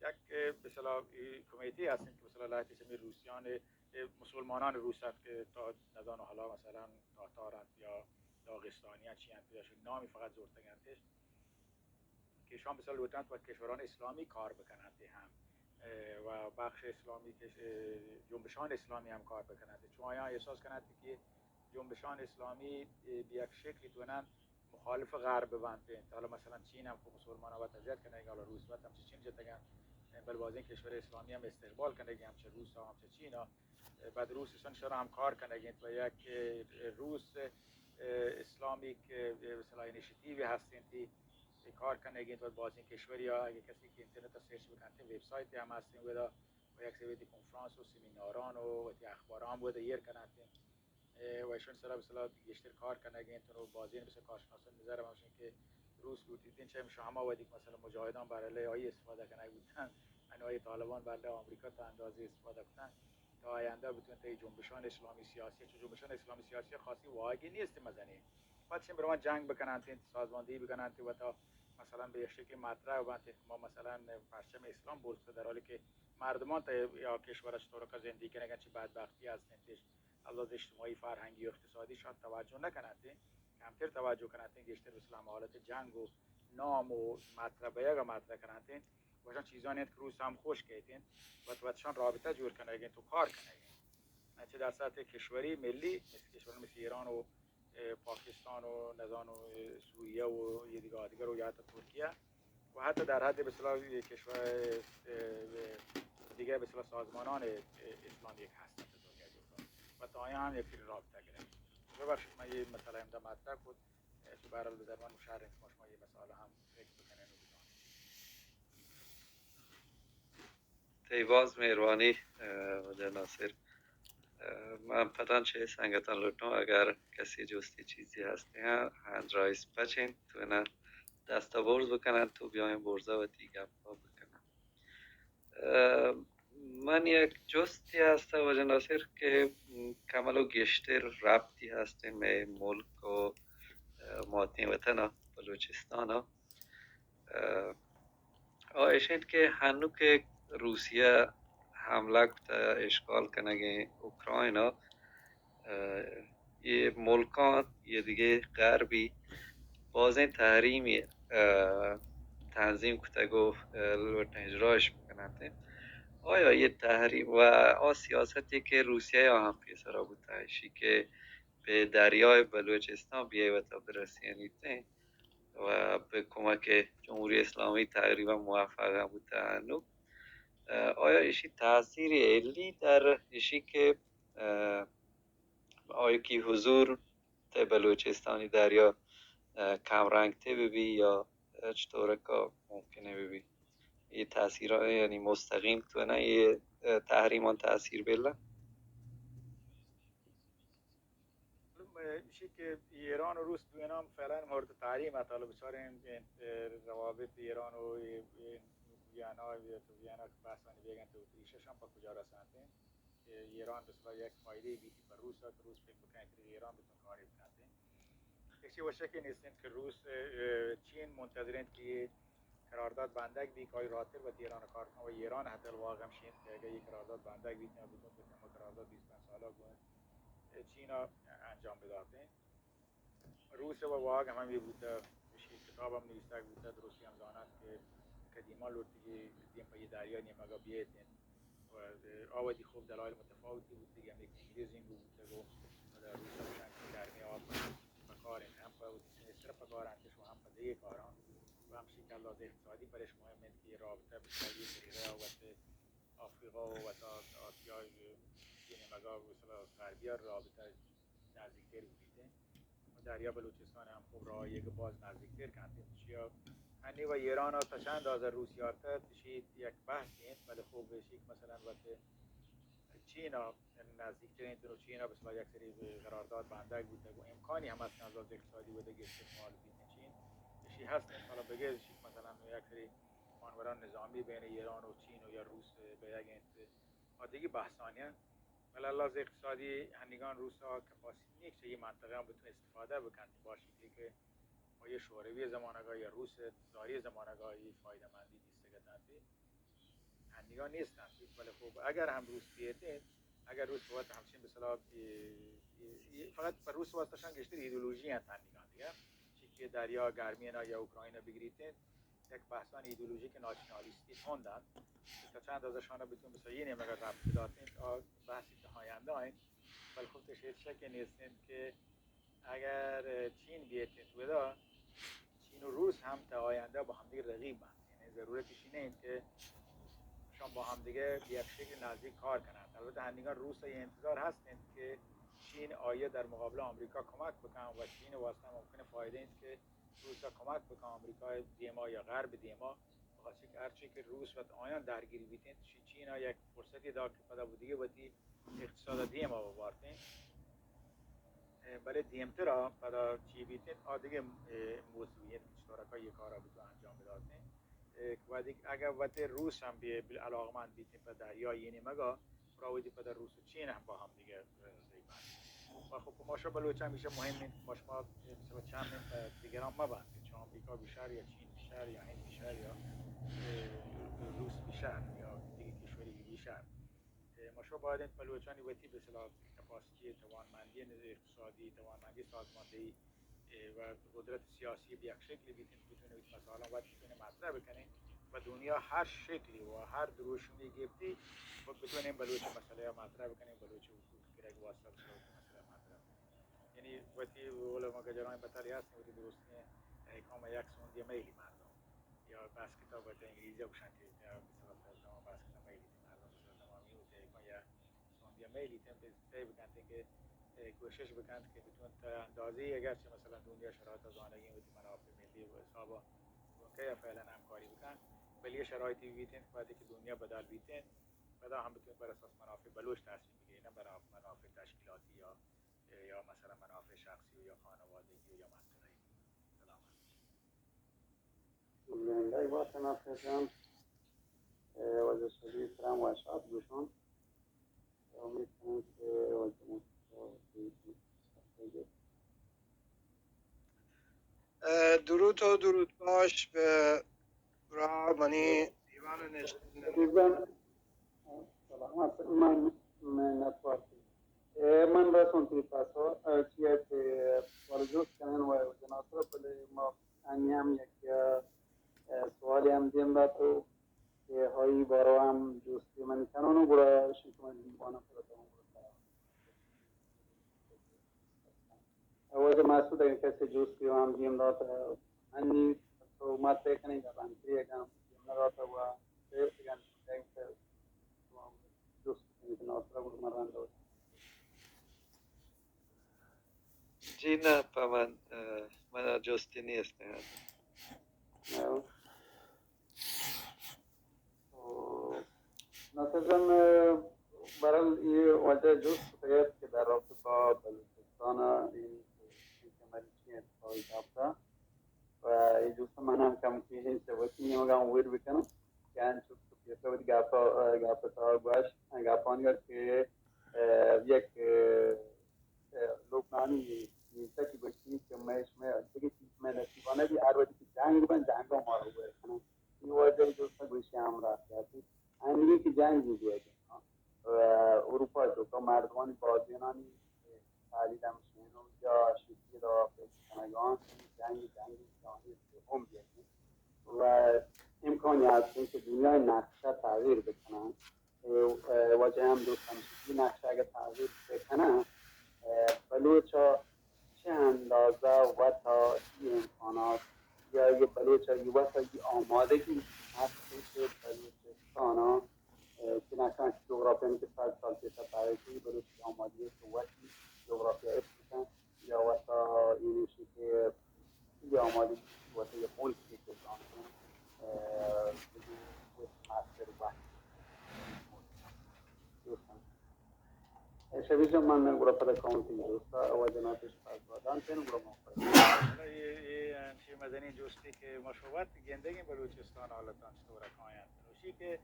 یک، اه، بسلا، اه، کمیته هستند که بسلا لهتی سمی روسیان، اه، مسلمانان روس هست که تا نزان حالا مثلا تاتار هست یا داغستانی هست، چی هست، یا شو نامی فقط زورتگنتش. که ایشان بسیار لوٹنت و کشوران اسلامی کار بکننت هم، اه، و بخش اسلامی که، اه، جنبشان اسلامی هم کار بکننت، چون آیان احساس کننت که جنبشان اسلامی، اه، به یک شکلی تونن مخالف غرب ببنت. حالا مثلا چین هم که مسلمان وت اذیت کنگ، حالا روس وت هم چه چین جتگن، بل بازین کشور اسلامی هم استقبال کنگ، هم چه روس ها، هم چه چین ها. بعد روس ایشان شر هم کار کنگ انت و یک، اه، روس، اه، اسلامی که، اه، مثلا اینیشیتیوی هستین تی کار کنگ انت و بازین کشوری ها، اگه کسی که اینترنت سرچ بکنت، وبسایتی هم هستین ودا و یک سری کنفرانس و سمیناران و وتی اخباران ودا ایر کننت. اه، و ایشان سرا مثلا گیشتر کار کنگ انت و بازین مثلا کارشناسان نظر همشین که روس لوٹیتین چه شما وقتی که مثلا مجاهدان بر علیه آیی استفاده کنگ بوتن، انو آیی طالبان بر علیه آمریکا تا اندازه استفاده کتن تا آینده بتون تی جنبشان اسلامی سیاسی، چون جنبشان اسلامی سیاسی خاصی واگی نیست مزنی. بعد چه برمان جنگ بکنن، تی سازماندهی بکنن، تی وتا مثلا به یک شکل مطرح بنت که ما مثلا پرچم اسلام برد، در حالی که مردمان تا یا کشور چطور که زندگی کنگن، چه بدبختی هستن، از لحاظ اجتماعی، فرهنگی و اقتصادی شاید توجه نکننت، کمتر توجه کننت، گیشتر مثل هم حالت جنگ و نام و مطرح بیگ مطرح کننت. و اشان چیزانی انت که روس هم خوش کیتین و وتشان رابطه جوڑ کنگین تو کار کنگین. چه در سطح کشوری، ملی، مثل کشور مثل ایران و، اه، پاکستان و نزان و، اه، سوریه و یه دیگه آدگر و یا حتی ترکیه و حتی در حد به اصطلاح کشور، اه، دیگه به اصطلاح سازمانان، اه، اسلامی که هستند در دنیا جوکا و تا آیا هم یک سری رابطه گرفت. ببخشید من یه مسئله امدا مطرح کد، اه، که به هر حال به ضرورت شهر انت، شما یه مسئله هم فکر بکنین و بدانین. تئی باز مہربانی، اه، واجہ ناصر. اه، من پداں چہ سنگتاں لوٹاں، اگر کسی جستی چیزی ہستی ہاں، ہینڈ رائز پچ انت، تو انا دست برز بکنن، تو بیاین برزا وتی گپا بکنن. اه، من یک جستی ہست واجہ ناصر کہ کملو گیشتر ربطی ہست مئے ملک و، اه، ماتیں وطن بلوچستان. اه، آ ایش انت کہ ہنو کہ روسیہ حملہ کتہ اشغال کنگیں اوکرائن ء، اه، یہ ملکاں، یہ دگہ غربی بازیں تحریمی، اه، تنظیم کتگ و، اه، لوٹن اجرایش بکننت. آیا یہ تحریم و آ سیاستی کہ روسیہ یا ہم پیسرا بوتہ، ایشی کہ پہ دریائے بلوچستان بیائے وتا برسینیت و پہ کمک جمہوری اسلامی تقریباً موفق ہم بوتہ انو. اه، آیا ایشی تاثیر علی در ایشی کہ، اه، آیا کی حضور تہ بلوچستانی دریا، اه، کم رنگ تہ ببی یا چطور کا ممکنہ ببی؟ یہ تاثیر یعنی مستقیم تو نہ یہ، اه، تحریمان تاثیر بلا؟ ایشی کہ ایران و روس دوئیناں فعلاً مورد تحریم ات، حالا بچاریں، اه، روابط ایران و، اه، اه، ویانا، تو ویانا کہ بحثانی بیگن تو ایششان پہ کجا رسانتیں کہ ایران بسلا یک فائدہ بیتی پر روس ات، روس فکر بکنت کہ ایران بتون کاری بکنتیں. ایشی وشکی نیستیں کہ روس، اه، چین منتظریں کہ قرارداد بندگ بیت، آئی راتر وتی ایران کار کن و ایران حتی الواقع ہمشی انت کہ اگہ یہ قرارداد بندگ بیت، یا بزن کہ ہمہ قرارداد بیست پنج سالہ گون چین ء انجام بداتیں. روس و واگ ہم ہمی بوتہ، ایشی کتاب ہم نویستگ بوتہ، درستی ہم زانت کہ قدیما لوٹتی کہ دیم پہ یہ دریا نیمگا بیت انت. و آ وتی خوب دلائل متفاوتی بوتگ، ہمے کہ انگریز اینگو بوتگ و پدا روس ء گوشنت کہ گرمیں آپ پکار انت، ہم پہ وتی سمستر پکار انت و ہم پہ دگہ کاراں. و ہمشی کہ لحاظ اقتصادی پرش مہم انت کہ یہ رابطہ بسیاری طریقہ وت آفریقا و وت آسیا یہ نیمگا مثلا غربی رابطہ نزدیکتر بوتیں. و دریا بلوچستان ہم خوب راہی کہ باز نزدیکتر کنت. چیا ہنی و ایران تا چند اندازہ روس یارتہ، ایشی یک بحثی انت، بلے خوب ایشی کہ مثلا وت چین ء نزدیکترین تنو چین ء بسلا یک سری قرارداد بندگ بوتگ و امکانی ہم است کہ از لحاظ اقتصادی و دگہ استعمال بیت چین. ایشی ہست انت، حالا بغیر ایشی کہ مثلا یک سری مانوران نظامی بین ایران و چین و یا روس بیگ انت، آ دگہ بحثانی انت. بلے لحاظ اقتصادی ہنیگان روس ءَ کپاسیتی نیست چہ اے منطقہ ہم بتون استفادہ بکنت، باشی کہ آئی شوروی زمانگا یا روس زاری زمانگا اے فائدہ مندی دیستگ اتنت، ہنیگان نیست انت. بلے خب اگر ہم روس بیتیں، اگر روس وت ہمچین بسلا، اے، اے، اے فقط پر روس واسطہ شان گیشتر ایدئولوژی انت ہنیگان دیگہ. چی کہ دریا گرمینا یا اوکرائنا بگریتیں، یک بحثانی ایدئولوژیک ناسیونالیستی تند انت. تا چند از شان بتون بسا اے نیمگا ربط داتیں، آ بحثی تا آیندہ انت. بلے خب تش ہچ شکی نیست انت کہ اگر چین بیت انت ودا، چین و روس ہم تا آیندہ با ہمدیگر رقیب بنت. یعنی ضرورت ایشی نہ انت کہ شان با ہمدیگر بہ یک شکل نزدیک کار کننت. البتہ ہنیگان روس ءَ اے انتظار ہست انت کہ چین آئی در مقابل آمریکا کمک بکن و چین واسطہ ممکن فائدہ انت کہ روس ءَ کمک بکن آمریکا دیما یا غرب دیما. بخاطر کہ ہرچی کہ روس وت آیان درگیر بیتیں، چی چین ءَ یک فرصتی دات کہ پدا بدیگہ وتی اقتصاد ءَ دیما ببارتیں. اے، بلے دیمترا پدا چی بیتیں، آ دگہ، اے، موضوعی انت کہ چطورکا اے کارا بتون انجام بداتیں. اے، وہدے کہ اگر وت روس ہم بی، بل علاقمند بیتیں پہ دریا اے نیمگا، گڑا وہدے پدا روس و چین ہم با ہم دیگہ، اے، رقیب انت. و خب پہ ما شما بلوچاں ہمیشہ مہم انت، ما شما، اے، مثلا چم انت پہ دیگران مبنت، چہ آمریکا بشر یا چین بشر یا ہند بشر یا، اے، روس بشر یا دیگہ کشوری بشر. اے، ما شما باید انت بلوچانی وتی بسلا کپاسیتی، توانمندی اقتصادی، توانمندی سازماندہی، اے، و قدرت سیاسی بہ یک شکلی بیتیں، بتونیں وتی مسائلاں وت بتونیں مطرح بکنیں و دنیا ہر شکلی و ہر دروشمی گپتی و بتونیں بلوچ مسئلہ مطرح بکنیں، بلوچ حقوق گرگ واسطہ بتونیں وتی مسئلہ مطرح بکنیں. یعنی وتی علماء گجران بتالی ہست، وتی درستیں احکام یک سوندی میلی مردم یا بس کتاب وتی انگلیسی گوشن کہ یا مثلا ترجمہ بس کتاب میلی مردم، مثلا تمامی وتی احکام یا سعودی میلیتن، پہ سعی بکنت کہ، اے، کوشش بکنت کہ بتونت اندازی اگرچہ مثلا دنیا شرایط زانگی وتی منافع ملی و حساب کہ فعلا ہمکاری بکن، بلے اے شرایطی بیتن کہ وقتی کہ دنیا بدل بیتن، پدا ہم بتونت بر اساس منافع بلوچ تصمیم بگیرن، نہ بر منافع تشکیلاتی یا، یا مثلا منافع شخصی یا خانوادگی یا منطقه‌ای. سلامت. زندہ بات ناصر جان. اے، واجہ شبیر سلام و شاد گوشان. امید کنم کہ واجہ مصطفی. اے، درود و درود باش بہ برا منی دیوان نشتن. شبیر جان، سلامت. من، من نتورک. اے، من رسون تی پاسو، اے، چیا کہ ورزش کنن و جناسر بلے ما آنی ہم یک، اے، سوالی ہم دیم دات و کہ ہائی بارو ہم جستی من کنان و گڑا شما دیوان پر تمام. واجہ مسعود اگہ کسی جستی ہم دیم دات، انی تو مات کنی یا بنتی اگہ دیم نہ دات و شیخ اگہ جستی کنی ناصر گڑا مران دات. جی نہ، پہ من، اه، من ءَ جستی نیست. ہاں. ناصر جان، بہرحال اے واجہ جست کت کہ در رابطہ با بلوچستان ءَ اے، اے کہ مریچی اتفاقی کپتا و اے جست من ہم کم کہ چہ وتی نیمگا ہم ویر بکنم کہ انچو کہ پیسر وتی گپ، گپ ءِ تہا گوشت، گپانی ءَ کہ، اه، یک، اه، لبنانی نویسکی گوشتی کہ مئے شمئے دگہ چیز مئے نصیبا نہ بی، ہر وھدی کہ جنگ بنت، جنگا مارا ور کنن. اے واجہ جست گوشی ہمراہ سیاسی، ہمے کہ جنگ بی بیگ، اه، اروپا توکا مردمانی بازینانی تحلیل ہمشین و یا شکلی را فکر کنگان جنگ، جنگ جہانی سوم بیگ و امکانی ہست کہ دنیای نقشہ تغییر بکنن. اے، اے، واجہ ہم دوست ہمشی نقشہ اگر تغییر بکنن، اے، بلوچ ءَ چہ اندازہ وت ءَ اے امکانات یا اے بلوچ ءَ اے وت ءَ اے آمادگی ہست کہ بلوچستان ءَ، اے، کہ نہ کنت جغرافیہ کہ صد سال پیسر تاریخی بلوچ آمادگی کہ وتی جغرافیہ حفظ بکنت. یا وتا اے نوشی کہ اے آمادگی وتا یک ملکی کہ بزانت، اه، بدون وت مؤثر وقت. دوستان. اے شبیر جان، من گڑا پدا کاؤنٹی دوستا و جناب شفاعت بادان تین گڑا موقع. اے، اے انچیں مزنیں جستے کہ ما شما وت گندگیں بلوچستان حالتاں چطور کاینت. نوشی کہ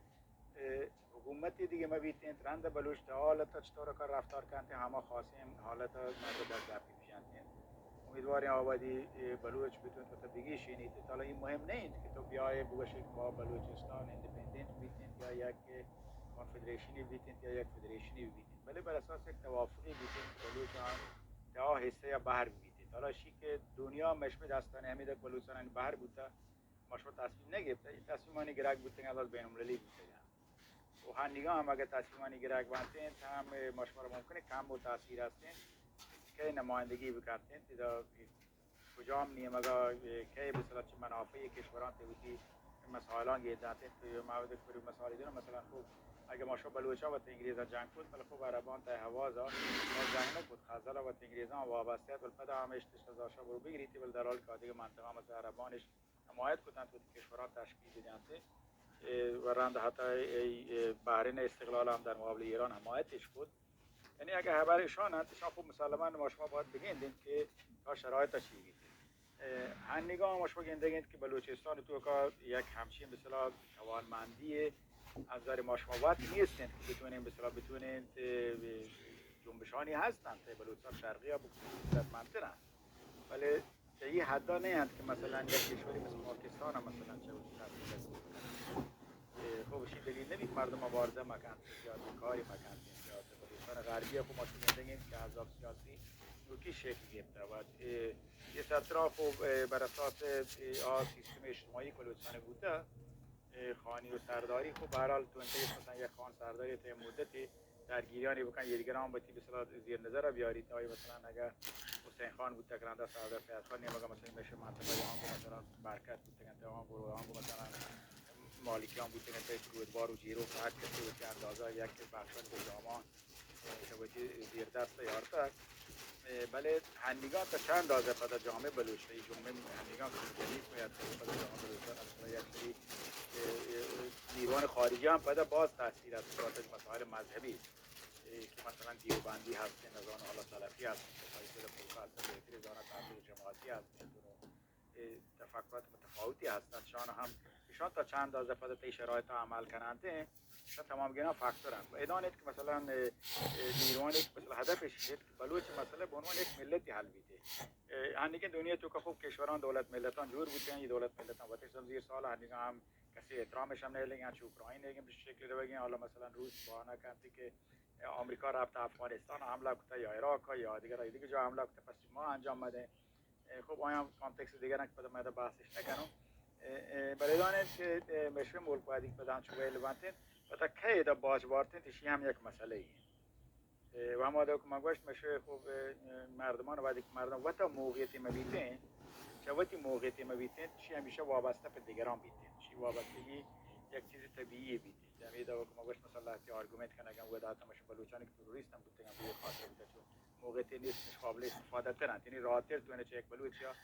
اه، حکومتی دیگه مبیتین، رند بلوچ تا حالت چطور کار رفتار کنتین، همه خاصین حالت مرد باز دفعی پیشنتین. امیدوارین آبادی، اه، بلوچ بتون تو بگیشینی. حالا این مهم نه انت که تو بیای بگوشی که ما بلوچستان ایندیپندنت بیتین یا یک کانفدریشنی بیتین یا یک فدریشنی بیتین، ولی بر اساس یک توافقی بیتین که بلوچان تا حصه یا بهر بیتین. حالا شی که دنیا مشمه دستان همیده که بلوچستان بهر بوده، ما شما تصمیم نگرفته، این تصمیمانی گرگ بوتگن، از بین المللی بوتگن. و هنگام هم اگر تصمیمانی گرگ بنتین، هم ما شما را ممکنه کم و تاثیر هستین که نمایندگی بکنتین، اذا کجام نیمگا، اه، که مثلا چه منافع کشوران تی وتی مسائلان گیر دنتین، تو مواد کری مسائل دینا، مثلا خب اگه ما شما بلوچا و انگریزا جنگ کد، بله خب عربان تا حوازا ما جنگ نکد، خزل و انگریزان وابسته است، بل پدا هم اشتش تزاشا برو بگریتی، بل در حال که دیگه منطقه مثلا عربانش حمایت کتنت، وتی کشوران تشکیل بدنت، اه، و رند حتی ای، اه، بحرین استقلال هم در مقابل ایران حمایتش کت. یعنی اگه خبر ایشان انت، ایشان خب مسلماً ما شما باید بگندیم که تا شرایط چی بیت. اه، هنگام ما شما گندگین که بلوچستان تو کا یک همچین مثلا توانمندی از نظر ما شما وقت نیستین که بتونین مثلا بتونین، اه، جنبشانی هستند، بلوچستان شرقی ها بکنن، قدرتمندترن. ولی تا این حدا نه انت که مثلا یک کشوری مثل پاکستان هم مثلا چه وجود هست. اه، خب شی دلیل نبی که مردم مبارزه مکنت یا کاری مکنت یا بلوچستان غربی خب ما شما زندگی که عذاب سیاسی نوکی شکل گرفته و اه، یه سطرا خب، اه، بر اساس، اه، آ سیستم اجتماعی بلوچستان بوده، اه، خانی و سرداری خب به هر حال تو انت مثلا یک خان سرداری تا مدتی درگیریانی بکن، یه دیگر هم بتی بسلا زیر نظر بیاری تا مثلا اگر حسین خان بوده کرنده سردار سید خان نیمگا مثلا میشه منطقه یا هم مثلا برکت بوده تا هم برو هم مثلا مالکیان بوتگن، تا رودبار و جیرو که هر کسی وتی اندازه یک بخشان به جامان، اه، که وتی زیر دست یارتگ. اه، بله هنگان تا چند اندازه پدا جامعه بلوچ، ای جامعه هنگان که جدید میاد، پدا جامعه بلوچان مثلا یک سری، اه، اه، نیروان خارجی هم پدا باز تاثیر است، خاطر مسائل مذهبی، اه، که مثلا دیوبندی هستن، نزان حالا سلفی هستن، که خواهی شده پروکا هستن، بهتری زانه تبلیغ جماعتی هستن، اه، تفکرات متفاوتی هستند. شان هم ایشان تا چند اندازه پد تی شرایط عمل کنند، ایشان تمام گنا فاکتور هستند. و ادان ایت که مثلا، اه، اه، نیروانی که مثلا هدفش ایت که بلوچ مسئله به عنوان یک ملتی حل بیته. اه، هنگین دنیا تو که خوب کشوران، دولت ملتان جور بوتن، یه دولت ملتان وتش هم زیر سال، هنگین هم کسی احترامش هم نیلگن، چه اوکراین ایگن به شکل روگن، حالا مثلا روس بهانه کنتی که آمریکا رفت افغانستان حمله کته یا عراق یا دیگر، دیگه جا حمله کته، پس ما انجام مده. اه، خب آیاں کانتکست دیگر انت که پدا من بحثش نکنم. اه، اه، بلے دانید که، اه، مشر ملک باید که پدا چو ویل بنتین، پدا کئے دا باج بارتین، تشی هم یک مسئله ای. اه، و هما دا که من گوشت مشر خب، اه، مردمان باید که مردم وتا موقعیتی مبیتین، چه وتی موقعیتی مبیتین، تشی همیشه وابسته به دیگران بیتین. تشی وابستگی یک چیز طبیعی بیتین. یعنی دا که من گوشت مثلا تی آرگومنت کنگم و دا تمش بلوچانی که تروریست هم بوتگن، به خاطر بوده چون موقع تنیس قابل استفاده تر انت. یعنی راحت‌تر تو انه چه یک بلوچیا،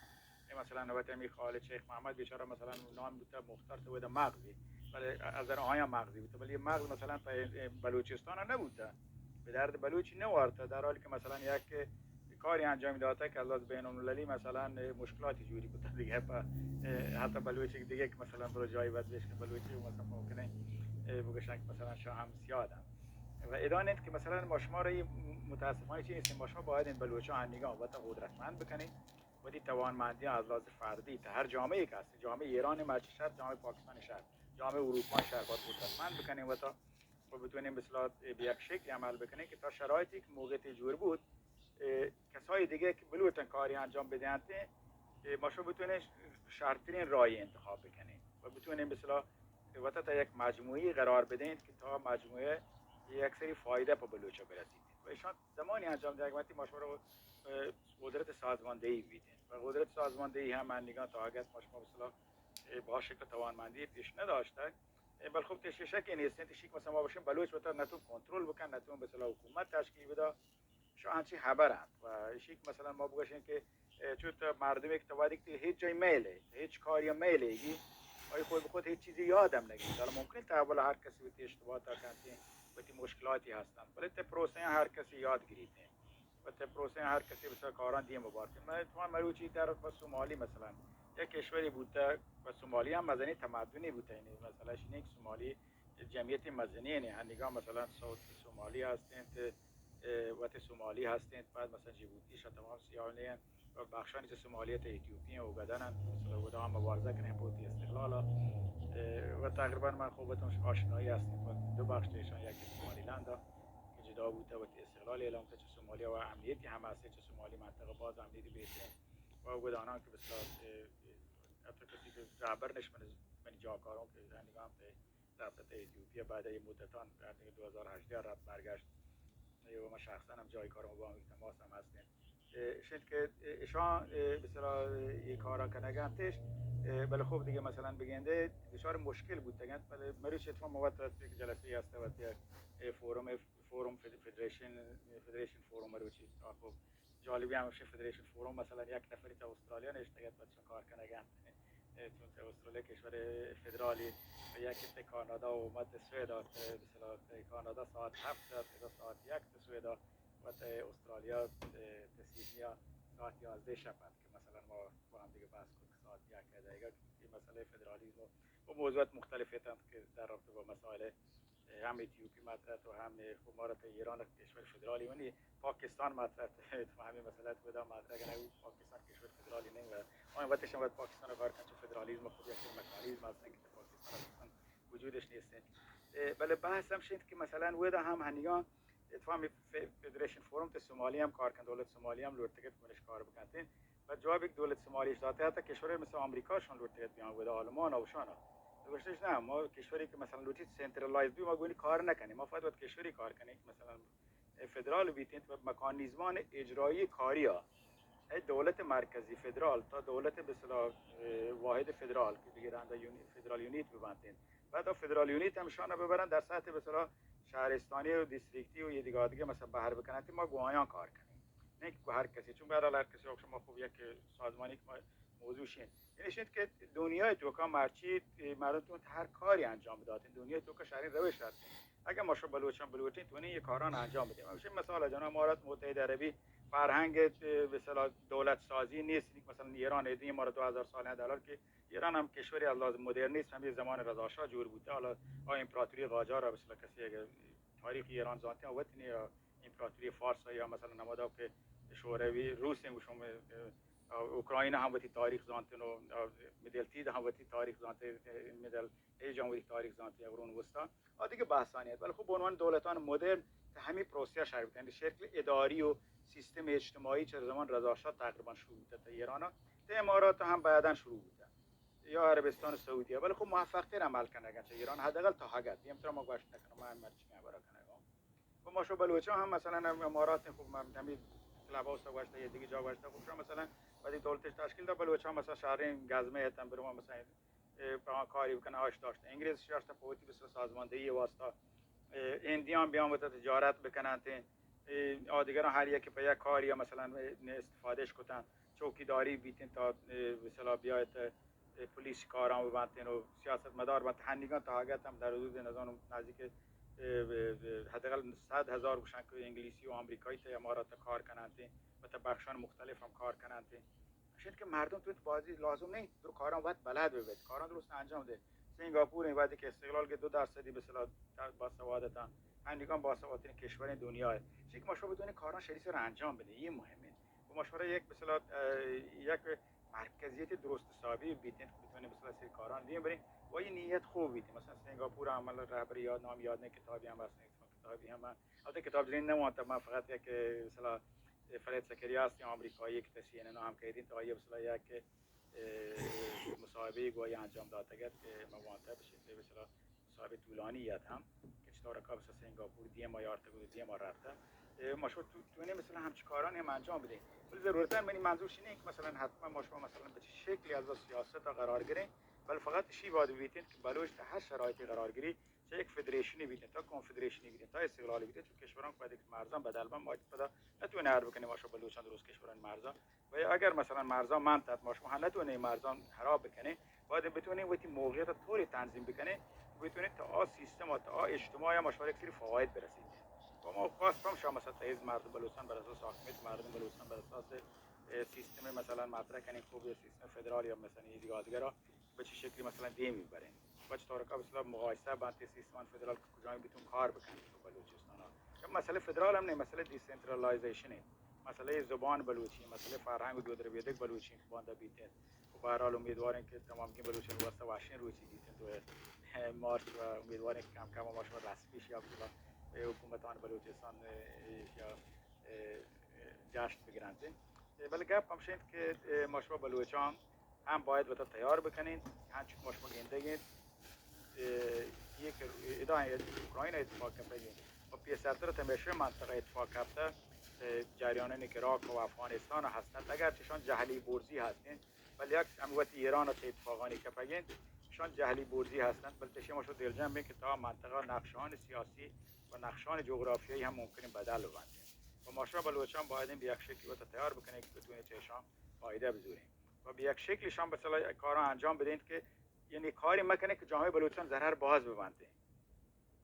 اے مثلاً وقتی همی خالد شیخ محمد بیچارہ مثلاً نام بوتا مختار تو ودا مغزی، بلے از در آیا مغزی بوتا، بلے یہ مغز مثلاً پہ بلوچستان نہ بوتا، به درد بلوچی نہ وارتا، در حالی که مثلاً یک کاری انجام داتا که از بین المللی مثلاً مشکلاتی جوری بوتا دیگه پہ حتی بلوچی دیگه که مثلاً برو جایی بد بیش که بلوچی مثلاً ممکنه بگشن که مثلاً شاه هم سیادن. و ادان انت که مثلاً ما شما را این متاسفانه چی نیستیم، ما شما باید این بلوچان هنگام وطن قدرتمند بکنیم، وتی توانمندی از لحاظ فردی تا هر جامعه که هست، جامعه ایران مرچی شهر، جامعه پاکستان شهر، جامعه اروپا شهر باید قدرتمند بکنیم وطن و بتونیم به اصطلاح به یک شکلی عمل بکنیم که تا شرایطی که موقع تی جور بود، اه، کسای دیگه که بلوچن کاری انجام بدهند، اه، ما شما بتونیم شرطترین راهی انتخاب بکنیم و بتونیم به اصطلاح وطن تا یک مجموعی قرار بدهیم که تا مجموعه یک سری فایده په بلوچا برسید. و ایشان زمانی انجام دهد وقتی ما شما رو، اه، قدرت سازماندهی بیدین و قدرت سازماندهی هم من نگاه تا اگه ما شما به اصطلاح، اه، با شکل توانمندی پیش نداشته، اه، بل خب تشی شکی نیستین، تشی که مثلاً ما باشیم بلوچ وطن نتون کنترل بکن، نتون به اصطلاح حکومت تشکیل بده، شو انچی خبر انت. و ایشی که مثلاً ما بگوشیم که، اه، چون تو مردمی که تو وادی که هیچ جای میله، هیچ کاری میله گی، آیا خود به خود هیچ چیزی یادم نگی. حالا ممکن تحول هر کسی وتی اشتباه تا کنتی، وتی مشکلاتی هستن، ولی تی پروسه هر کسی یاد گریته و تی پروسه هر کسی بسیار کاران دیم ببارته. من تو مروچی در پس سومالی مثلاً یک کشوری بوده و سومالی هم مزنی تمدنی بوده، یعنی مثلاً شنیک سومالی جمعیت مزنین ہیں، ہنگا مثلاً سوت سومالی ہستیں، وت سومالی ہستیں، بعد مثلاً جیبوتی شا تمام سیاہ ہیں، و بخشانی چہ سومالی تا ایتیوپی ہیں، اوگادن ہیں، مثلاً اوگادا ہم مبارزہ کریں پہ وتی استقلال۔ و تقریباً من خوب اتم آشنایی ہستیں پہ دو بخش دیشان، یکی سومالی لندا کہ جدا بوتا وتی استقلال اعلان کہ چہ سومالیا و امنیتی ہم ہستیں، چہ سومالی منطقہ باز امنیتی بہترین و اوگادانان کہ بسیار حتی کسی کہ رہبر نش من، من جاکاروں کہ ہنگا ہم تے رفت تا ایتیوپیا بعد ای مدتان، در دو ہزار ہژدہ رفت برگشت۔ ای و من شخصاً ہم جای کارم با ہم تماس ہم ہستیں۔ اشنت کہ اشان بسرا ای کارا کنگانتش، بلے خوب دیگه مثلاً بگندے دچار مشکل بوتگنت، بلے مروچ اتفاق موت رفت یک جلسه هست و یک فوروم، فوروم فدریشن، فدریشن فوروم مروچی خوب جالبی ہمیش فدریشن فوروم مثلاً یک نفری تا استرالیا نشتگت، بچہ کار کنگا انت۔ چون کہ استرالیا کشور فدرالی، یک تے کانادا و مت سوئد، مثلاً کانادا ساعت هفت است، ادا ساعت یک تے سوئد و تے استرالیا، تے سیدنی ساعت یازده شب است کہ مثلاً ما با هم دیگه بحث کنیم ساعت یک دقیقه این مسئله فدرالیسم و موضوعات مختلف هستند که در رابطه با مسائل هم ایتیوپی مطرح و هم خب ما را تا ایران کشور فدرالی ونی پاکستان مطرح و همین مسئله تو دا مطرح کنه او پاکستان کشور فدرالی نہیں و آن وقتش هم باید پاکستان کار کنچو فدرالیسم خود یک مکانیزم هستن که پاکستان اصلاً وجودش نیستن۔ بلے بحث هم شد که مثلاً ودا هم هنیگان اتفاق فدریشن فوروم تے سومالی هم کار کن، دولت سومالی هم لوٹتگت کنش کار بکنتین و جواب یک دولت سومالی اش داتے حتی کشور مثل آمریکا شان لوٹتگت بیان ودا آلمان اوشانا گوشتش نه، ما کشوری که مثلاً لوٹیت سنترالایز بی ما گونی کار نکنیم، ما فقط وقت کشوری کار کنیم که مثلاً فدرال بیتین و مکانیزمان اجرایی کاری ها ای دولت مرکزی فدرال تا دولت به اصطلاح واحد فدرال که دیگه رنده فدرال یونیت ببنتین، بعد فدرال یونیت هم شانه ببرن در سطح به اصطلاح شهرستانی و دیستریکتی و یه دیگه دیگه مثلاً بهر بکنن ما گوایان کار کنیم، نه که هر کسی، چون به هر حال هر کسی شما خوب یک سازمانی که ما موضوع شین این شد که دنیای توکا مرچی مردم تو هر کاری انجام بداتین، دنیای توکا شهرین روش هستین. اگه ما شو بلوچان بلوچین تو یه کاران انجام بدیم، همشه مثال جنا امارات متحده عربی فرهنگ به اصطلاح دولت سازی نیست، مثلاً ایران ایدی ما رو دو هزار سال دلار که ایران هم کشوری از لحاظ مدرنیسم همین زمان رضا شاه جور بوده. حالا آ امپراتوری قاجار به اصطلاح کسی اگه تاریخ ایران زانته وقتی نه امپراتوری فارس یا مثلاً نمادا که شوروی روس هم شما اوکراین هم وتی تاریخ زانتن و مدل تید هم وتی تاریخ زانتن، مدل ایج هم وتی تاریخ زانتن، قرون وسطا آ دیگه بحثانی است. ولی خب به عنوان دولتان مدرن تا همین پروسه شهر بکنن، شکل اداری و سیستم اجتماعی چه زمان رضا شاه تقریباً شروع بوده تا ایران، تا امارات هم بعداً شروع بوده یا عربستان سعودیه، ولی خب موفق تر عمل کنگن چه ایران، حداقل تا حد دیمتر ما گوشت نکنم، من مرچی برا کنگم. و ما شو بلوچا هم مثلاً هم امارات خوب من همین کلاب هاوس گوشته یا دیگه جا گوشته خوب شو مثلاً وقتی دولتش تشکیل دا بلوچا مثلاً شهرین گزمه هتن برو مثلاً پا کاری بکنه آش داشته انگلیس شاشته پوتی بس سازماندهی واسطه هندیان بیان وتا تجارت بکنن تے آدگران هر یکی پا یک کاری مثلاً استفادهش کتن، چوکیداری بیتن تا مثلاً بیایت پلیس کاران ببنتین و سیاست مدار بنت، هنیگان تا حاگت هم در حدود نزان نزدیک حداقل صد هزار گوشن که انگلیسی و آمریکایی تا امارات کار کننتین و تا بخشان مختلف هم کار کننتین. شد که مردم تو بازی لازم نہیں در کاران وقت بلد ببید، کاران درست انجام ده. سنگاپور این وقتی که استقلال که دو درصدی به اصطلاح باسوادتان، هنیگان باسوادترین کشور دنیا، چی که ما شما بتونین کاران شری سر انجام بده، یه مهمه. و مشوره یک مثلا یک مرکزیت درست حسابی بیتین که بتونین مثلا سری کاران دیم برین و این نیت خوب بیتین. مثلا سنگاپور عمل رهبری یاد نام یاد نه کتابی هم هست، کتابی هم هست. البته کتاب درین نمانتا، من فقط یک مثلا فرید زکریا هستی آمریکایی که سی ان ان هم کردین تا آیه مثلا یک مصاحبه گویا انجام داتگت که من وانتا بشین مثلا صاحب طولانی یاد هم که چطور که بس سنگاپور دیما یارته بود دیما رفته. ما شو تو تو مثلا همچی کارانی هم انجام بدیم، ولی ضرورتا منی منظور شینه که مثلا حتما ما شما مثلا به چه شکلی از سیاست قرار گیریم، ولی فقط شی باید بیتین که بلوچ در هر شرایطی قرار گیری، چه یک فدریشنی بیتین تا کنفدریشنی بیتین تا استقلالی بیتین، چون کشوران که بعد که مرزان بدل بن ما پدا نتونه هر بکنیم ما شو بلوچان درست کشوران مرزان و اگر مثلا مرزا من تت ما شما نتونین مرزان خراب بکنین، باید بتونین وتی موقعیت طوری تنظیم بکنین، بتونین تا آ سیستم و تا آ اجتماع ما شما یک سری فواید برسید. و ما خواست هم شما مثلا تیز مردم بلوچستان بر اساس حاکمیت مردم بلوچستان بر اساس سیستم مثلا مطرح کنین، خوب سیستم فدرال یا مثلا یه دیگه دیگه را به چه شکلی مثلا دیم میبرین. و چطور که مثلا مقایسه بنت سیستم فدرال که کجامی بتون کار بکنت تو بلوچستان ها. یا مسئله فدرال هم نه، مسئله دیسنترالایزیشن انت، مسئله زبان بلوچی، مسئله فرهنگ و دود ربیدگ بلوچی که باندا بیتن. و به هر حال امیدواریم که تمام بلوچان واسطه واشین روچی بیتن تو مارچ و امیدواریم که کم کم ما شما رسمی شی عبدالله به حکومتان بلوچستان اه، یا اه، جشن بگرنت. اه، بلے گپ ہمش انت کہ، اه، ما شما بلوچان ہم باید وتا تیار بکنین، ہنچو کہ ما شما گندگ انت، اه، یہ کہ ادا اوکرائن اتفاق کپتگ انت و پیسرتر تمیشہ منطقہ اتفاق کپتہ، اه، جریانانی کہ عراق و افغانستان ہستند، اگر چشان جہلی برزی ہستین، بلے یک ہم وتی ایران ء تہ اتفاقانی کپگ انت، اشان جہلی برزی ہستند، بلے چشی ما شما دلجم بین کہ تا منطقہ نقشان سیاسی و نقشان جغرافیایی ہم ممکن انت بدل ببنت. و ما شما بلوچان باید انت بہ یک شکلی وتا تیار بکنین کہ بتونین چہ اشان فائدہ بزورین و بہ یک شکلی اشان مثلا کاران انجام بدین کہ یعنی کاری مکنین کہ جامعہ بلوچان ضرر باز ببنت.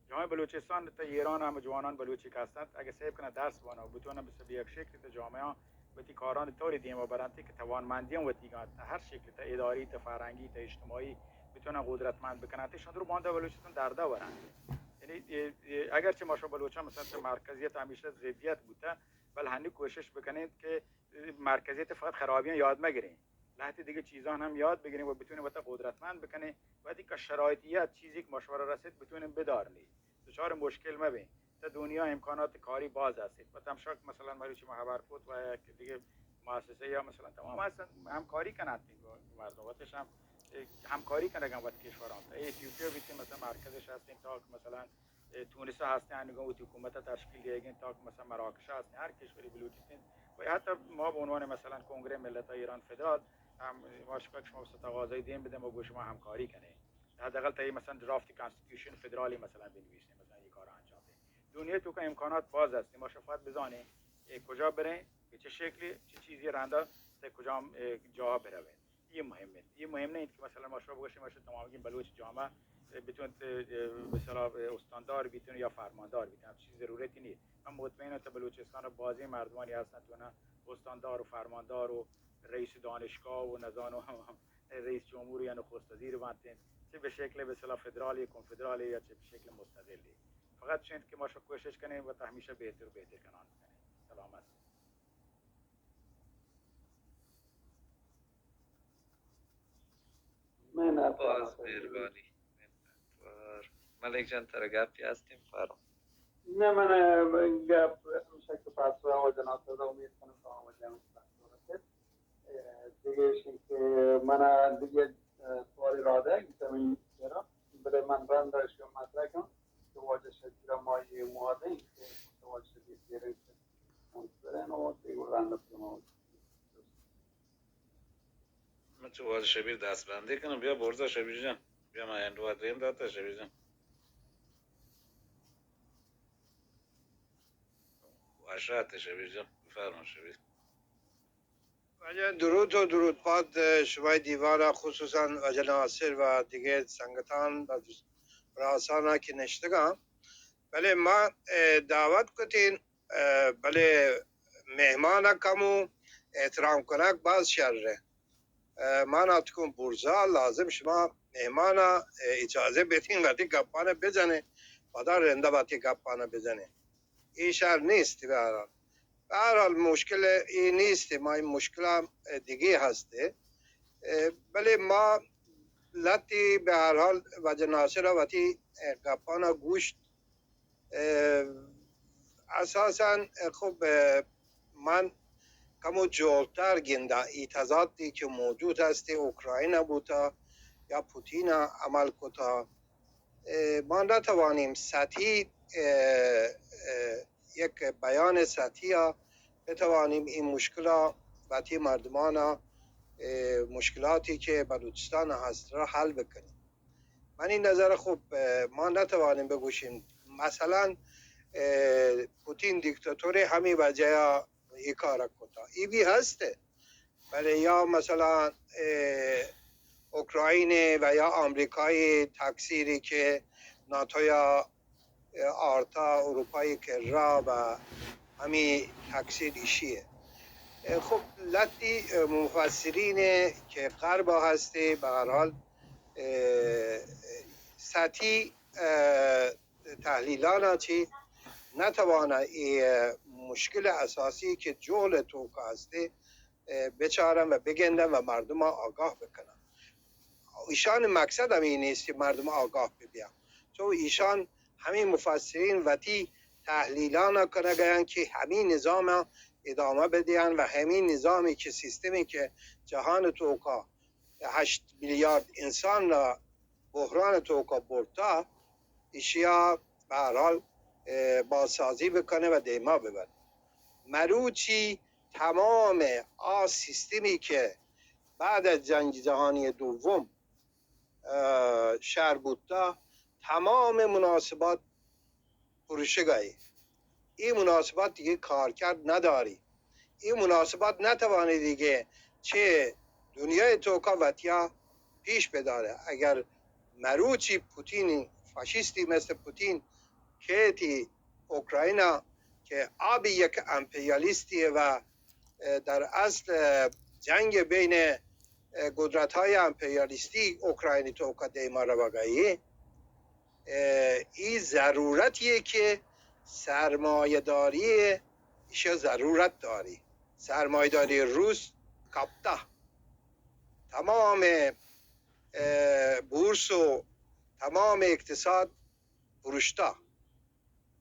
جامعہ بلوچستان تہ ایران ہم جوانان بلوچی کہ ہستند، اگہ سیب کنن درس بوانن و بتونن بہ سبی یک شکلی تہ جامعہ وتی کاران طوری دیما برنت کہ توانمندیان وتیگان تہ ہر شکلی تہ اداری تہ فرہنگی تہ اجتماعی بتونن قدرتمند بکنن تہ شان درو باندا بلوچستان دردا ورنت. یعنی، اه، اه، اگرچہ ما شما بلوچان مثلا چہ مرکزیت ہمیشہ ضدیت بوتہ، بل ہنی کوشش بکنین کہ مرکزیت فقط خرابیان یاد مگرین، لہتے دیگہ چیزان ہم یاد بگرین و بتونین وتا قدرتمند بکنین. وہدی کہ شرایطیت چیزی کہ ما شما را رسید بتونین بدارنی، دچار مشکل مبین. تا دنیا امکانات کاری باز است. و تمشاک مثلا مروچی ما خبر کت و یک دیگہ مؤسسہ یا مثلا تمام ہستن ہمکاری کنن مردم وتش ہم، اه، ہمکاری کنگن وت کشوران. تا ایتیوپیا بیتین مثلا مرکزش ہستین تا کہ مثلا اه، تونس ء ہستیں انگوں وتی حکومت ء تشکیل دیگ انت، تاکہ مثلا مراکش ء ہستیں ہر کشوری بلوچستان و یا حتی ما بہ عنوان مثلا کنگرہ ملت ء ایران فدرال ہم ما شکا کہ شما تقاضای دیم بدے، ما گوں شما ہمکاری کنیں. حداقل تئی مثلا درافت کانسٹیٹیوشن فدرالی مثلا بنویسیں، مثلا یہ کار انجام دیں. دنیا تو کا امکانات باز ہستیں، ما شما فقط بزانیں اے کجا بریں، بہ چہ شکلی، چہ چیزی رندا، تئی کجام، اے، جاہ برویں. یہ مهم انت. یہ مهم نہ انت کہ مثلا ما شما بگوشیں، ما شما تمامی بلوچ جامعہ، اے، بتونت، اے، مثلا، اے، استاندار بیتن یا فرماندار بیتن، ہم چیز ضرورتی نیست. من مطمئن انت بلوچستان بازیں مردمانی ہستن تو نہ استاندار و فرماندار و رئیس دانشگاہ و نزانو رئیس جمہور یا نخست وزیر بنتن. چہ بہ شکل مثلا فدرالی، کنفدرالی یا چہ بہ شکل مستقلی. فقط چنت کہ ما شما کوشش کنیں و تا ہمیشہ بہتر و بہتر کنان بکنیں. سلامت. من باز مہربانی. منتوار. ملک جان، ترا گپی ہستیں؟ فرم. نہ، من، ء، گپ ہمیشہ کہ پاسو ء واجہ ناصر ء امید کنم تو واجہ ہم پاسو رسید. ء، دیگہ ایش کہ من ء دیگہ، ء، سوال ارادہ ہے کہ من کرا، بلے من رند ء شما مطرح کنم کہ واجہ شبیر ء ما یہ معاہدہ ہیں کہ واجہ شبیر دیریں کہ ہم سرین و دیگہ رند ء من چو واجہ شبیر دست بندی کنم. بیا برزا شبیر جان، بیا من اینڈوا دیم داتا شبیر جان. وش آتے شبیر جان، بفرما شبیر. واجہ درود و درود باد شمئے دیوان ء، خصوصاً واجہ ناصر و دیگہ سنگتان و براسان ء کہ نشتگاں. بلے ما، اے، دعوت کتین، اے، بلے مہمان ء کمو احترام کنگ باز شر ہے. اے، من آتکوں برزا، لازم شما مہمان ء، اے، اجازہ بدین وتی گپان ء بزنیں، پدا رندا وتی گپان ء بزنیں. اے شر نیست بہ ہر حال. بہ ہر حال مشکل اے نیست، ما این مشکل ء دیگہ ہست. اے، بلے ما لہتے بہ ہر حال واجہ ناصر ء وتی، اے، گپان ء گوشت. اے، اساساً، اے، خب، اے، من کمو جوڑتر گنداں، ای تضادی کہ موجود ہست، اوکرائن ء بوتا یا پوتین ء عمل کتا، اے، ما نتوانیم سطحی، اے، اے، یک بیان سطحی ء بتوانیم این مشکل ء وتی مردمان ء، اے، مشکلاتی کہ بلوچستان ء ہست را حل بکنیم. منی نظر خب، اے، ما نتوانیم بگوشیم. مثلاً، اے، پوتین دیکتاتور ہمی وجہ ء اے کار ء کتا. اے بھی ہست، بلے یا مثلاً، اے، اوکرائن و یا آمریکای تقصیری کہ ناتو یا آرتا اروپای کرا و ہمی تقصیر ایشی ہے. اے، خب، لہتی، اے، مفسرین کہ غرب ہستے، بہ ہر حال، اے، سطحی، اه، تحلیلان چی نتوانه ای مشکل اساسی که جهل توکا هسته، اه، بچارن و بگندن و مردم آگاه بکنن. ایشان مقصد هم این نیست که مردم آگاه ببین، چون ایشان همین مفسرین وتی تحلیلان کنگیان که همین نظام ادامه بدین و همین نظامی که سیستمی که جهان توکا هشت میلیارد انسان را بحران توکا برتا، ایشیا به هر حال، اه، بازسازی بکنه و دیما ببره. مروچی تمام آ سیستمی که بعد از جنگ جهانی دوم، اه، شهر بوتا، تمام مناسبات پروشگاهی. این مناسبات دیگه کارکرد نداری. این مناسبات نتوانی دیگه چه دنیای توکا وتیا پیش بداره. اگر مروچی پوتین، فاشیستی مثل پوتین کیتی اوکراینا که آبی یک امپریالیستی و، اه، در اصل، اه، جنگ بین، اه، قدرت‌های امپریالیستی اوکراینی توکا دیما روگایی، اه، ای ضرورتیه که سرمایه‌داری ایشا ضرورت داری. سرمایه‌داری روس کپتا، تمام، اه، بورس و تمام اقتصاد پروشتا.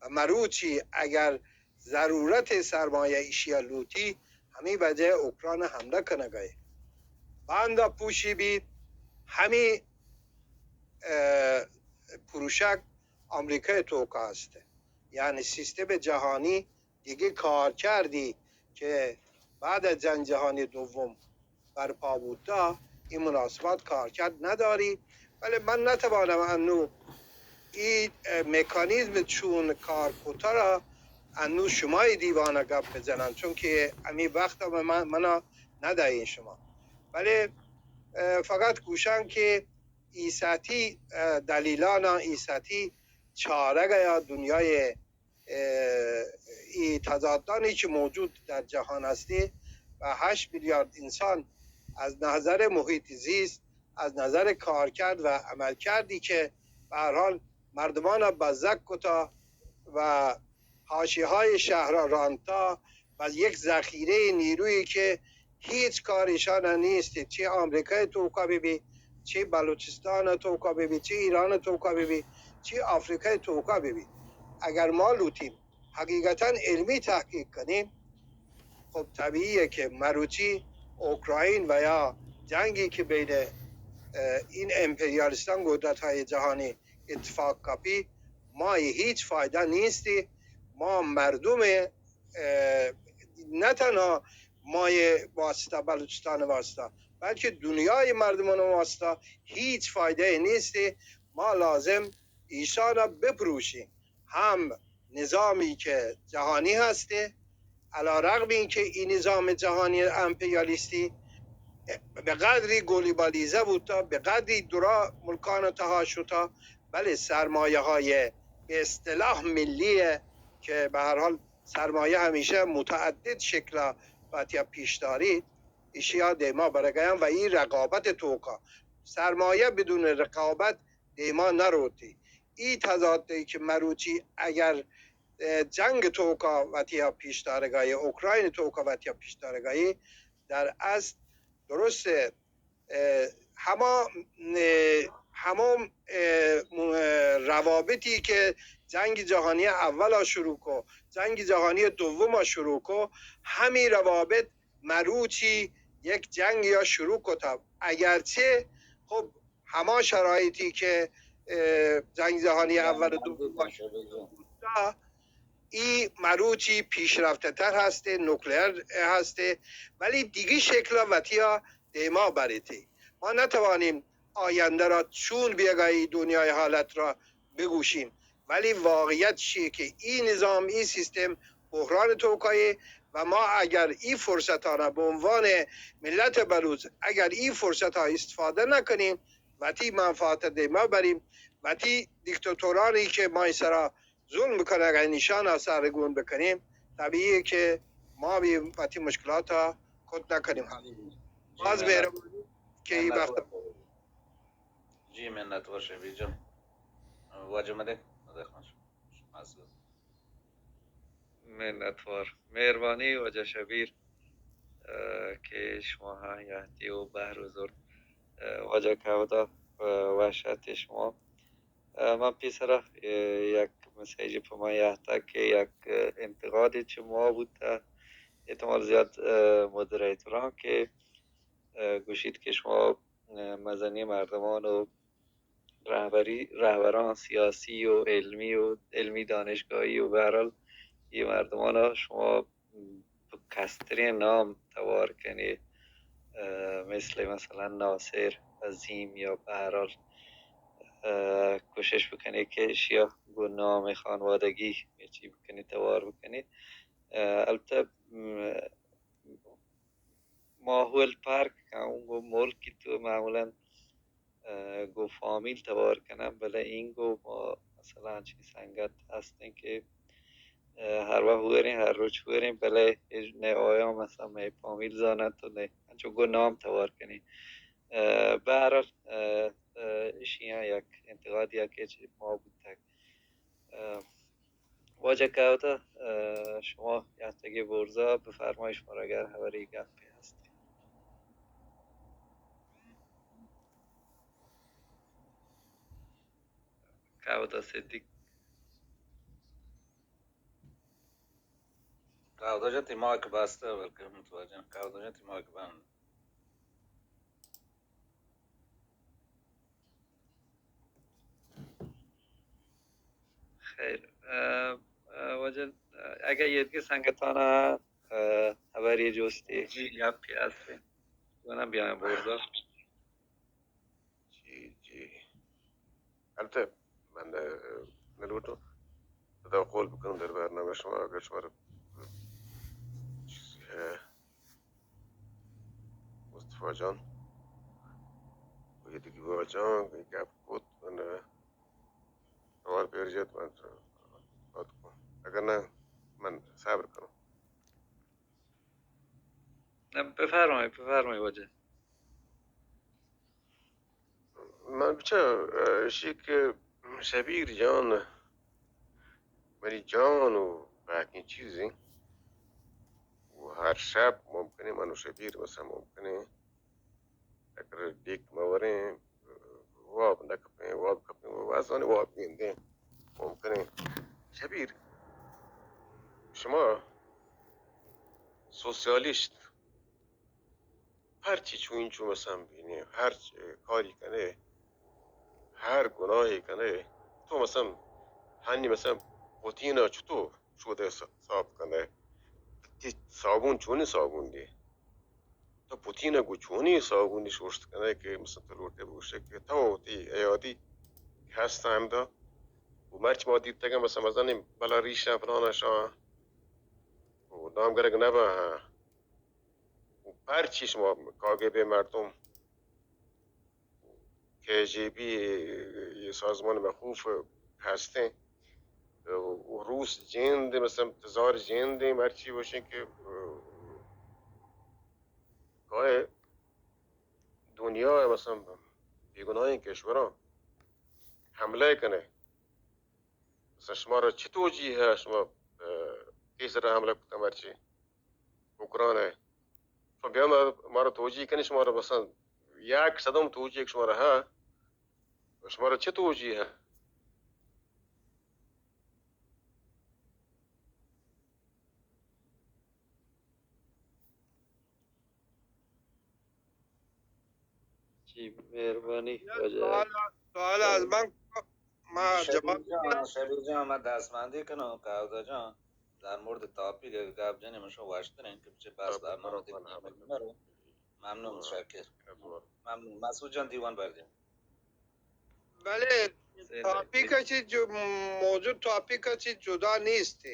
و مروچی اگر ضرورت سرمایه ایشیا لوٹی، همی وجه اوکران حمله کنگای. باندا پوشی بی همی، اه، پروشک آمریکای توکا هسته. یعنی سیستم جهانی دیگه کار کردی که بعد از جنگ جهانی دوم برپا بوتا، این مناسبات کارکرد نداری. ولی من نتوانم انو ای، اه، مکانیزم چون کار کتا را انو شمای دیوان گپ بزنم، چون که امی وقت هم من، منا ندهین شما. ولی، اه، فقط گوشم که ایساتی، اه، دلیلانا ایساتی چارگ یا دنیای اه، ای تضادانی که موجود در جهان هستی و هشت میلیارد انسان از نظر محیط زیست، از نظر کارکرد و عملکردی که به هر حال مردمان بزک کتا و حاشیه‌های شهر رانتا و یک ذخیره نیرویی که هیچ کار ایشان نیست، چه آمریکای توکا ببی، چه بلوچستان توکا ببی، چه ایران توکا ببی، چه آفریقای توکا ببی. اگر ما لوٹیم حقیقتاً علمی تحقیق کنیم، خب طبیعیه که مروچی اوکراین و یا جنگی که بین، اه، این امپریالیستان، قدرت‌های جهانی اتفاق کپی، ما هیچ فایده نیستی. ما مردم، اه، نه تنها مای واسطه، بلوچستان واسطه، بلکه دنیای مردمان واسطه هیچ فایده نیستی. ما لازم ایشان بپروشیم. هم نظامی که جهانی هسته، علی‌رغم اینکه این نظام جهانی امپریالیستی به قدری گلیبالیزه بوتا، به قدری درا ملکان تها شتا، بله سرمایه‌های به اصطلاح ملیه که به هر حال سرمایه همیشه متعدد شکلا وتیا پیش داری، ایشیا دیما برگیان و این رقابت توکا، سرمایه بدون رقابت دیما نروتی. ای تضادی که مروچی اگر، اه، جنگ توکا وتیا پیش دارگای، اوکراین توکا وتیا پیش دارگای، در اصل درسته، اه، هما، اه، هما، اه، م-، اه، روابطی که جنگ جهانی اول شروع کو، جنگ جهانی دوم شروع کو، همی روابط مروچی یک جنگ یا شروع کتا. اگرچه خب هما شرایطی که، اه، جنگ جهانی اول و دوم بوتا، ای مروچی پیشرفته تر هسته، نوکلئر هسته، ولی دیگه شکل وتیا دیما برتی. ما نتوانیم آینده را چون بیگایی دنیای حالت را بگوشیم، ولی واقعیت چیه که این نظام، این سیستم بحران توکایه و ما اگر این فرصتانه به عنوان ملت بلوچ، اگر این فرصت ها استفاده نکنیم، وتی منفعت دیما بریم، وتی دیکتاتورانی که ما سرا ظلم کنگ ء نشان ء سرگون بکنیم، طبیعی کہ ما بھی وتی مشکلات ء کت نہ کنیم. باز مہربانی کہ ای بخت. جی، منت وار شبیر جان. واجہ مدے، مدے خان شما، شما از منتوار. مہربانی واجہ شبیر، اه، کہ شما ہاں یاتی و بہر و زرت. اه، واجہ کاودا، اه، وش آتی شما. اه، من پیسرا، اه، یک مسیجی پہ من یاتا کہ یک، اه، انتقادی چہ ما بوتا، احتمال زیاد، اه، مودریتران کہ، اه، گوشیت کہ شما، اه، مزنی مردمان و رہبری، رہبران سیاسی و علمی و علمی دانشگاہی و بہرحال یہ مردمان شما پہ کسترین نام توار کنی، اه، مثل مثلا ناصر عظیم یا بہرحال، اه، کوشش بکنی کہ شیا گو نام خانوادگی چی بکنی توار بکنی. اه، البتہ، م، ماحول پرک کن، اون گو ملکی تو معمولا، اه، گو فامیل توار کنن، بلے این گو ما مثلا چی سنگت ہستیں کہ، اه، ہر وقت ہوریں، ہر روچ ہوریں، بلے اج نہ آیا مثلا مئے فامیل زانت و نہ انچو گو نام توار کنی. اه، بہرحال، اه، اه، اشیاں یک انتقادی کہ چہ ما بوتگ. اه، واجہ کاودا، اه، شما یاتگی برزا بفرمایش، شما را اگر ہبری گپی ہست. کاودا صدیق. کاودا جان تی مائک بسته، بلکہ متوجہ کاودا جان تی مائک بند. خیر، اه، اه، واجہ، اه، اگہ یہ دگہ سنگتانا، اه، ہبری جستی جی. گپی ہستی، تو نہ بیاں برزا. جی، جی. البتہ من، اه، نلوٹوں پدا قول بکنوں در برنامہ شما، اگر شما را چیزی ہے، مصطفی جان، و یہ دگہ واجہاں گپ کت، من، اه، سوال پیر جت، من بات کن. اگر نہ، من صبر کنوں. نہ، بفرمائے، بفرمائے واجہ. من بچار، اه، اشی کہ شبیر جان، منی جان و باقی چیزیں. و ہر شب ممکن ہے من و شبیر مثلا ممکن ہے اگر ڈیک موریں، واب نہ کپیں، واب کپیں، واب آزان واب گندیں. ممکن ہے شبیر، شما سوسیالیسٹ، ہر چی چون چون مثلا بینے، ہر چی کاری کنے، ہر گناہی کنے، تو مثلا ہنی مثلا پوتین چطور شودے صاف کنے؟ تی صابون چونی صابون دی؟ تو پوتین گو چونی صابونی شوشت کنے کہ مثلا تو لوٹے بگوشے کہ تو تی ایادی ہست ہمدا و مرچ ما دیتگن مثلا مزنی بلا ریشن فلان شان و نام گرگ نبا. و پرچی شما کاگبے مردم، کے جی بی، یہ سازمان مخوف ہستیں، و روس جند، مثلا تزار جند، مرچی باشیں کہ کائے دنیا مثلا بیگناہیں کشوراں حملہ کنے، مثلا شما را چی توجیہ ہے؟ شما، اه، کئی سر حملہ کتا مرچی؟ اوکران ہے. شما بیا ما-، مارا توجیہ کنی، شما را مثلا یک صدم توجیہ شما را ہے، شما را چی توجیہ ہے؟ جی، مہربانی. واجہ سوال، سوال از من، ما شبیر جواب جان، بدم. شبیر جان، ما دستبندی کنم، کاودا جان، در مورد تاپیک گپ جنیم، شما وشترین کہ چه بس برنامه دیگه نرو. ممنون، متشکر. ممنون. مسعود جان، دیوان بردیم. بلے تاپیک چی جو، موضوع تاپیک چی جدا نیست.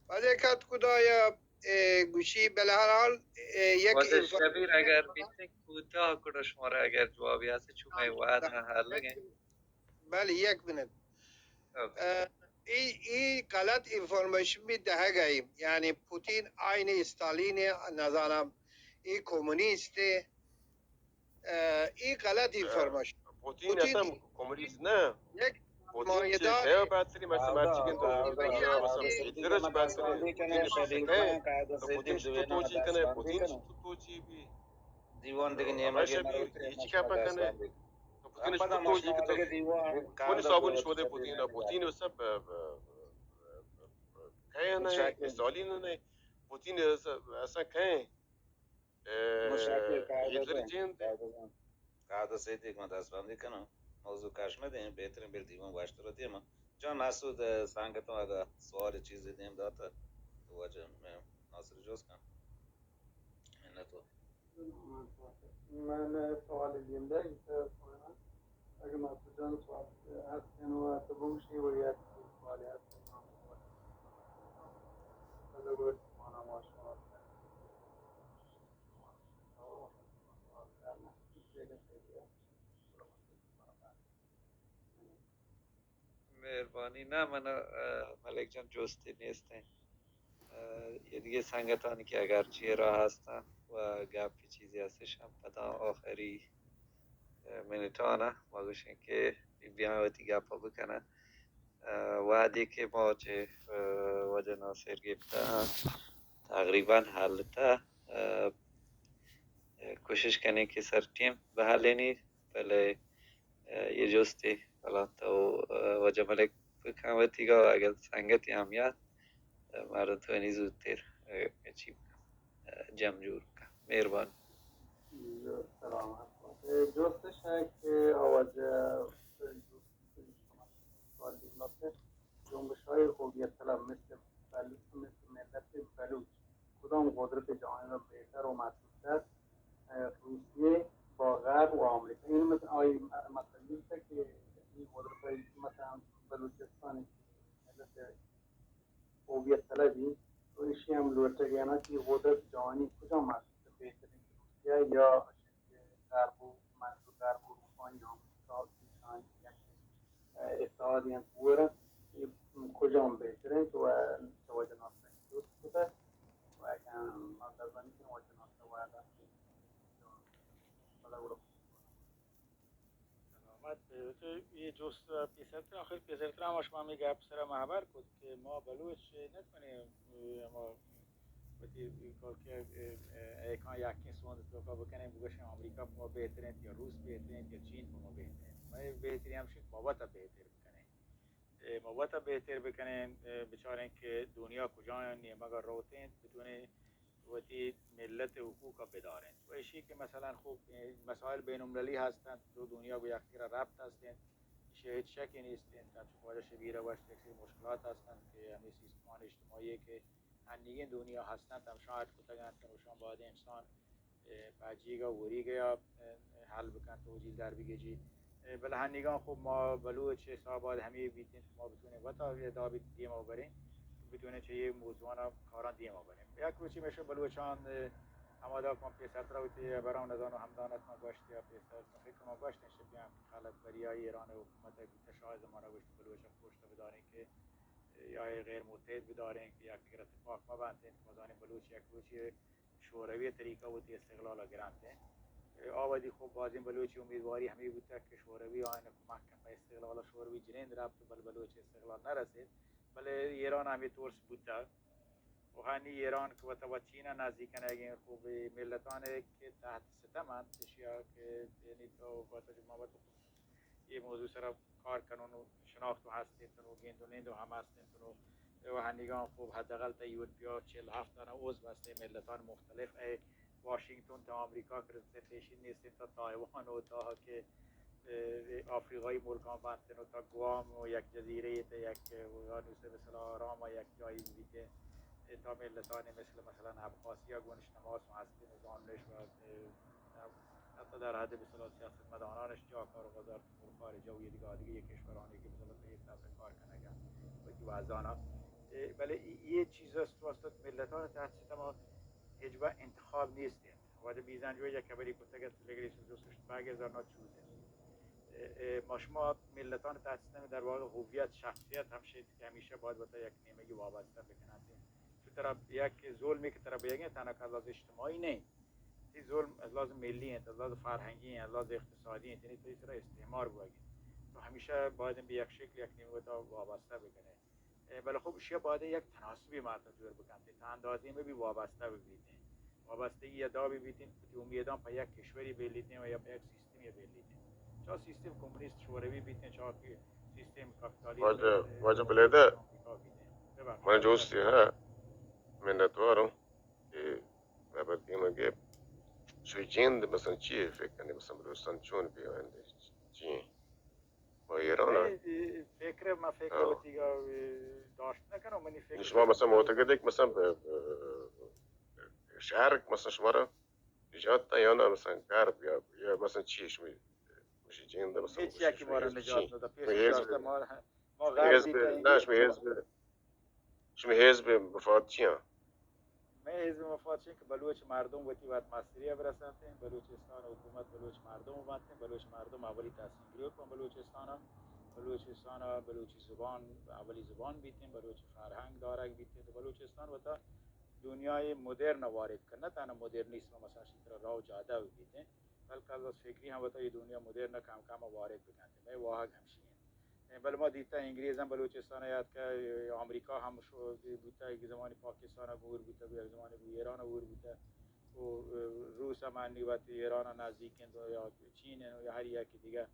بعد یک حد خدا یا، اه، گوشی، بلے ہر حال، اه، یک واجہ انفر- شبیر اگر بیتیں کوتاہ کڑو شما را اگر جوابی ہست، چون مئے وعد ہاں ہر لگیں. بلے یک منٹ. اوکے. اه، ای، ای غلط انفارمیشن بھی دہگ ای، یعنی پوتین آئین استالین نزانم، ای کمونیست، اه، ای غلط انفارمیشن. پوتین پوتین اصلاً کمونیست نہ. یک، پوتین چی کئے بہترین؟ مثلاً مرچی گندو، مثلاً پوتین چی کئے؟ تو پوتین چی تو توجیہ کنے؟ پوتین چی تو توجیہ بی؟ دیوان دیگه نیمه، ہمیشہ بی، ہچ کیا پکنے؟ تو پوتین چی تو توجیہ کنے؟ کونی صابون شودے پوتین؟ پوتین سب کئے نہ، استالین نہ، پوتین اصلاً کئے؟ اے، ہٹلر جند۔ قاعدہ سیدی کہ من دست بندی کناں، موضوع کش مہ دیں، بہترین بل دیوان گوشتر دیما۔ جان مسعود، اے، سنگتوں اگا سوال چیزی دیم داتا، تو واجہ میں ناصر جوز کن۔ منت وار۔ من سوال دیم دے، اگہ ناصر جان سوال ہست، انو تو بگوشی و یک سوال ہست۔ مہربانی۔ نہ، من، ء، ملک جان جستے نیست ہیں۔ ء، یہ دیگہ سنگتانی کہ اگر چی راہ ہستن و گپ چیزی ہستش ہم پدا آخری، ء، منٹانا ما گوشیں کہ بیاں وتی گپ بکنن۔ ء، وہدے کہ ما چہ، ء، واجہ ناصر گپتہ تقریباً حلتہ، ء، کوشش کنیں کہ سر ٹیم بحالینی، بلے، ء، یہ جستے حالا تو، ء، واجہ ملک بکن وتیگا، اگر سنگتی ہم یات، ء، مردم توانی زودتر، ء، چی بکن، ء، جم جور بکن۔ مہربانی۔ سلامت بات۔ اے جستش ہے کہ آواز، اے، جنبش های هویت طلب مثل بلوچ، مثل ملت بلوچ کدام قدرت جهانی را بهتر و مطلوب‌تر، اه، روسیه با غرب و آمریکا؟ این مثل، آی، مثل نیست که این قدرت های مثلاً بلوچستان ملت هویت طلبی و ایشی هم لوٹگ یعنی که قدرت جهانی کجام است بهترین، روسیه یا غرب و منظور غرب و اروپا یا آمریکا، ایشان یک اتحادی هم بورن، کجام بهترین تو چه وجه ناصر دوست بوده و اگر من در زمین که وجه ناصر باید است. سلامت بہ بات۔ اے جست پیسرتر، آخر پیسرتر ہم شما ہمے گپ سرا ہبر کت کہ ما بلوچ نہ کنیں، اے، ہما وتی کار کہ، اے، اے، ایکاں یکیں سوند توکا بکنیں، بگوشیں آمریکا پہ ما بہتر انت یا روس بہتر انت یا چین پہ ما بہتر انت۔ ما بہتری ہمشی کہ ما وتا بہتر بکنیں۔ اے، ما وتا بہتر بکنیں، اے، بچاریں کہ دنیا کجا نیمگا روت انت، بتونیں وتی ملت حقوق ء بدارینت۔ و ایشی کہ مثلاً خوب، اے، مسائل بین المللی ہستنت، دو دنیا گو یکدگر ء ربط ہستنت، ایشی ہچ شکی نیستنت۔ انچو کہ واجہ شبیر ء گوشت، یک سری مشکلات ہستنت کہ ہمے سیستمان اجتماعی کہ ہنیگیں دنیا ہستنت، ہمشان اڈ کتگ انت، ہمشان باید انسان، اے، پجیگ ء وریگ ء، اے، حل بکنت و جیل در بگیجیت۔ اے، بلے ہنیگاں خب ما بلوچ حساب ء ہمے بیتیں کہ ما بتونیں وتا ادا بیت دیما بریں، بتونیں چہ یہ موضوعانا کاراں دیما بریں۔ یک روچے میشہ بلوچان، اے، ہمادا کہ ما پیسرترا وتی ہبراں نزانو ہمدان ات ما گوشت یا پیسر فکر ما گوشت انت شپیاں خلق بریا ایران حکومت ء بیتہ شاہ زمانہ گوشت بلوچ ء پشت بداریں کہ یا غیر متحد بداریں کہ یک دگر اتفاق مہ بنت انت۔ ما زانیں بلوچ یک روچے شوروی طریقہ وتی استقلال ء گرنت۔ آ وہدی خب بازیں بلوچی امیدواری ہمے بوتگ کہ شوروی آیان ء کمک کنت پہ استقلال ء شوروی جنین رپت بل بلوچ استقلال نہ رسیت، بلے ایران ہمے ترس بوتگ۔ و ہنی ایران کہ وتا وت چین ء نزدیک کنگ ء خب ملتان کہ تحت ستم انت، اشیا کہ یعنی تو وتا جماعت یہ موضوع سرا کار کنون و شناخت و ہست انت و گند و نند و ہم ہست انت و و ہنیگان خوب حداقل تا یورپیا چل ہفت دانہ عضو ہست ملتان مختلف ء واشنگتن تا آمریکا کہ ریپریزنٹیشن نیست انت تا تایوان و تا کہ، اه، آفریقای ملکان بنت انت و تا گوام و یک جزیرہ تا یک اقیانوس مثلا آرام یک جایی بیت انت تا ملتان مثل مثلا ابخازیا گونش نماز و ہست انت و زانش و، اه، حتی در حد مثلا سیاستمدارانش جا کار و وزارت امور خارجه و یه دیگه، دیگه یه کشورانی که مثلا به این سطح کار کنگن و که وزانا. اه، بله ای، یه چیز است واسطه ملتان تحت ستم هیچ وقت انتخاب نیست. وقتی بیزن جو یک خبری کتگ ات، لگریش دوستش باگ زرنا چوزه. اه، اه، ما شما ملتان تحت ستم در واقع هویت، شخصیت هم شید که همیشه باید وقتا یک نیمگی وابسته بکنند. چون طرف یک ظلمی که طرف یگین تنها که از لحاظ اجتماعی نه، تی ظلم از لحاظ ملی انت، از لحاظ فرهنگی انت، از لحاظ اقتصادی انت، یعنی تی سرا استعمار بوگی. تو همیشه باید به یک شکل یک نیمه تا وابسته بکنه. اه، بله خب، اشیا باید یک تناسبی مردم جور بکنت، تا اندازه ما بی وابسته ببیتیں، وابستگی ادا ببیتیں، وتی امیدان په یک کشوری بلیتیں و یا په یک سیستمی بلیتیں. چا سیستم کمونیست شوروی بیتیں، چا که سیستم کاپیتالیسم، واجه، اه، واجه بلیده. آمریکا بیتیں. ببخشید. من جوستی ها، منتوارم. اه، بابت دیمه گپ. شوی جند مثلاً چی فکر کنی؟ مثلاً بلوچستان چون بیاینده؟ چی؟ با ایران ها؟ ای، ای، فکر، ما فکر آه. وتیگا، اه، داشت نکنم، منی فکر شما مثلاً معتقده که مثلاً به، به شهر مثلاً شما را نجات داد یا نه، مثلاً غرب یا، یا مثلاً چی شما؟ شوی جند مثلاً هیچ یکی ما را نجات نداد. پیش شما حزب، ما، ما غرب حزب، نه، شما حزب، شما حزب مفاد چی ها؟ مئے حزب مفاد چین کہ بلوچ مردم وتی وت مستری ء برسانتیں، بلوچستان حکومت بلوچ مردم بنتیں، بلوچ مردم اولی تصمیم گروک بن بلوچستان ء، بلوچستان ء بلوچی زبان اولی زبان بیتیں، بلوچ فرهنگ دارگ بیتیں، تو بلوچستان وتا دنیای مدرن وارد کن، نه تنها مدرنیسم مثلاً شی طرح راہ و جاده بیتیں، بلکہ از فکری ہم وتا یہ دنیا مدرن کم کم وارد بکنتیں، مئے واہگ ہمشی ہیں. بلے ما دیتا انگریز ہم بلوچستان یاد کہ آمریکا ہم شو بوتا، یک زمانی پاکستان گور بوتا، یک زمانی بو ایران گور بوتا. و روس ہم انی وقت ایران نزدیک ہیں یا چین ہیں یا ہر یکی دیگه.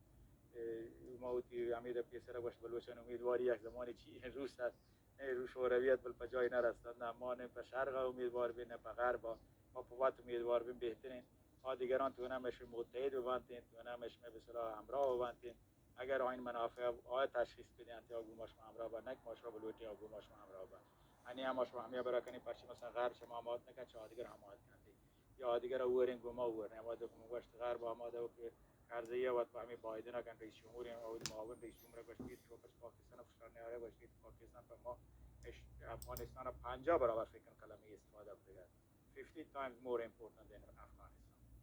ما وتی امید پیسر گوشت بلوچان امیدواری یک زمانی چی روس است. نه روس شوروی است بل پجای نرستند. نه ما نه په شرق امیدوار بین نه په غرب. ما په وقت امیدوار بین بهترین. آ دیگران تو نمش متحد ببنتین، تو نمش مثلا همراه ببنتین. اگر آئین منافع آ تشخیص بدینت، آ گوں ما شما ہمراہ بنت، نہ کہ ما شما بلوٹیں آ گوں ما شما ہمراہ بنت. انی ہم ما شما ہمے ہبرا کنیں، پرچہ مثلاً غرب شما حمایت نہ کنت، چہ آ دگر حمایت کنت. یا آ دگر وریں گوں ما وریں. ہما دو کہ من گوشت غرب آمادہ ہو کہ کرزئی وت پہ ہمے بائیدن کن رئیس جمہور ہیں، اور معاون رئیس جمہور گوشت کہ تو پس پاکستان فشار نیارے، گوشت کہ پاکستان پہ ما اش-، افغانستان پنجاہ برابر فکر کلمہ استفادہ بگا. Fifty times more important than Afghanistan.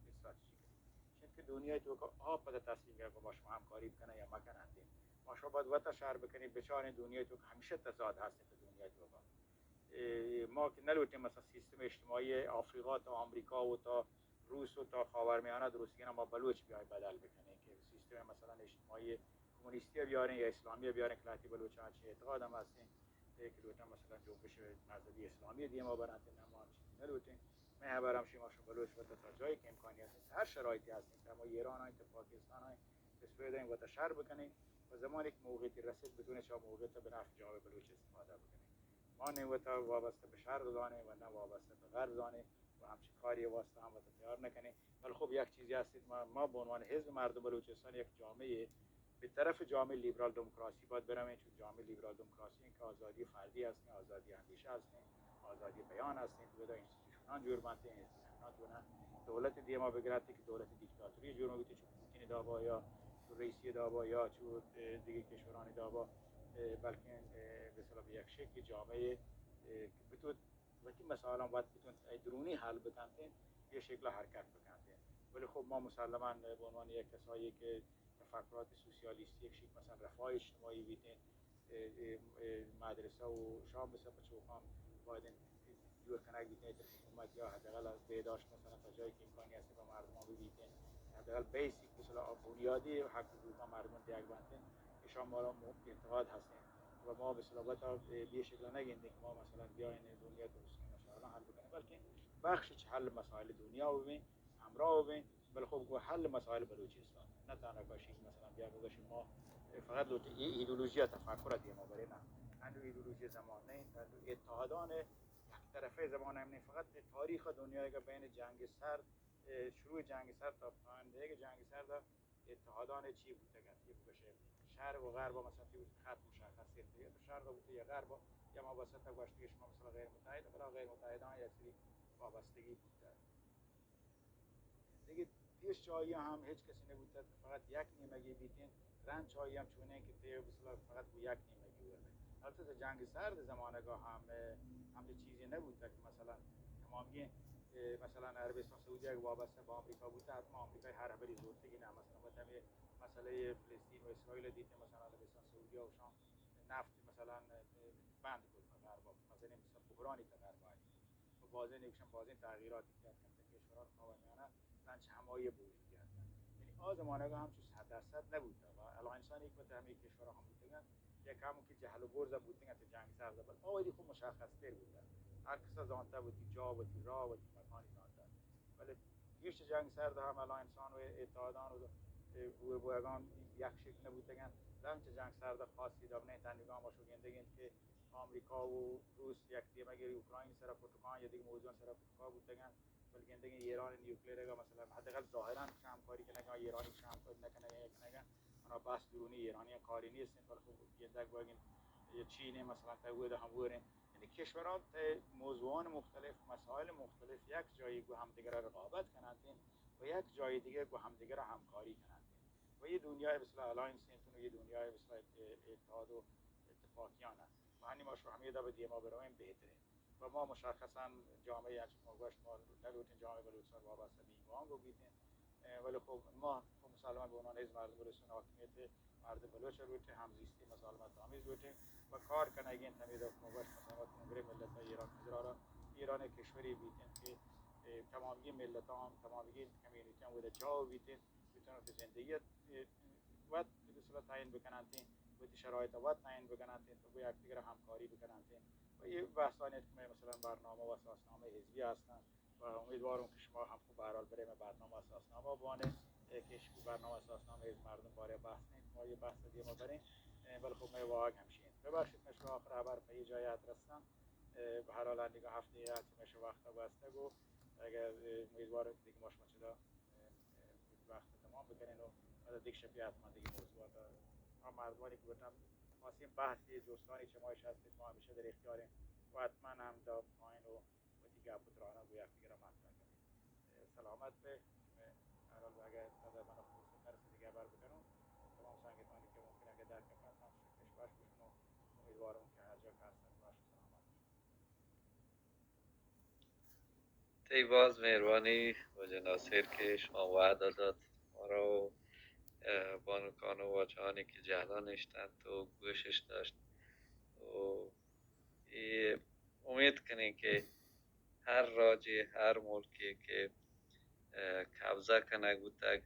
اس وقت چی کنی؟ چون کہ دنیای توکا آ پدا تصمیم گرگ ما شما ہمکاری بکنن یا مکنن. ما شما باید وتا شر بکنی، بچاریں دنیای توکا ہمیشہ تضاد ہستیں تو دنیای توکا. اے، ما کہ نلوٹیں مثلاً سیستم اجتماعی آفریقا تا آمریکا و تا روس و تا خاورمیانہ درست کنن، ما بلوچ بیائیں بدل بکنیں کہ سیستم مثلاً اجتماعی کمونیستی بیاریں یا اسلامی بیاریں کہ لہتی بلوچان چی اعتقاد ہم ہستیں. اے کہ لوٹن مثلاً جنبش مذہبی اسلامی دیما برنت، نہ ما ہم چیزی نلوٹیں. مئے ہبر ہمشی ما شما بلوچ وتا تا جایی کہ امکانی ہست، ہر شرایطی ہست، کہ ہما ایران آئیں، تا پاکستان آئیں، تا سوید آئیں، وتا شر بکنیں و زمانی کہ موقعی رسید بتونیں چا موقع تا بنفع جامعہ بلوچ استفادہ بکنیں. ما نہ وتا وابستہ بہ شرق زانیں و نہ وابستہ بہ غرب زانیں و ہمچین کاری واسطہ ہم وتا تیار نکنیں. بلے خب یک چیزی ہستید، ما، ما بہ عنوان حزب مردم بلوچستان یک جامعہ بہ طرف جامعہ لیبرال دموکراسی باید برویں، چون جامعہ لیبرال دموکراسی ہیں کہ آزادی فردی ہستیں، آزادی اندیشہ ہستیں، آزادی بیان ہستیں، دودا انسٹیٹیوشنان جوڑ بنتیں، انسٹیٹیوشنان تو نہ دولت دیما بگرتے کہ دولت دیکتاتوری جوڑ بیتے، چون پوتین دابا یا چون رئیسی دابا یا چون، اه، دیگه کشوران دابا، اه، بلکن، اه، مثلا بہ یک شکل جامعہ، اه، کہ بتوت وتی مسائلاں وت بتونت اے درونی حل بکنت، یہ شکل حرکت بکنت. ولی خب ما مسلماً بہ عنوان یک کسایی کہ تفکرات سوسیالیستی یک شکل مثلاً رفاه اجتماعی بیتیں، اے، اے، اے مدرسہ و شام بسر پہ چوکان باید جور کنگ بیتیں، تر حکومت یا حداقل بہداشت مثلاً تا جایی کہ امکانی ہست بہ مردمان ببیتیں، حداقل بیسک مثلاً بنیادی حق حقوقاں مردمان دیگ بنتیں، اشان مارا م-، اعتقاد ہستیں. و ما مثلاً وتا بہ شکل نگندیں کہ ما مثلاً بیاین دنیا تو مسئلہ حل بکنیں، بلکہ بخش چہ حل مسائل دنیا ببیں، ہمراہ ببیں، بلے خب گو حل مسائل بلوچستان. نہ تنہا کشی کہ مثلاً بیا بگشی ما فقط لوٹ یہ ایدئولوژی تفکر دیما برے، نہ. انو ایدئولوژی زمان نہیں، انو اتحادان یک طرفے زمان ہم نہیں، فقط تاریخ دنیا کا بین جنگ سرد، شروع جنگ سرد تا پایان دیگہ جنگ سرد اتحادان چی بوتگ انت؟ یہ بگوشے شرق و غرب مثلاً چی بوت؟ خط مشخص انت. یا تو شرق بوتے یا غرب، یا ما وسط گوشت کہ شما مثلاً غیر متحد، بلا غیر متحدان یک سری وابستگی بوتگ. دیگه پیش چاہی ہم ہچ کسی نبوتگ، فقط یک نیمگی بیتیں. رند چاہی ہم چونیں کہ تے مثلاً فقط گو یک نیمگی ورد. البتہ تو جنگ سرد زمانگا ہم، ہم چیزی نبوتگ کہ مثلاً تمامی، اے، مثلاً عربستان سعودی اگہ وابستہ با آمریکا بوتہ، حتماً آمریکای ہر ہبری زورتگی نہ. مثلاً وت ہمیں مسئلہ فلسطین و اسرائیل دیتے، مثلاً عربستان سعودی و شام نفت مثلاً بند کت، غرب مزنیں مثلاً بحرانی تا غرب آئی. و بازیں ایکشن بازیں تغییراتی کہ اتکنت کشوران خاورمیانہ رند چہ ہمائی بوجودی اتکنت. یعنی آ زمانگا ہم چو درصد نبوتہ و الائنسانی کہ وت ہمے کشورا ہم بوتگن، یک ہم کہ جہل و برز بوتگن تہ جنگ سرد، بل ما وہدی خو مشخص تر بوتہ، ہر کسا زانتہ وتی جا، وتی راہ، وتی مکانی زانتہ. بلے گیش جنگ سرد ہم الائنسان و اتحادان و بوگان یک شکل نبوتگن. رنگ چہ جنگ سرد خاصی دب نہ انت، انگاں ما شو گندگیں کہ آمریکا و روس یک دیمگی اوکراین سرا پٹکان یا دیگہ موضوعان سرا پٹکا بوتگن، بلے گندگیں ایران نیوکلیر اگا مثلاً حداقل ظاہراً چہ ہمکاری کنگا، ایرانی چہ ہمکاری نکنگا یا کنگا، منا بحث درونی ایرانی کاری نیست، بلے خب گندگ بوگیں یا چین مثلاً تہ ودا ہم وریں، یعنی کشوران تہ موضوعان مختلف، مسائل مختلف یک جایی گو ہمدیگر رقابت کننت و یک جایی دیگہ گو ہمدیگر ہمکاری کننت و یہ دنیای مثلاً الائنس انت و یہ دنیای مثلاً ات-، اتحاد و اتفاقیان انت. و ہنی ما شو ہمے دب دیما برویں بہتریں. و ما مشخصاً جامعہ انچو ما گوشت، ما نلوٹیں جامعہ بلوچستان وابستہ بہ بانگ و بیتیں. اه، ولی خب ما خب مسلمان بہ عنوان از مردم بلوچستان حاکمیت مردم بلوچ لوٹیں، ہمزیستی مسالمت آمیز لوٹیں و کار کنگی انت. ہمے دب ما گوشت مسالمت کنگرے ملت ایران مجرا را ایران کشوری بیتیں کہ، اه، تمامی ملتان، تمامی کمیونیتیان ودا جاہ بیتیں. بتوانن کہ زندگی ء وت مثلا تعیین بکننت، وتی شرایط ء وت تعیین بکننت، تو گو یکدیگر ء ہمکاری بکننت. و یہ بحثانی کہ مئے مثلا برنامہ و اساسنامہ حزبی ہستن و امیدواروں کہ شما ہم کو بہرحال برے مئے برنامہ اساسنامہ بوانے، اے کہ شما برنامہ اساسنامہ حزب مردم بارے بحث نہیں، ما یہ بحث دیما بریں، اے، بلکہ مئے واگ ہمشی انت. ببخشید، مئے شما آخر خبر پہ یہ جای ات رستن، اے، بہرحال انگا ہفتے ات مئے شما وقت گوستگ و اگر، اے، امیدواروں کہ دیگه ما شما چدا وقت تمام بکنین و پدا دیگه شپی حتما دیگه موضوعات ء آ مردمانی کہ گوشن خاصیں بحثی جستانی چمایش ہست، ما ہمیشہ در اختیاریں و حتما ہم دا پائن و وتی گپ و ترانا گو یکدیگر مطرح کنیں. سلامت بے، شمئے ہر حال اگر پدا من خصوصی ترس دیگه خبر بکنوں، تمام سنگتانی کہ ممکن اگر در کپن ہم شکش باش بکنوں، امیدواروں کہ ہر جا کہ ہستن باش و سلامت باشن. تئی باز مہربانی واجہ ناصر کہ شما وعدہ دات مارا و، اه، بانکان و واجہانی کہ جہلا نشتنت و گوشش داشت و اے امید کنیں کہ ہر راجے، ہر ملکے کہ، اه، قبضہ کنگ بوتگ،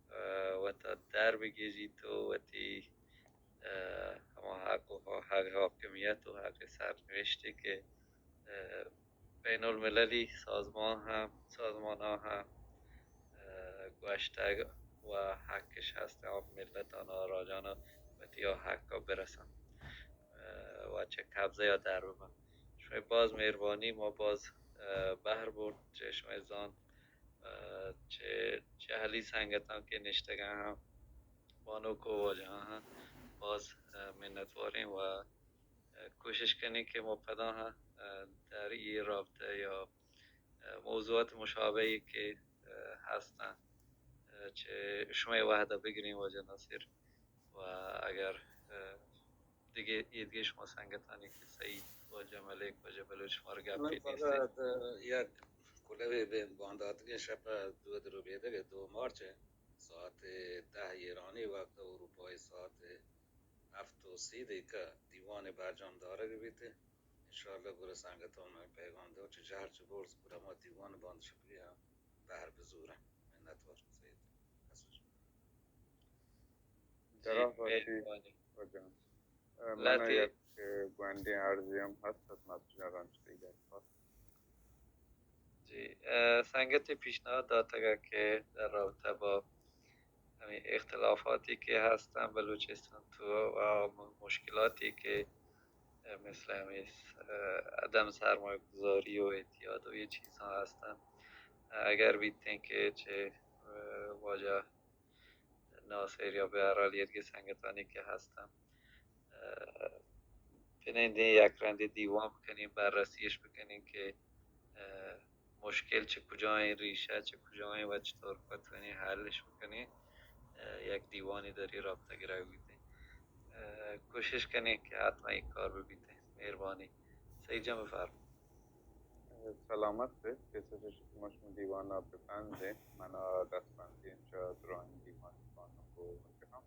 اه، وتا در بگیجیت و وتی، اه، ہما حق و حق حاکمیت و حق سرنوشتی کہ، اه، بین المللی سازمان ہم، سازمان ها ہم، اه، گوشتگ و حقش ہست ہما ملتان و راجان وتی حق برسن. اه، و چہ قبضہ یا در ببن. شمئے باز مہربانی، ما باز، اه، بہر برد چہ شمئے زانت، اه، چہ جہلی سنگتاں کہ نشتگاں ہم، بانک و واجہاں ہم باز، اه، منتواریں و، اه، کوشش کنیں کہ ما پدا ہم، اه، در ای رابطہ یا موضوعات مشابہی کہ، اه، ہستن، اه، چہ شمئے وہدہ بگریں واجہ ناصر و اگر، اه، دگہ ایدگہ شما سنگتانی کہ سعید، واجہ ملک، واجہ بلوچ شما را من گپے نیست؟ فقط، اه، یک کلوے بہ بانداتگیں شپ ء دو دروبیدگ ء دو مارچ ء ساعت دہ ایرانی وقت، اروپائی ساعت ہفت و سی دقیقہ دیوان برجام دارگ بیت. انشاءاللہ گل سنگتاں من پیغام دوں چہ جہل چہ برز گل ما دیوان باند شپی ہم بہر بزورن. منتوار سید حسن جان. جی، دراہ باتی مہربانی. واجہ. اه، من لہتے یک گونڈیں عرضے ہم ہست ات، مستر جان رنج دیگر. جی، اه، سنگتے پیشنہاد داتگ کہ در رابطہ با ہمے اختلافاتی کہ ہستن بلوچستان تو و مشکلاتی کہ، اه، مثل ہمے، اه، عدم سرمایہ گذاری و اعتیاد و یہ چیزاں ہستن، اگر بیتیں کہ چہ، اه، واجہ ناصر یا بہ ہر حال ایدگہ سنگتانی کہ ہستن، اه، بنندیں یک رندے دیوان بکنیں، بررسیش بکنیں کہ، اه، مشکل چہ کجائیں، ریشہ چہ کجائیں و چطور بتوانیں حلش بکنیں، اه، یک دیوانی در ای رابطہ گرگ بیتیں. اه، کوشش کنیں کہ حتما یک کار ببیتیں. مہربانی. سعید جان بفرما. سلامت بے، پیسر چہ شما شما دیوان ء ببندیں. من ء دستبندی انچا دراہیں دیوان بانک و واجہاں.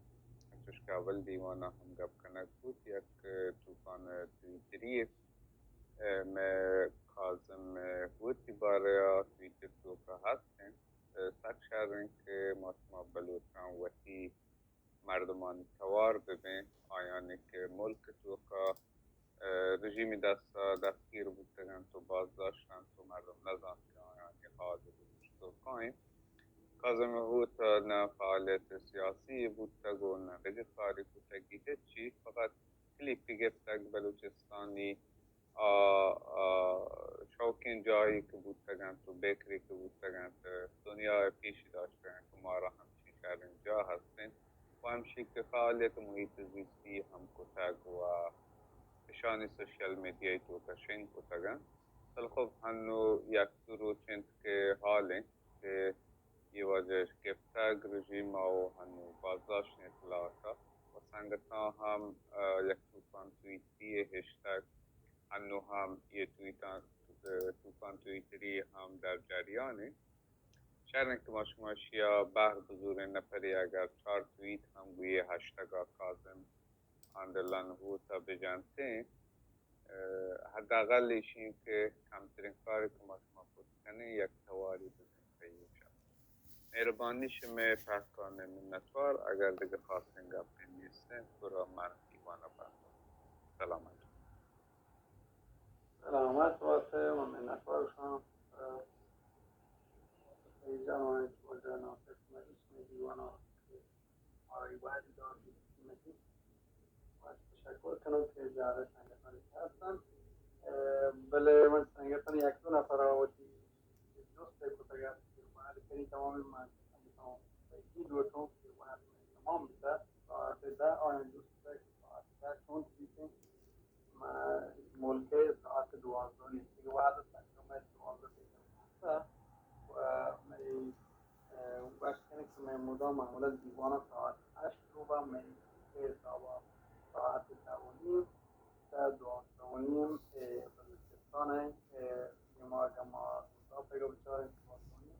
انچوش کہ اول دیوان ء ہم گپ کنگ بوت، یک توکان ٹویٹری ء، مئے کاظم ء وتی بارہ ء ٹویٹر توکا ہست انت. سک شر انت کہ ما شما بلوچاں وتی مردمانی توار ببیں، آیانی کہ ملک توکا، اه، رژیمی دستا دستگیر بوتگنت و بازداشتنت و مردم نزانت کہ آیانی حال و روش توکا انت۔ کاظم ہوت نہ فعالیت سیاسی بوتگ و نہ دگہ کاری کتگی، ہچی، فقط کلیپی گپتگ بلوچستانی آ، آ، شوقیں جاہے کہ بوتگ انت و بکرے کہ بوتگ انت، دنیا ء پیش داشتگ انت کہ مارا ہمچین شریں جاہ ہست انت و ہمشی کہ فعالیت محیط زیستی ہم کتگ و اشانی سوشل میڈیائی توکا شنگ کتگ انت۔ بلے خب ہنو یک دو روچ انت کہ حال انت کہ اے واجہ اش گپتگ رژیم ء و ہنو بازداشتیں اطلاعات ء و سنگتاں ہم، ء، یک توپان تویتی ء ہشتگ، ہنو ہم اے تویتاں، ء، توپان تویتری ہم در جریان انت۔ شر انت کہ ما شما اشیا بہر بزوریں، نفرے اگر چار تویت ہم گوئے ہشتگ ء کاظم آنڈرلائن ہوت ء بجنتیں۔ ء، حداقل ایشی انت کہ کمترین کارے کہ ما شما کت کنیں، یک تواری بزیں پہ ایشاں۔ مہربانی شمئے پہکان ء منتوار، اگر دگہ خاصیں گپے نیست انت، گڑا من دیوان ء بنداں۔ سلامت۔ سلامت بات ء، من منتوار شاں۔ ء، سعید جان، من شما جان آتک مجلس میں دیوان ء مارا اے وہدی دات مجید۔ باز تشکر کنم کہ جاگہ سنگتانی کہ ہستن۔ اه، بلے من سنگتانی یک دو نفر ء وتی جست ء کتگ ات کہ وہد کنی تمام من سنگتاں پیگیر لوٹوں کہ وہد تمام بیتہ، ساعت دہ آیاں جست کتگ، ساعت دہ چون بیتیں۔ ما ملک ء ساعت دوازدہ نیمگی وہد ء تقریباً دوازدہ دقیقہ و مئے، اه، گوشت کنیں کہ مئے مدام معمولاً دیوان ء ساعت ہشت روبا، مئے ملک ء حساب ء ساعت دہ و نیم تا دوازدہ و نیم، اه، بلوچستان ء، اه، دیما گما مدافع بچاریں دوازدہ و نیم۔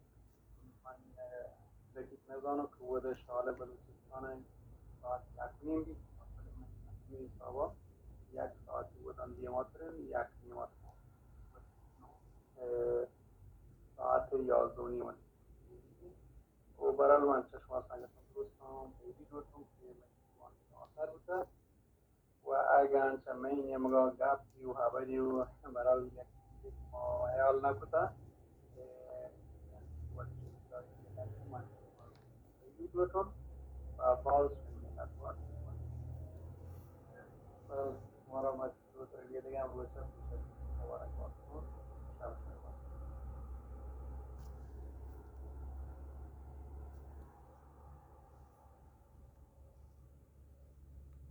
من، اه، دقیق نزانوں کہ وہد شال بلوچستان ء ساعت یک نیم بیت، بلے من یک نیم حسابا یک ساعتی وہداں دیماترین، یک نیم ء، اه، ساعت یازدہ و نیم انت۔ و برحال من چہ شما سنگتاں درستاں پیگیر لوٹوں کہ من آخر بوتہ۔ و اگاں چہ مئے نیمگا گپے و ہبرے و برحال یک چیزے کہ ما حیال نہ کتہ، اه، وتی من لوٹم و باز